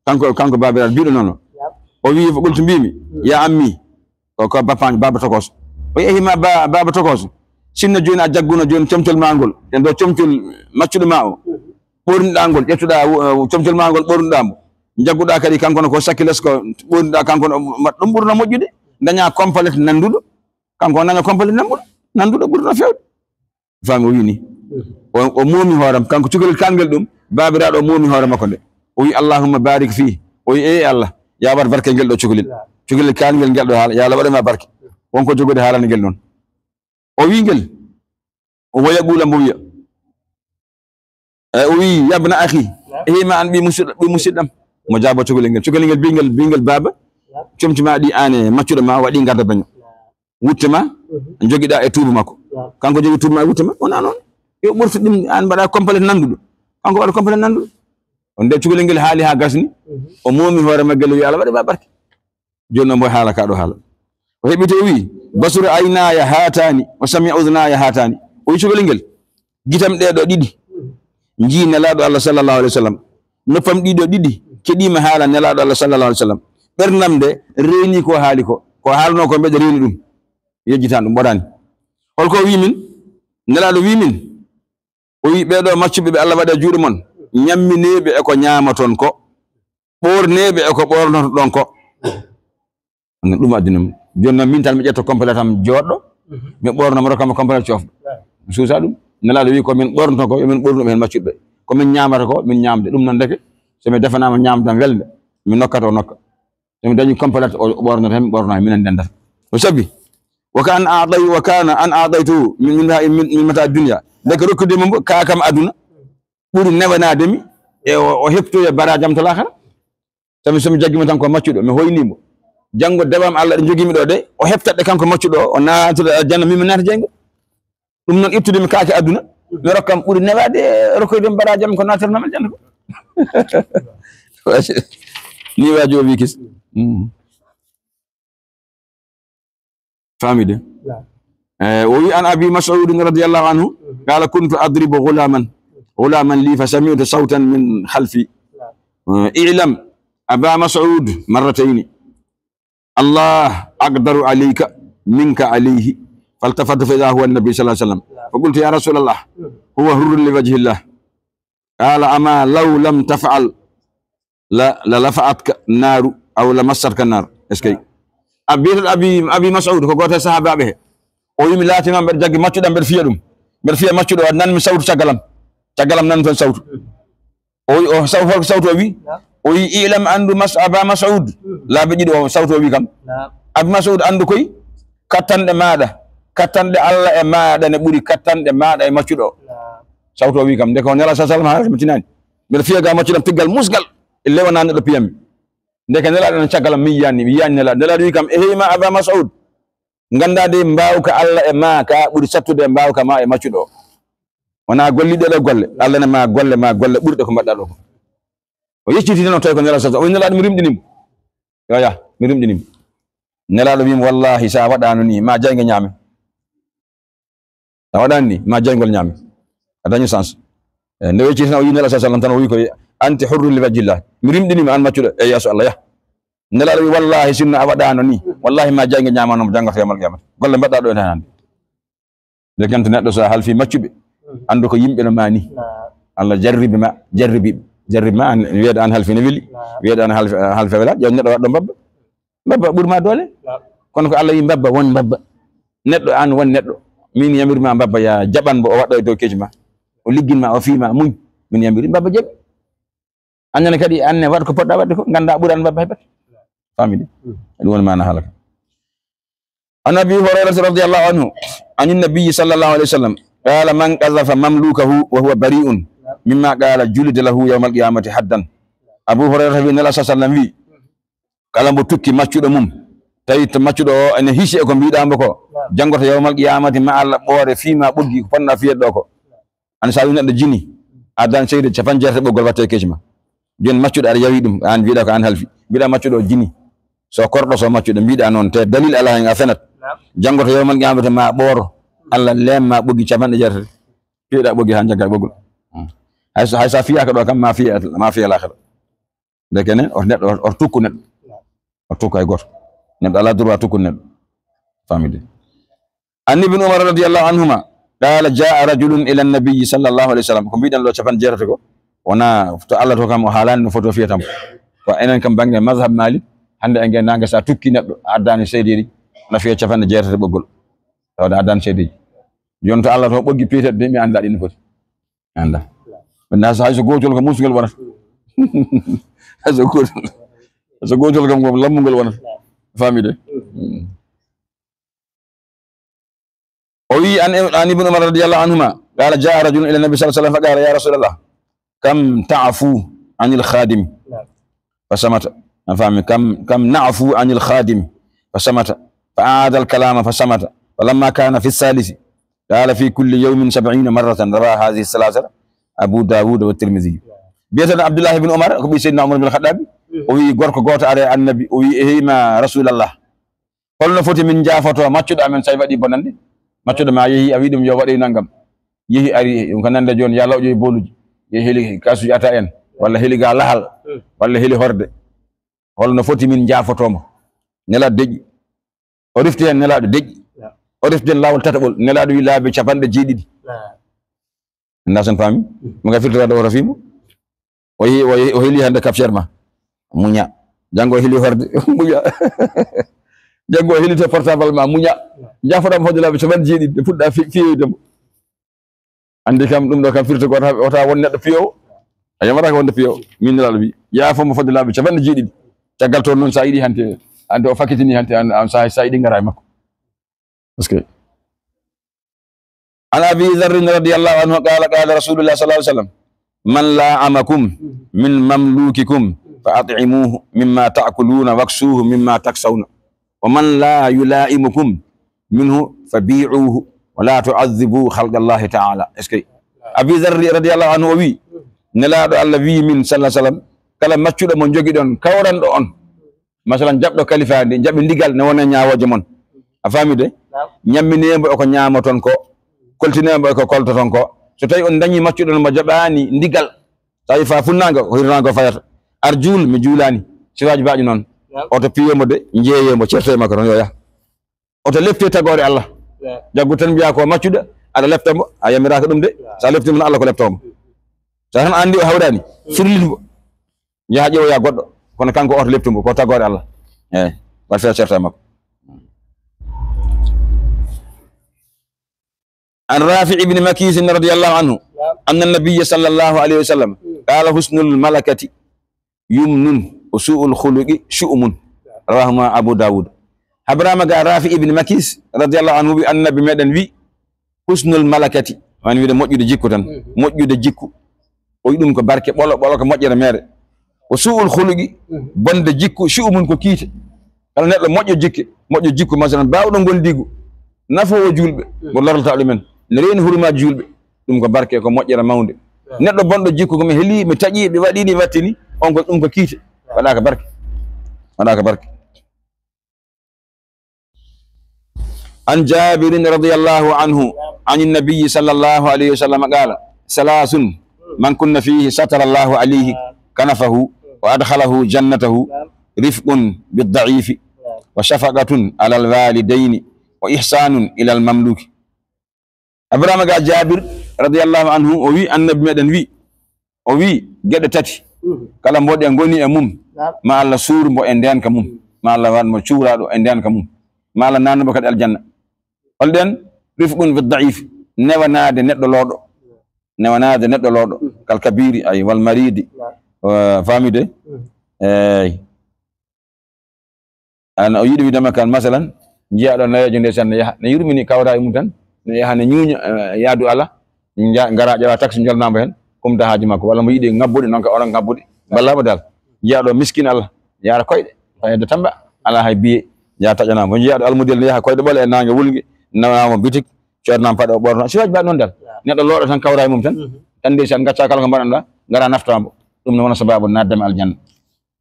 kanko, kanko baabiraaɗo biiɗo noon o. O wii, ko qultu mbiimi, ya ammi, ko, ko bappaanjo, baaba tokooso. O yehi ma ba-, baaba tokooso. Sinno jooni a jagguno jooni comcol ma ngol, e ndo comcol maccuɗo ma o. Ɓorniɗa ngol, ƴettuɗa, uh, comcol ma ngol, ɓornuɗa mo. Jagguɗa kadi kanko no ko sakki les ko ɓornuɗa kanko no, ma-, ɗum ɓurno moƴƴude. Daña complet nanduɗo. Kanko o nana complet nan ɓuri. Nanduɗo ɓurno fewde. Faami o wiini. O, o moomi hoorem, kanko cukalel kaangel ɗum, baabiraaɗo o moomi hoore makko nde. O wi, "Allahumma barik fii." O wi, "Ee Allah, yaa waɗ barke ngel ɗo cukalel. Cukalel kaangel ngel ɗo haala, yaa Allah waɗe ma barke." Wonko jogode haalande ngel noon. O wi ngel, o woya ɓuula mbo wiya. E, o wi, "Yabna akhi, ehi ma an ɓi musidɗo, ɓi musidɗam." Mo jaabo cukalel ngel. Cukalel ngel bingel, bingel, "Baaba, comci ma ɗi aan e maccuɗo ma waɗi ngarda baño. Wutte ma, jogiɗa e tuuba makko." Kanko jogi tuuba ma e wutte ma, wona noon. Yo ɓurtu ɗum, aan mbaɗa complet nanduɗo. Kanko waɗa complet nanduɗo. On nde cukalel ngel haali haa gasni, o moomi hoore maggel, o wi, "Allah waɗe ma barke." Jooni noon mbo haala ka ɗo haala. O heɓi to o wi, "Basura aynaya haatani, wa samia udhnaya haatani." O wi cukalel ngel, "Gitam ɗee ɗo ɗiɗi, njii Nelaaɗo Allah sallallahu alaihi wasallam. Noppam ɗii ɗo ɗiɗi, keɗiima haala Nelaaɗo Allah sallallahu alaihi wasallam. Ɓerndam nde reeni ko haali ko, ko haalno ko mbeɗa reeni ɗum. Yejjitaan ɗum, ɓoraani." Holko o wi min? Nelaaɗo wi min, o wi, "Ɓee ɗo maccuɓe ɓe Allah waɗi e juuɗe mon, ñammineeɓe e ko ñaamaton ko, ɓoorneeɓe e ko ɓoornotoɗon ko." Ɗum addini mo. Jooni noon min tan mi ƴetta complet am jooɗɗo, mi ɓoorno mo, rokka mo complet coofɗo. Mi suusa ɗum. Nelaaɗo wi ko min ɓoornoto ko, yo min ɓoornu ɗum heen maccuɓe. Ko min ñaamata ko, min ñaamde. Ɗum noon ndeke, so mi defanaama ñaamdam welde, mi nokkata o nokka. So mi dañi complet o ɓoornoto heen, mi ɓoorno heen, minen ndendata. O sabi, "Wa ka an a'day-, wa kana an a'daytu min, min, min, min mata dunya." Ndeke rokkude mo mbo, ka kam aduna ɓuri newanaade mi, e o, o heɓtoya baraajam to laakara. Sabi so mi jaggi mo tan ko maccuɗo, mi hoyni mo. Janngo dewam Allah ɗe jogii mi ɗo de, o heɓtat ɗe kanko maccuɗo o, o naatoto aljanna, min mi naata jeyngol. Ɗum noon ittude mi kaake aduna, mi rokkam ɓuri newaade, rokkoyde mi baraajam ko naatirnam aljanna ko. Ni waaji o wi kis. Mm. Faamide? Naam. Eh, o wi an Abi Mas'ud radiyallahu anhu, qala, "Kuntu adribu ghulaman, ghulaman li fa sami'tu sawtan min khalfi. Eh, i'lam, Aba Mas'ud, marratayni. Allah aqdaru alayka minka alayhi." Faltafattu fa idha huwa an-nabi sallallahu alayhi wasallam. Fa qultu, "Ya Rasulallah, huwa hurrun li wajhillah." Qala, "Ama law lam taf'al la, la lafa'atka naru aw la massatka nar." Est-ce que? Abi, Abi, Abi Mas'ud ko gooto e sahaabaaɓe he. O wi, mi laatino mbeɗa jaggi maccuɗam, mbeɗa fiya ɗum. Mbeɗa fiya maccuɗo, nan mi sawtu caggal am. Caggal am nan toon sawtu. O wi, o saw-, holko sawtu o wi? O wi, "I'lam, anndu Mas-, Aba Mas'ud, laabi ɗiɗo o sawtu o wi kam. Abi Mas'ud, anndu koy, kattanɗe maaɗa, kattanɗe Allah e maaɗa ne ɓuri kattanɗe maaɗa e maccuɗo o." Sawtu o wi kam, nde ko Nela sallallahu alayhi wasallam haala mi tinaani. Mbeɗa fiya ga maccuɗam tiggal musgal, e lewanande ɗo piyammi. Ndeke Nelaaɗo no caggal am, mi yiyaani, mi yiyaani Nelaaɗo. Nelaaɗo wi kam, "E hey ma Aba Mas'ud, nganndaa de mbaawka Allah e ma ka ɓuri sattude e mbaawka ma e maccuɗo o. Wona golliɗo ɗo golle, Allah ne ma golle, ma golle ɓurɗe ko mbaɗɗa ɗo ko." O yecciti tan o tawi ko Nelaaɗo sallallahu alayhi wasallam. O wi Nelaaɗo mi rimɗini mo. Yo yah, mi rimɗini mo. Nelaaɗo wi mo, "Wallahi, sa waɗaano ni, ma jayngol ñaame. Sa waɗaani ni, ma jayngol ñaame. A dañu sens." Eh, nde wecciti tan o yi Nelaaɗo sallallahu alayhi wasallam tan o wi ko, "Anti hurru li wajhillah." Mi rimɗini mo an maccuɗo e yeeso Allah, yah. Nelaaɗo wi, "Wallahi, sinno a waɗaano ni, wallahi, ma jayngol ñaamano mo janngo to yawmal qiyamah. Golle mbaɗɗa ɗo en hannde." Nde kanta neɗɗo so a halfi maccuɓe, anndu ko yimɓe no ma ni. Allah jarribi ma, jarribi, jarribi ma, an, wiyeede an halfi ne weli, wiyeede an halfi, halfi wela, yo neɗɗo waɗɗo mbabba. Mbabba ɓuri ma doole. Kono ko Allah wi mbabba, won mbabba. Neɗɗo an won neɗɗo. Min yamiri ma mbabba, ya jaɓan mbo o waɗɗo e dow keeci ma. O liggin ma, o fii ma, muñ. Min yamiri mbabba jaɓi. Annene kadi, anne waɗ ko poɗɗa waɗde ko, ngannda ɓuri an mbabba heɓat. Famidi. Ɗum woni maana halaka. An Abi Hurayrata radiyallahu anhu, anin Nabiyyi sallallahu alayhi wa sallam, qala, "Man qazafa mamlukahu wa huwa bari'un mimma qala, julida lahu yawmal qiyamati haddan." Abu Hurayrata wi, Nela sallallahu alayhi wa sallam wi, kala mbo tukki maccuɗo mum, tawi to maccuɗo o ene hiisi e ko mbiɗa mbo ko, janngo to yawmal qiyamati ma Allah ɓoore fii ma ɓoggi ko ponɗa fiyede ɗo ko. An sa wi neɗɗo jini, addan seede capan jeetati ɓoggol watte keeci ma. Jooni maccuɗo aɗa yawi ɗum, an mbiɗa ko an halfi. Mbiɗa maccuɗo o jini. So korɗo so maccuɗo, mbiɗa noon, te dalil ala hen a fenat. Janngo to yawmal qiyamati ma ɓooro, Allah leem ma ɓoggi capanɗe jeetati. Piyeɗa ɓoggi ha jagga ɓoggol. Hmm. Hay so, hay sa fiyaka ɗo kam ma fiye, ma fiye laakara. Ndeke ne, o neɗɗo, o, o tukku neɗɗo. O tukku hay goto. Neɗɗo ala droit tukku neɗɗo. Famide. An Ibn Umar radiyallahu anhuma, qala, jaa rajulun ila nabiyyi sallallahu alayhi wa sallam. Ko mbiɗen ɗo capanɗe jeetati ko. Wona to Allah to kam o haalani no foto fiyatam. Ko enen kam bannge mazhab Malik, hannde e nge nange sa tukki neɗɗo, a addani seedeji, na fiya capanɗe jeetati ɓoggol. Tawde a addani seedeji. Jooni to Allah to ɓoggi peeteɗo de, mi anndaa ɗi no foti. Anndaa. Ndaa so hay so gootol ko muusngol wonata. Hay so gootol. Hay so gootol kam ko lammungol wonata. Faami de? Mm. O wi an, an Ibn Umar radiyallahu anhuma, qala, jaa rajulun ila nabi sallallahu alaihi wasallam fa qala, ya Rasulallah, kam ta'fu anil khadim? Fa samata. A faami? Kam, kam na'fu anil khadim? Fa samata. Fa aada al kalama fa samata. Fa lamma kana fi salisi, qala, fi kulli yawmin sab'ina marratan. Rawa hadhihi salasa Abu Dawud wa Tirmidhi. Biyeteeɗo Abdullah ibn Umar, ko ɓii Seydina Umar bin Khattabi, o wi gorko gooto ari e Annabi, o wi, e heyma Rasulallah, holno foti min njaafotoo maccuɗo amen so tawi waɗi bonannde? Maccuɗo ma yehi, a wi ɗum yo waɗoy nanngam. Yehi ari, ɗum ko nannde jooni, ya lawƴoy booluji. Yehi heli kaasuji ata en, walla heli ga lahal, walla heli horde. Holno foti min njaafotoo mo? Nelaaɗo deƴƴi. O refti heen Nelaaɗo deƴƴi. O refti heen laawol tataɓol. Nelaaɗo wi laabi capanɗe jeeɗiɗi. Ndaa sen faami? Mo ga firtoraade o rafiimo. O yi-, o yi-, o heli hannde capture ma. Muña. Janngo o heli horde. Muña. Janngo o heli to portable ma. Muña. Njaafoɗaa mo fodde laabi capanɗe jeeɗiɗi. Nde puɗɗa fi-, fiyoyde mo. Anndi kam ɗum ɗo kam firti ko wota, wota won neɗɗo piyowo. A yamata ko wonde piyowo. Min Nelaaɗo wi. Yaafo mo fodde laabi capanɗe jeeɗiɗi. Caggal toon noon sa yiɗi hannde, hannde o fakkitini hannde an, an sa, sa yiɗi ngara e makko. Parce que عن أبي ذر رضي الله عنه قال قال رسول الله صلى الله عليه وسلم من لاعمكم من مملوككم فأطعموه مما تأكلون واكسوه مما تكسون ومن لا يلائمكم منه فبيعوه ولا تعذبوا خلق الله تعالى. Est-ce que Abi Dharri radiyallahu anhu o wi, Nelaaɗo Allah wi min sallallahu alaihi wasallam, kala maccuɗo mo jogiɗon kawranɗo on, masalan, jaɓɗo kalifaandi, jaɓi ndigal ne wona ñaawooje mon. A faami de? Naam. Ñamminee mbo e ko ñaamoton ko, koltinee mbo e ko koltoton ko. So tawi on dañi maccuɗo mo jaɓaani ndigal, tawi fa funnaango, ko hirnaango fayata. Ar juul, mi juulaani. Sifaaji baaɗi noon. Naam. Oto piyo mbo de, njeeyee mbo, certe makko toon yo yah. Oto lepte tagoore Allah. Naam. Jaggu tan mbiyaa ko maccuɗo, aɗa lepta mbo, a yamiraaka ɗum de. Naam. Sa lepti mbo, Allah ko leptoo mbo. Sa tan anndi o hawraani, mm, firlit mbo. Yaha ƴeewoya goɗɗo, kono kanko oto leptu mbo, ko tagoore Allah. Eey, waɗ feere certa makko. عن رافع بن مكيس رضي الله عنه أن النبي صلى الله عليه وسلم قال حسن الملكة يمن وسوء الخلق شؤم. رواهما أبو داود. Habraama ga Rafi ibn Makis radiyallahu anhu wi Annabi meɗen wi, husnul malakati, wani wiide moƴƴude jikku tan. Mhm. Moƴƴude jikku. O wi ɗum ko barke ɓolo, ɓolo ko moƴƴere meere. Ko su'ul khuluqi, mhm, bonde jikku, shu'umun ko kiite. Kala neɗɗo moƴƴo jikke, moƴƴo jikku, masalan, baawɗo ngondiigu, nafoowo juulɓe, mhm, mo lorlata ɗumen, ne reeni hurumaaji juulɓe, ɗum ko barke, ko moƴƴere mawnde. Mhm. Neɗɗo bonɗo jikku, ko mi heli, mi taƴi, mi waɗi ni, wattini, on ko, ɗum ko kiite. Mhm. Waɗaaka barke. Waɗaaka barke. عن جابر رضي الله عنه عن النبي صلى الله عليه وسلم قال: ثلاث من كن فيه ستر الله عليه كنفه وأدخله جنته: رفق بالضعيف، وشفقة على الوالدين، وإحسان إلى المملوك. Abrahama ga Jabir radiyallahu anhu, o wi, Annabi meɗen wi, o wi, geɗe tati, mhm, kala mboɗe ngoni e mum, naam, ma Allah suur mbo e ndeenka mum, mhm, ma Allah waɗ mo cuuraaɗo e ndeenka mum, ma Allah naatnu mbo kadi aljanna. Hol ɗeen? Rifqun bi da'if, newanaade neɗɗo looɗo, newanaade neɗɗo looɗo, mhm, kal kabiri, ay, wal maridi, naam, eh, faamide, mhm, eey. An o yiɗi wiide ma kan, masalan, njiyaa ɗo nayeejo ndeysaan ne yaha, ne yurmini kawra e mum tan, ne yaha ne ñuuña, eh, yaadu Allah, nja-, ngara ƴeewa taxi njolnaa mbo heen, kumta haaji makko, walla mo yiɗi ŋabbude, noon ka onon ŋabbude, mballaa mo dal. Njiyaa ɗo miskin Allah, yaara koyɗe, fayda tamba, alaa hay biye, njaha taƴanaa mo. Njiyaa ɗo almudel ne yaha koyɗe ɓole e naange wulnge, nawa mo bitik, coodnaa mo paɗe o ɓorno. Sifaaji mbaɗi noon dal. Neɗɗo looɗo tan kawra e mum tan, mhm, tan ndeysaan ngacca kala ko mbaɗanɗaa, ngara nafta mo. Ɗum ne wona sabaabu naatde ma aljanna.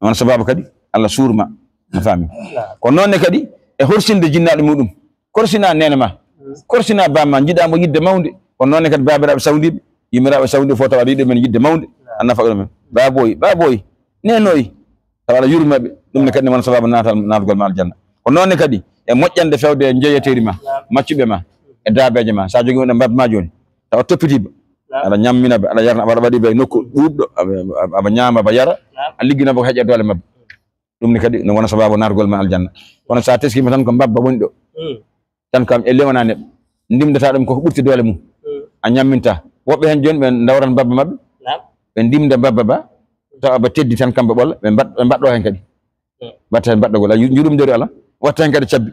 Noon sababu kadi Allah suur ma, a faami. Ko noon ne kadi e horsinde jinnaaɗo muɗum. Korsina neene ma, korsina baam ma, njiɗaa mo yiɗde mawnde. Ko noon ne kadi baabiraaɓe sawndiiɓe, yummiraaɓe sawndiiɓe fof tawa aɗa yiɗi men yiɗde mawnde, a nafa ɗumen. Baabooy, baabooy, neenooy, tawa aɗa yurma ɓe. Ɗum ne kadi ne wona sababu naatal, naatgol ma aljanna. Ko noon ne kadi e moƴƴande fewde e njeeyateeri ma, maccuɓe ma, e daabeeje ma. So a jogii wonde mbabba ma jooni, tawa toppitiiba. Naam. Aɗa ñammina ɓe, aɗa yarna, aɗa waɗi ɓe nokku ɓuuɓɗo, aɓe, aɓe, aɓe ñaama, aɓe yara, naam, a liggina ɓe ko heƴa doole maɓɓe. Ɗum ne kadi no wona sababu naatgol ma aljanna. Kono so a teskiima tan ko mbabba woni ɗo, hmm, tan kam elle wonaa neɗɗo. ndimdata ɗum ko ɓurti doole mum. A ñamminta. Woɓɓe heen jooni ɓe ndawran mbabba maɓɓe. Ɓe ndimda mbabba ba, tawa ba teddi tan kamɓe ɓolla, ɓe mbaɗ-, ɓe mbaɗɗo heen kadi. Watta heen mbaɗɗogol, a njurum jooɗi ala, watta heen kadi cabbi.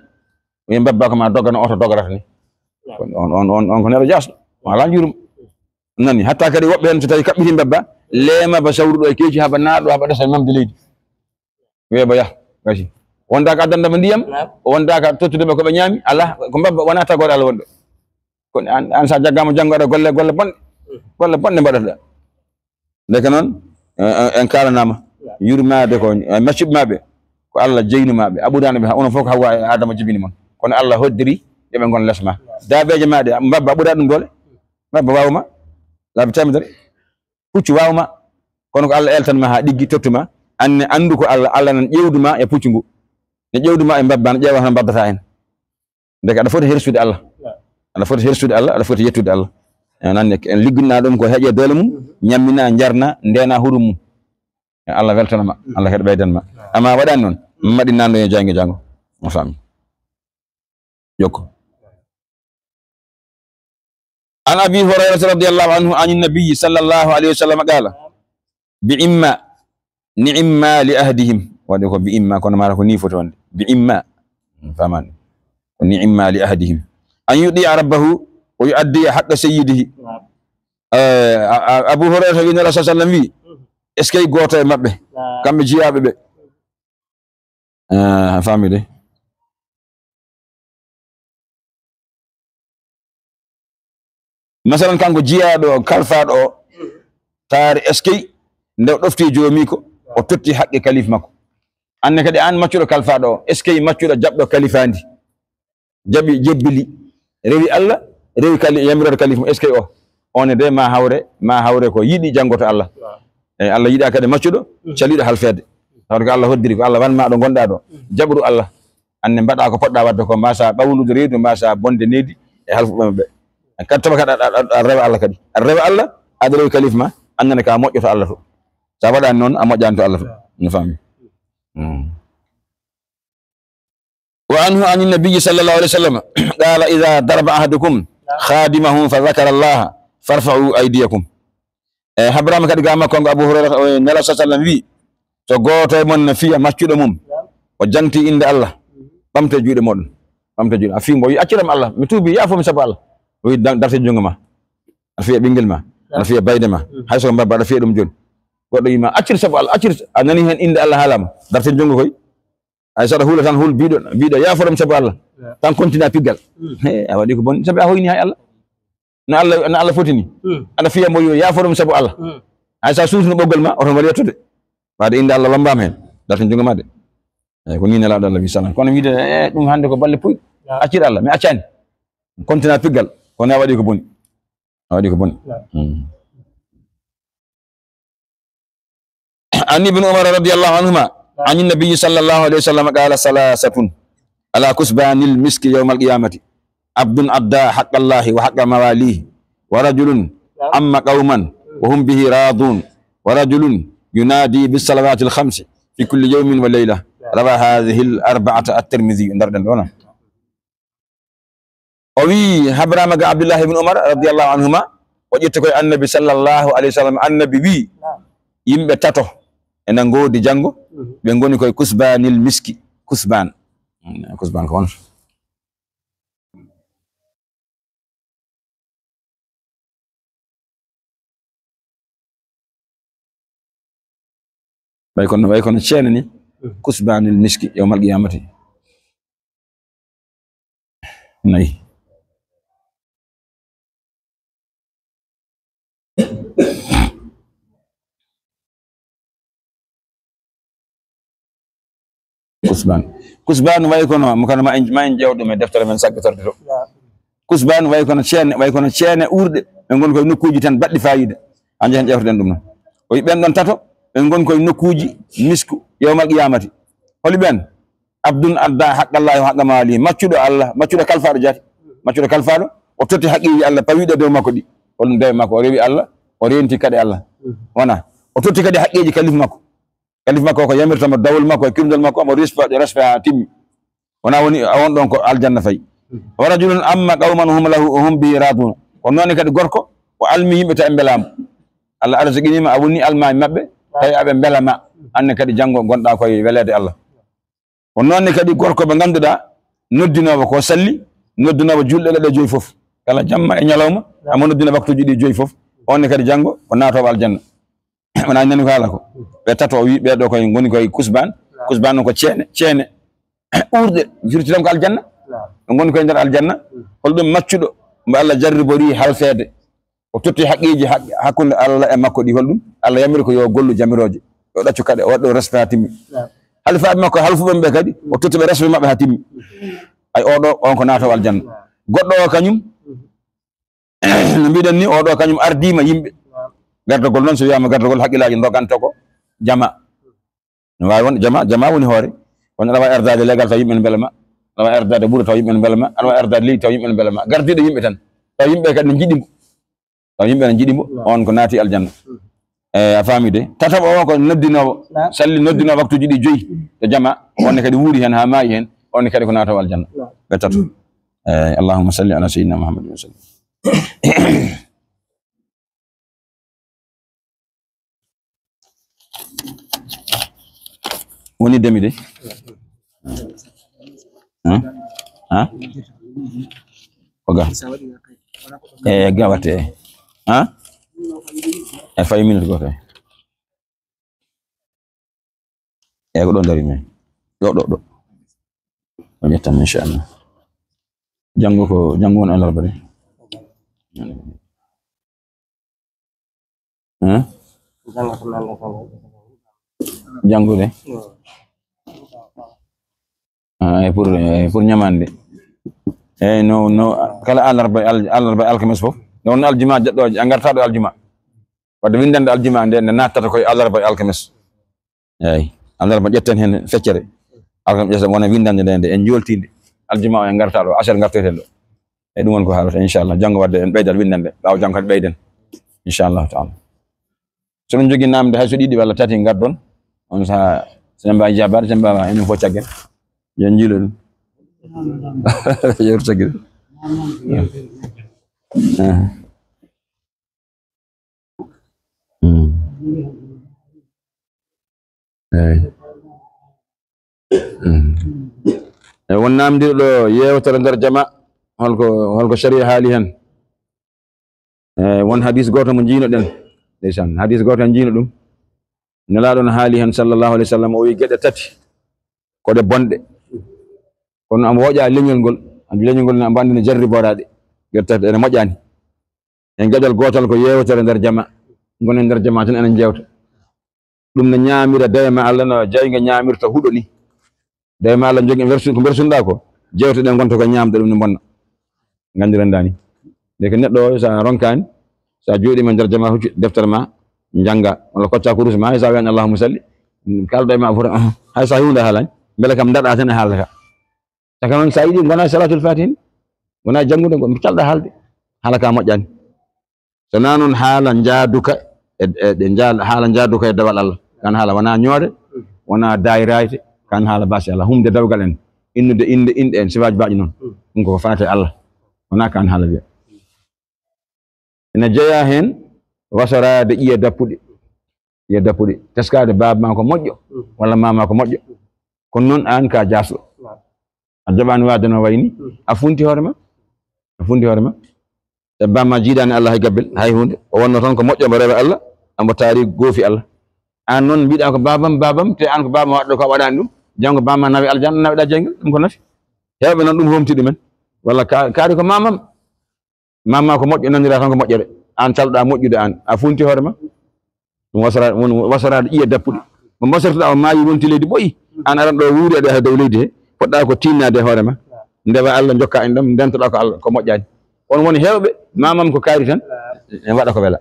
Ɓe mbabba ko ma dogano oto dogorata ni. On, on, on, on ko neɗɗo jaasɗo. Wala njurum. Nani, hatta kadi woɓɓe heen so tawi kaɓɓiti mbabba, leema ba sawruɗo e keeci, haba naaɗo, haba ɗasa mamde leydi. Wiya ba yah, gasi. Wonda ka addanda ɓe ndiyam, wonda ka tottude ɓe ko ɓe ñaami, ala, ko mbabba, wona tagoore Allah wonɗo. Kono an, an sa jaggama janngo aɗa golle, golle bonɗe, golle bonɗe mbaɗata. Ndeke noon, eh, eh, en kaalanaama, yurmaade ko, eh, maccuɓe maɓɓe, ko Allah jeynu maɓɓe, a ɓuraani ɓe, onon fof ko Hawwa e Adama jibini mon. Kono Allah hoddiri, yo ɓe ngon les ma. Daabeeje maɗe, mbabba a ɓuraa ɗum doole, mbabba waawma, laabi temedere. Puccu waawma, kono ko Allah eltan ma haa ɗiggi, tottu ma. Anne, anndu ko Allah, Allah nan ƴeewdu ma e puccu ngu. Ne ƴeewdu ma e mbabba, ne ƴeewa hono mbaddata heen. Ndeke aɗa foti hersude Allah. Aɗa foti hersude Allah, aɗa foti yettude Allah. En anne, en ligginɗa ɗum ko heƴe doole mum, ñammina, njarna, ndena hurum mum. E Allah weltana ma, Allah kadi ɓeydan ma. Amma waɗani noon, maɗi nanɗo e janngo janngo. On faami. Jokko. عن أبي هريرة رضي الله عنه عن النبي صلى الله عليه وسلم قال: بعما نعما لأحدهم. Waɗi ko bi'imma, kono mara ko ni foti wonde. Bi'imma. Famani. Ko ni'imma li ahadihim. An yudi'a rabbahu wa yu'addiya haqqa sayyidihi. Eh, a, a, Abu Hurairata wi Nela sallam wi, est-ce que gooto e maɓɓe, kamɓe jiyaaɓe ɓe, eh, a faami de. Masalan, kanko jiyaaɗo o, kalfaaɗo o, taari est-ce que nde o ɗofti joomi ko, o totti haqqe kalif makko. Anne kadi aan maccuɗo kalfaaɗo o, est-ce que maccuɗo jaɓɗo kalifaandi? Jaɓi, jebbili, rewi Allah, rewi kali-, yamiroore kalifa mum, est-ce que o, on de ma hawre, ma hawre ko yiɗi janngoto Allah. E Allah yiɗa kadi maccuɗo, caliɗo halfeede. Tawde ko Allah hoddiri, ko Allah wan ma ɗo ngonɗa ɗo. Jaɓru Allah. Anne mbaɗa ko poɗɗa waɗde ko, mbasa ɓawlude reedu, mbasa bonde needi e halfuɓe maɓɓe. Kadi tuma kadi a, a, a, a rewa Allah kadi. A rewa Allah, aɗa rewi kalifa ma, annene ka moƴƴoto Allah to. Sa waɗani noon, a moƴƴani to Allah to. No faami. Mm. وعنه عن النبي صلى الله عليه وسلم قال: إذا ضرب أحدكم خادمه فذكر الله فارفعوا أيديكم. E Habrama kadi ga makko ngo Abu Hurayra, o Nela sa sallam wi, so gooto e mon ne fiya maccuɗo mum, o janti innde Allah, ɓamte juuɗe moɗon. Ɓamte juuɗe. A fi mbo wi, "Acciram Allah, mi tuubi, yaafo mi sabu Allah." O wi, "Dan-, darte junngo ma." Aɗa fiya ɓinngel ma, aɗa fiya bayde ma. Hay so ko mbabba, aɗa fiya ɗum jooni. Goɗɗo wi ma, "Accir sabu Allah, accir." A nani heen innde Allah haalama. Darte junngo koy. Hay so aɗa huula tan, huul biiɗo, biiɗo, "Yaafoɗam sabu Allah." Tan kontina piggal. He, a waɗi ko boni, sabu a hoyni hay Allah. No Allah, no Allah fotini. Aɗa fiya mbo yo, "Yaafoɗam sabu Allah." Hay so a suutuno ɓoggol ma, oto mbaɗi yettude. Waade innde Allah lombaama heen. Dartin junngo ma de. Eyi, ko ni Nelaaɗo Allah wi sallam. Kono wiide, "Eh, ɗum hannde ko balle puy." Accir Allah, mi accani. Kontina piggal. Kono a waɗi ko boni. A waɗi ko boni. Mm. عن ابن عمر رضي الله عنهما عن النبي صلى الله عليه وسلم قال: ثلاثة على كثبان المسك يوم القيامة: عبد أدى حق الله وحق مواليه، ورجل عم قوما وهم به راضون، ورجل ينادي بالصلوات الخمس في كل يوم وليلة. روى هذه الأربعة الترمذي. Ndarɗen ɗo, non. O wi, habrama ga Abdullah ibn Umar radiyallahu anhuma, o ƴetti koye Annabi sallallahu alayhi wa sallam, Annabi wi, yimɓe tato ena ngoodi janngo, ɓe ngoni koye kusbanil miski, kusban. Mm, kusban ko honto? Way kono, way kono ceene ni, kusbanil miski yawmal qiyamati. Nayi. Kusban. Kusban way kono, mo kono ma en, ma en ƴeew ɗum e deftere men sakkitorde to. Kusban way kono ceene, way kono ceene uurɗe, ɓe ngoni koye nokkuuji tan baɗɗi faayiida. Haa njahen ƴeewtoɗen ɗum noon. O wi ɓen ɗon tato, ɓe ngoni koye nokkuuji misku, yawmal qiyamati. Holi ɓen? Abdun adda haqqallahi wa haqqa mawalihi. Maccuɗo Allah, maccuɗo kalfaaɗo jaati. Maccuɗo kalfaaɗo, o totti haqqeeji Allah pawiiɗo dow makko ɗi. Holɗum dewe makko, o rewi Allah, o renti kaɗe Allah. Wona, o totti kadi haqqeeji kalif makko. Kalif makko ko yamirta mo dawol makko e kirndol makko, omo respa, respa haa timmi. Wona woni, a on ɗon ko aljanna fayi. Wa rajulun amma qawman hum lahu, hum bihi radun. Ko noon kadi gorko, o almi yimɓe tawi ɓe mbelaama. Allah arsiqinii ma, a woni almaami maɓɓe, tawi aɓe mbelaama. Aan ne kadi janngo ngonɗaa koye weleede Allah. Ko noon ne kadi gorko ɓe ngannduɗaa noddinoowo ko salli, noddinoowo julɗe ɗe joyi fof. Kala jamma e ñalawma, amo noddina waktuuji ɗi joyi fof. On ne kadi janngo ko naatoowo aljanna. Wona nani ko haala ko. Ɓe tato o wi ɓe ɗo koye ngoni koye kusbaan. Kusbaan noon ko ceene, ceene. Uurɗe, firti tan ko aljanna. Ɓe ngoni koye nder aljanna. Holɗum maccuɗo mo Allah jarribori halfeede. O totti haqqeeji hak-, hakkunde Allah e makko ɗi holɗum? Allah yamiri ko yo gollu jamirooje. Yo ɗaccu kaɗe, o waɗa ɗo respect haa timmi. Halifaaɓe makko halfuɓe ɓe kadi, o totti ɓe respect maɓɓe haa timmi. Ay oɗo, on ko naatoowo aljanna. Goɗɗo o kañum, no mbiɗen ni, oɗo kañum ardiima yimɓe. Gardagol noon, so wiyaama gardagol, haqqillaaji ndoganto ko jama. No waawi won jama, jama woni hoore. Kono aɗa waawi ardaade legal taw yimɓe ne mbelama. Aɗa waawi ardaade wuro taw yimɓe ne mbelama. Aɗa waawi ardaade leydi taw yimɓe ne mbelama. Gardiiɗo yimɓe tan. Taw yimɓe kadi ne njiɗi mo. Taw yimɓe ne njiɗi mo. On ko naati aljanna. E, a faami de. Tataɓo o ko noddinoowo. Salli noddinoowo waktuuji ɗi joyi. To jama. On ne kadi wuuri heen haa maayi heen. On ne kadi ko naatoowo aljanna. Ɓe tato. E, Allahumma salli ala sayyidina Muhammadin wa sallim. Woni demi de. Hein? Hein? Ko ga? E ga watte. Hein? E fayi minute ko kay. E ko ɗo dari men. Ɗo, ɗo, ɗo. O ƴettan inchallah. Janngo ko, janngo woni alarba de. Hein? Janngo ko nande tan. Janngude? Ah, e pour, e pour ñamande. Eyyi, no, no, kala alarba, al-, alarba, alkames fof. Nde wonno aljuma jaɗɗo, a ngarta ɗo aljuma. Wadde winndande aljuma nde, nde nattata koye alarba e alkames. Eyyi, alarba ƴetten heen feccere. Alkames ƴetten wona winndande nde, nde en njooltinde. Aljuma o en ngarta ɗo, aset ngartoyten ɗo. E ɗum woni ko haalata, inchallah. Janngo wadde en ɓeydat winndande, ɓaawo janngo kadi ɓeyden. Inchallahu taala. So ɗum jogii namde hay so ɗiɗi walla tati ngaddon. On saha, so en mbaawi jabaade, so en mbaawa enen fof caggen. Yo en njiilu ɗum. Yeru caggi ɗum. Ah. Mm. Eyyi. Mm. E won namdirɗo yeewtere nder jama, holko, holko sharia haali hen? E won hadis gooto mo njiino ɗen. Ndeysaan, hadis gooto en njiino ɗum. Nelaaɗo no haali hen sallallahu alayhi wa sallam, o wi geɗe tati ko ɗe bonɗe. Kono amo woƴa leñol ngol, andi leñol ngol ne amo andi no jarriboraɗe. Geɗe tati ene moƴƴani. En geɗal gootal ko yeewtere nder jama. Ngonen nder jama tan enen jeewta. Ɗum no ñaamira dewma Allah no jayga ñaamirta huɗo ni. Dewma Allah jogi bersu-, ko bersunɗa ko, jeewte ɗe ngonta ko ñaamde ɗum ne bonna. Nganndiren dani. Ndeke neɗɗo o, so a ronkaani, so a jooɗiima nder jama, huccu deftere ma, njannga, walla kocca kurus ma, hay so a wiyan allahumma salli, kaalda e ma fota, hay so a huunde haalani, mbele kam ndaɗa tan e haalata ka. Saka noon, so a yiɗi, ngona salatul fatihi ni, ngona janngude, ngo calɗa haalde, haala ka moƴƴani. So wonaa noon, haala njaaduka e, e, e njaal-, haala njaaduka e dewal Allah. Kan haala wonaa ñoore, wonaa daayiraayte, kan haala basi Allah. Humde dewgal en, innude innde, inɗe en, sifaaji baaɗi noon. Ɗum ko faate Allah. Wonaa kan haala wiya. Ina jeyaa heen wasoraade ƴiye dappuɗe. Ƴiye dappuɗe. Teskaade baaba ma ko moƴƴo, walla mama ko moƴƴo. Kono noon aan ka jaasɗo. A jaɓaani waade no wayi ni. A funti hoore ma. A funti hoore ma. Te bamma jiidaani Allah hay gabbel, hay huunde. O wonno tan ko moƴƴo, mbo rewa Allah, ambo taari goofi Allah. Aan noon mbiɗa ko babam, babam, te aan ko babam waɗɗo ko a waɗaani ɗum. Janngo bamma nawe aljanna, naweɗa jeyngol, ɗum ko nafi. Heewɓe noon ɗum homti ɗumen. Walla ka-, kaari ko mamam. Mamma ko moƴƴo, nanira tan ko moƴƴere. Aan calɗa moƴƴude aan. A funti hoore ma. Ɗum wasora-, won wasoraade ƴiye dappuɗe. Mo mbasortoɗa o maayi wonti leydi ɓoyi. Aan aran ɗo wuureede he dow leydi he. Poɗɗa ko tinnaade e hoore ma. Ndewa Allah jokka en ɗam, ndentoɗa ko Allah, ko moƴƴaani. On woni heewɓe, mamam ko kaari tan. En waɗa ko wela.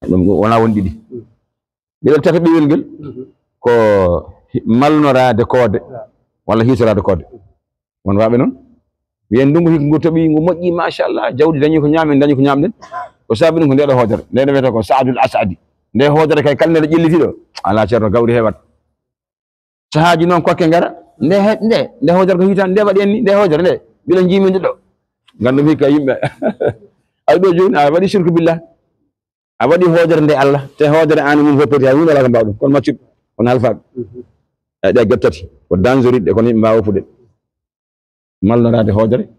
Ɗum wona won ɗiɗi. Geɗel tataɓewel ngel ko hi-, malnoraade koode walla hiitoraade koode. Won waaɓe noon. Wiyen ndungu hikka ngu toɓi, ngu moƴƴi, machallah, jawdi dañi ko ñaamen, dañi ko ñaamɗen. Ko saabi ɗum ko nde ɗo hoodere. Nde ɗo wiyetee ko Saadul Asadi. Nde hoodere kay kala nde ɗo ƴelliti ɗo. Alaa ceerno gawri heewat. Sahaaji noon kokke ngara. Nde he-, nde, nde hoodere ko hiitan, nde waɗi en ni, nde hoodere nde. Mbiɗa jiiminde ɗo. Nganndu mi ka yimɓe. Ay ɗo jooni a waɗi shirku billah. A waɗi hoodere nde Allah. Te hoodere an mum foppete hay huunde alaa ko mbaaw ɗum. Kono maccuɓe, on halfaaɓe. E ɗe gettati. Ko dangereux ɗe kono yimɓe mbaawa fuɗe. Malnoraade hoodere,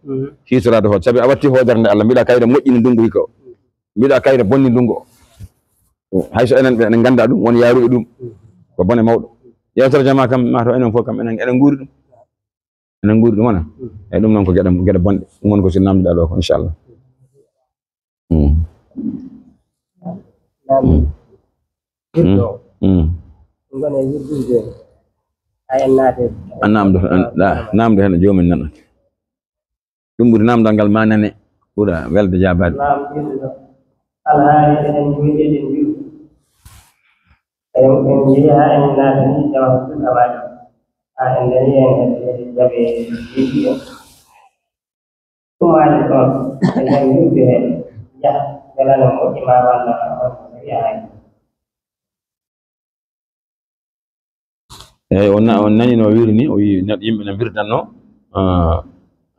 hiitoraade hoodere. Sabi a watti hoodere nde Allah. Mbiɗa kayre moƴƴini ndungu hikka o. Mbiɗa kayre bonni ndungu o. Hay so enen ɓe enen ngannda ɗum, won yaaruɓe ɗum. Ko bone mawɗo. Yewtere jamaa kam, ma to enen fof kam, enen, enen nguuri ɗum. Enen nguuri ɗum wona. Eyi, ɗum noon ko geɗe, geɗe bonɗe. Ɗum woni ko si namdiɗaa ɗo ko, inchallah. Mm. Naam. Mm. Wirdo. Mm. Ngone wirdude. A en naate. A namdo, a, a, namdo heen joomin nana. Ɗum ɓuri namdal ngal ma nane. Ɓura welde jaabaade. Naam, wirdo. Alhaali eɗen njoyɗi eɗen njuɗi. En, en njehi haa en naatani jawab Abaajo. Haa en dañi en heɓe jaɓe yiɗi en. Ɗumaade ɗoon, e nder yimɓe hee, yaha, mbela no moƴƴi ma walla on ko sariya haali. Eeyi, on na-, on nani no wiiri ni, o wiyi neɗɗo, yimɓe no mbirdanno, ah,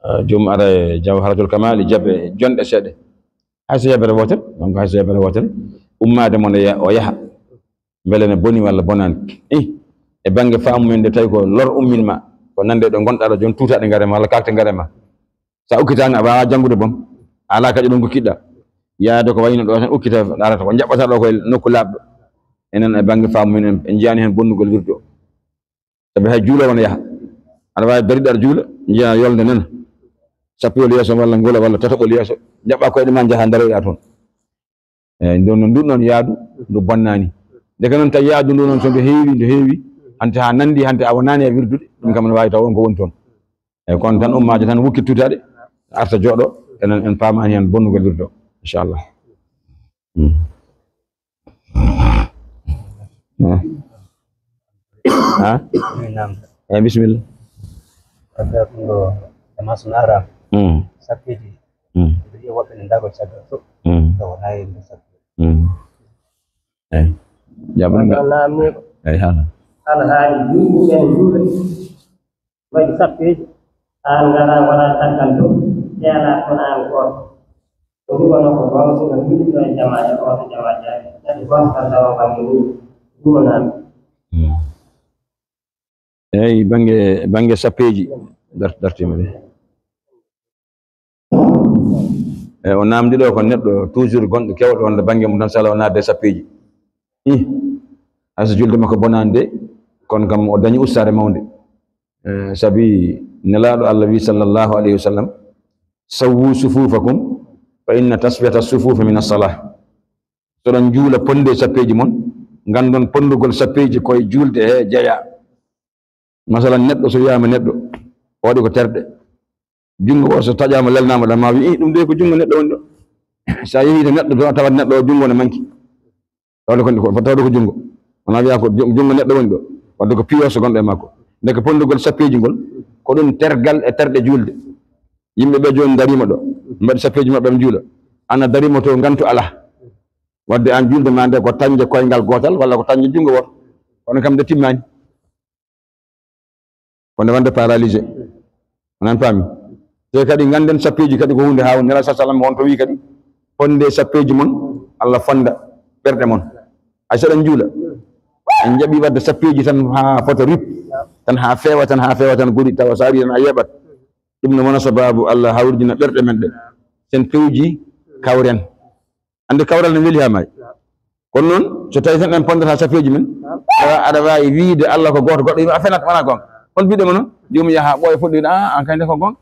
ah, joom ara e Jawharatul Kamali, jaɓe jonɗe seeɗa. Hay so yebere wootere, donc hay so yebere wootere, ummaade mo nde ya-, o yaha. Mbele ne boni walla bonaani? Ih, e bannge faamu men nde tawi ko lor ummin ma, ko nande ɗo ngonɗaa ɗo, jooni tuutaaɗe ngare ma walla kaakte ngare ma. So a ukkitaani, a waawaa janngude boom. A alaa kadi ɗo ngokkiɗaa. Yaade ko wayno ɗo tan, ukkita, daarata ko njaɓɓataa ɗo ko e nokku laaɓɗo. Enen e bannge faamu men, en, en njiyaani heen bonnugol wirdo. Sabi hay juuloowo no yaha. Aɗa waawi dariɗo aɗa juula, njiyaa yolnde nana. Sappoyol yeeso walla ngolo walla tataɓol yeeso. Njaɓɓaa koyɗe ma, njahaa ndaroyaa toon. Eeyi, ndun noon, ndun noon yaadu, ndu bonnaani. Ndeke noon tawi yaadu ndu noon so ndu heewi, ndu heewi, hannde haa nanndi, hannde a wonaani e wirdude, ɗum kam ne waawi taw on ko woni toon. Eeyi, kono tan ummaade tan wukki tuutaaɗe, arta jooɗo, enen en paamaani heen bonnugol wirdo, inchallah. Mm. Eh. Ha? Min namda. Eh, bisimilla. Wadda ɗum ɗo e masuna ara. Mm. Sappeji. Mm. Mbiɗo yiya woɓɓe ne ndago caggal fof. Mm. Tawa na yimɓe sappo. Mm. Eh. Jaɓɓude ngal. Naamni ko. Eh, hala. Hala haali juuɗe ɓen juuɗe. Waɗi sappeeji, aan ngaraa wonaa caggal dow, ƴeelaa kono aan gooto. Ko ɗum wonoo ko goonga, ɗum ko miɗo e jamaa e ooto jamaa jaari. Kadi goonga tan tawa bannge ngu, ɗum wonaa. Hmm. Eeyi, bannge, bannge sappeeji, dar-, dartiima de. E o naamndi ɗo ko neɗɗo toujours gonɗo keewɗo wonde bannge mum tan, sala o naatde e sappeeji. Ih, hay so julde makko bonaani de, kono kam o dañi ustaare mawnde. Eh, sabi Nelaaɗo Allah wi, sallallahu alayhi wa sallam, "Sawwu sufufakum, fa inna taswiyata sufufi min as-salah." So ɗon juula, ponde sappeeji mon, nganndon ponndugol sappeeji koye juulde he jeyaa. Masalan, neɗɗo so wiyaama neɗɗo, o waɗi ko terɗe. Junngo o so taƴaama, lelnaama ɗo, ma wi, "Ih, ɗum de ko junngo neɗɗo woni ɗo." So a yehii to neɗɗo to, a tawat neɗɗo o junngo ne manki. Tawde ko, ko, tawde ko junngo. Wona wiya ko ju-, junngo neɗɗo woni ɗo. Wadde ko piyo so gonɗo e makko. Ndeke ponndugol sappeeji ngol, ko ɗum tergal e terɗe juulde. Yimɓe ɓe jooni ndariima ɗo, mbaɗi sappeeji maɓɓe, ɓe njuula. Aan a dariima to, ngantu alaa. Wadde aan juulde ma nde ko tañde koyngal gootal walla ko tañde junngo wooto. Kono kam nde timmaani. Ko nde wonde paralysé. Onon paami? Te kadi ngannden sappeeji kadi ko huunde haa woni. Nelaaɗo sallam won to wii kadi, "Ponde sappeeji mon, Allah fonda ɓerɗe mon." Hay so eɗen njuula, en njaɓi waɗde sappeeji tan haa fota rip, tan haa feewa, tan haa feewa, tan gori tawa so ari tan a yeeɓat. Ɗum ne wona sabaabu Allah hawridina ɓerɗe men ɗe. Sen pewji, kawren. Anndi kawral ne weli haa maayi. Kono noon, so tawii tan en pondata sappeeji men, awa aɗa waawi wiyde Allah ko gooto, goɗɗo wiima a fenat, wonaa goonga. Hol mbiɗo mo noon? Joomum yaha ɓooya fuɗɗo wiɗa, "Ah, aan kay nde ko goonga."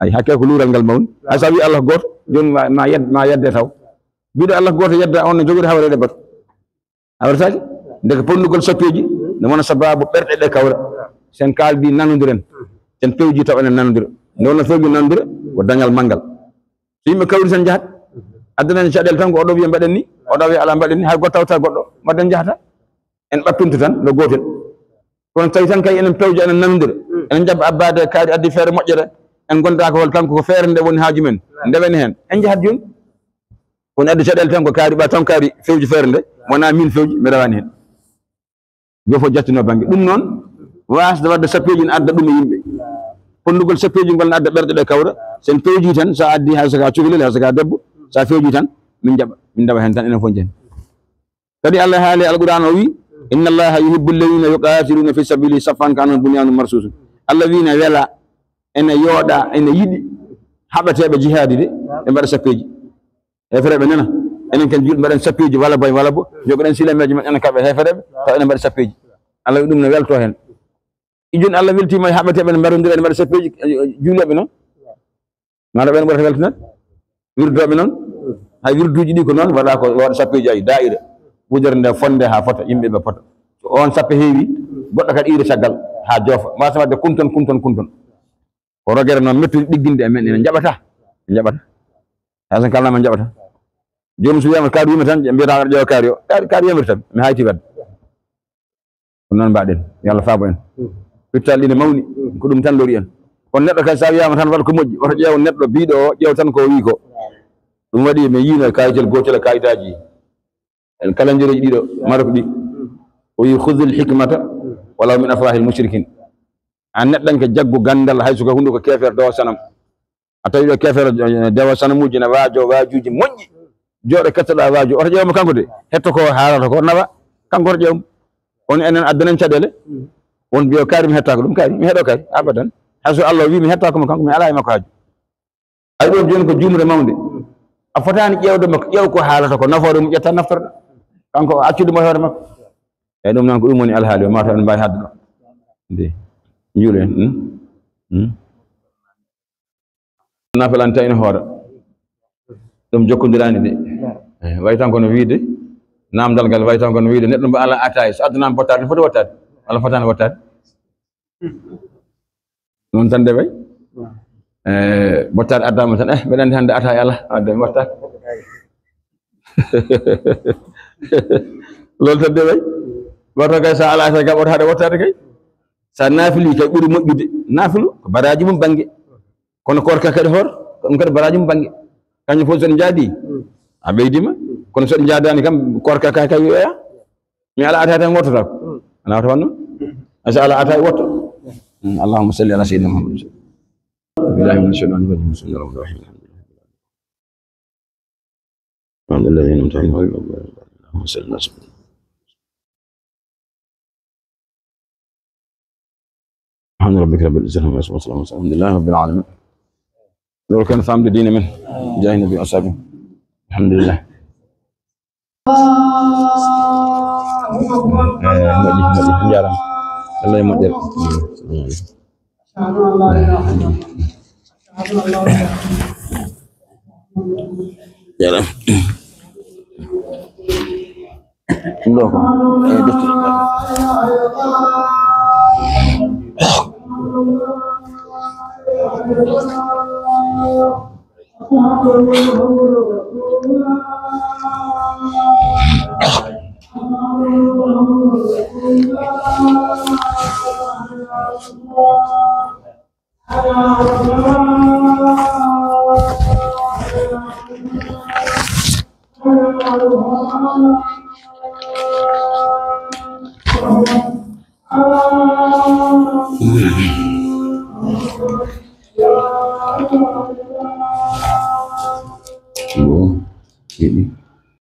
Ay, hakke ko luural ngal mawni. Hay so a wii Allah ko gooto, jooni ma, ma yed-, ma yedde taw. Mbiɗo Allah ko gooto yedda, on ne jogoɗo hawreede bato. Hawretaake? Ndeke ponndugol sappeeji, ne wona sabaabu ɓerɗe ɗe kawra. Sen kaaldi nanondiren. Sen pewji taw enen nanondira. Nde wona pewji nanondira, ko dañal manngal. So yimɓe kawri tan njahat, addanani caɗeele tan ko oɗo wiya mbaɗen ni, oɗo wiya alaa mbaɗen ni, hay goɗɗo tawta goɗɗo, mbaɗen njahata. En ɓattunto tan no gootel. Kono tawi tan kay enen pewja, enen nanondira. Enen njaɓa abbaade kaari addi feere moƴƴere, en ngonda ko hol kanko ko feere nde woni haaju men. Ndewen heen. En njahat jooni. Kono addi caɗeele tan ko kaari ɓa tan kaari fewji feere nde, wonaa min fewji, mi rewaani heen. Gooto fof jattinoo bannge. Ɗum noon, waasde waɗde sappeeji ne adda ɗum e yimɓe. Ponndugol sappeeji ngol ne adda ɓerɗe ɗe kawra. So en pewjii tan, so a addii hay so ko a cukalel, hay so ko a debbo, so a fewjii tan, min njaɓa, min ndawa heen tan, enen fof njehen. Kadi Allah haali e Alquraan o wii, "Inna Allaha yuhibbu alladhina yuqatiluna fi sabili saffan ka'annahum bunyanun marsus." Allah wii ne wela, ene yooɗa, ene yiɗi haɓeteeɓe jihaadi de, ɓe mbaɗa sappeeji. Heefereeɓe nana, enen ken juulɓe mbaɗen sappeeji wala boy wala bo, jogoɗen silameeji men enen kamɓe heefereeɓe, taw enen mbaɗa sappeeji. Allah wii ɗum ne welto heen. Ijon Allah weltiima e haɓeteeɓe ne mbarondira ene mbaɗa sappeeji, eh, juulɓe noon. Maɗa ɓen ɓurata weltanade? Wirdooɓe noon? Hay wirduuji ɗi ko noon waɗa ko waɗa sappeeji ay daa'ira. Wudere nde fonde haa fota, yimɓe ɓe pota. So oon sappe heewi, goɗɗo kadi iira caggal haa joofa. Mbasa waɗde kunton, kunton, kunton. Ko rogere noon mettude ɗigginde e men, en njaɓata. En njaɓata. Hay so en kalnaama en njaɓata. Joomum so wiyaama kaari yumre tan, mbiyata aɗa ƴeewa kaari o. Kaari, kaari yumre tan, mi hayti waɗde. Ko noon mbaɗen, yo Allah faabo en. Pittaali ɗi ne mawni, ko ɗum tan lori en. Kono neɗɗo kadi, so a wiyaama tan waɗ ko moƴƴi, woto ƴeew neɗɗo biiɗo o, ƴeew tan ko o wii ko. Ɗum waɗi mi yiino e kaayitel gootel e kaayitaaji. En kala njereeji ɗiɗo, Marok ɗi. O wii, "Khudhil hikmata walaw min afwahil mushrikin." An neɗɗanke, jaggu ganndal, hay so ko hunnduko keefeero dewo sanam. A tawi ɗo keefeero, eh, dewo sanamuuji ne waajo waajuuji moƴƴi. Jooɗo kettoɗaa waaju, oto ƴeew mo kanko de. Hetto ko haalata ko, nawa. Kanko oto ƴeew mo. On enen addanen caɗeele. On mbiyo kaari mi hettaako ɗum, kaari mi heɗo kaari. Abadan. Hay so Allah wii mi hettaako mo kanko, mi alaa e makko haaju. Ay ɗo jooni ko juumre mawnde. A fotaani ƴeewde mo, ƴeew ko haalata ko, nafoore mum ƴetta naftorɗa. Kanko o accude mo hoore makko. Eyi ɗum noon ko ɗum woni alhaali o, mataw en mbaawi haɗde ɗo. Nde. Njuulo en. Hmm? Hmm? Nafilanta ina hoora. Ɗum jokkondiraani de. Eh, way tan kono wiide, naamndal ngal way tan kono wiide, neɗɗo mbo alaa ataaya, so addanaama bottaade, ne foti wattaade? Walla fotaani wattaade? Noon tan de way. Eh, bottaade addaama tan, eh, mbeɗa anndi hannde ataaya alaa, wadde mi wattaade. Loolu tan de way. Wata kay so alaa ataaya kam, oto haɗa wattaade kay. So a naafilii kay ɓuri moƴƴude. Naafilu ko baraaji mum bannge. Kono koorka kadi hoor, ko ɗum kadi baraaji mum bannge. Kañum fof so ɗum njaadi, a ɓeydiima. Kono so ɗum njaadaani kam, koorka ka kay yoya. Mi alaa ataaya tan wottotaako. Alaa wota wanno. Asa alaa ataaya wotto. Hmm, Allahumma salli ala sayyidina Muhammad. Billahi minash shaitanir rajim. Bismillahir rahmanir rahim. Alhamdulillah. Alhamdulillah. Allahumma salli ala sayyidina. Subhana rabbika rabbil izzati amma yasifun. Wa salamun ala mursalin. Alhamdulillahi rabbil alamin. Loolu ken famde diine men. Jaahi nabi ashabi. Alhamdulillah. Eh, moƴƴi, moƴƴi. Njaaraama. Allah e moƴƴere. Jaaraama. Ɗum ɗo ko, eh, defte. Bon, yeɗi.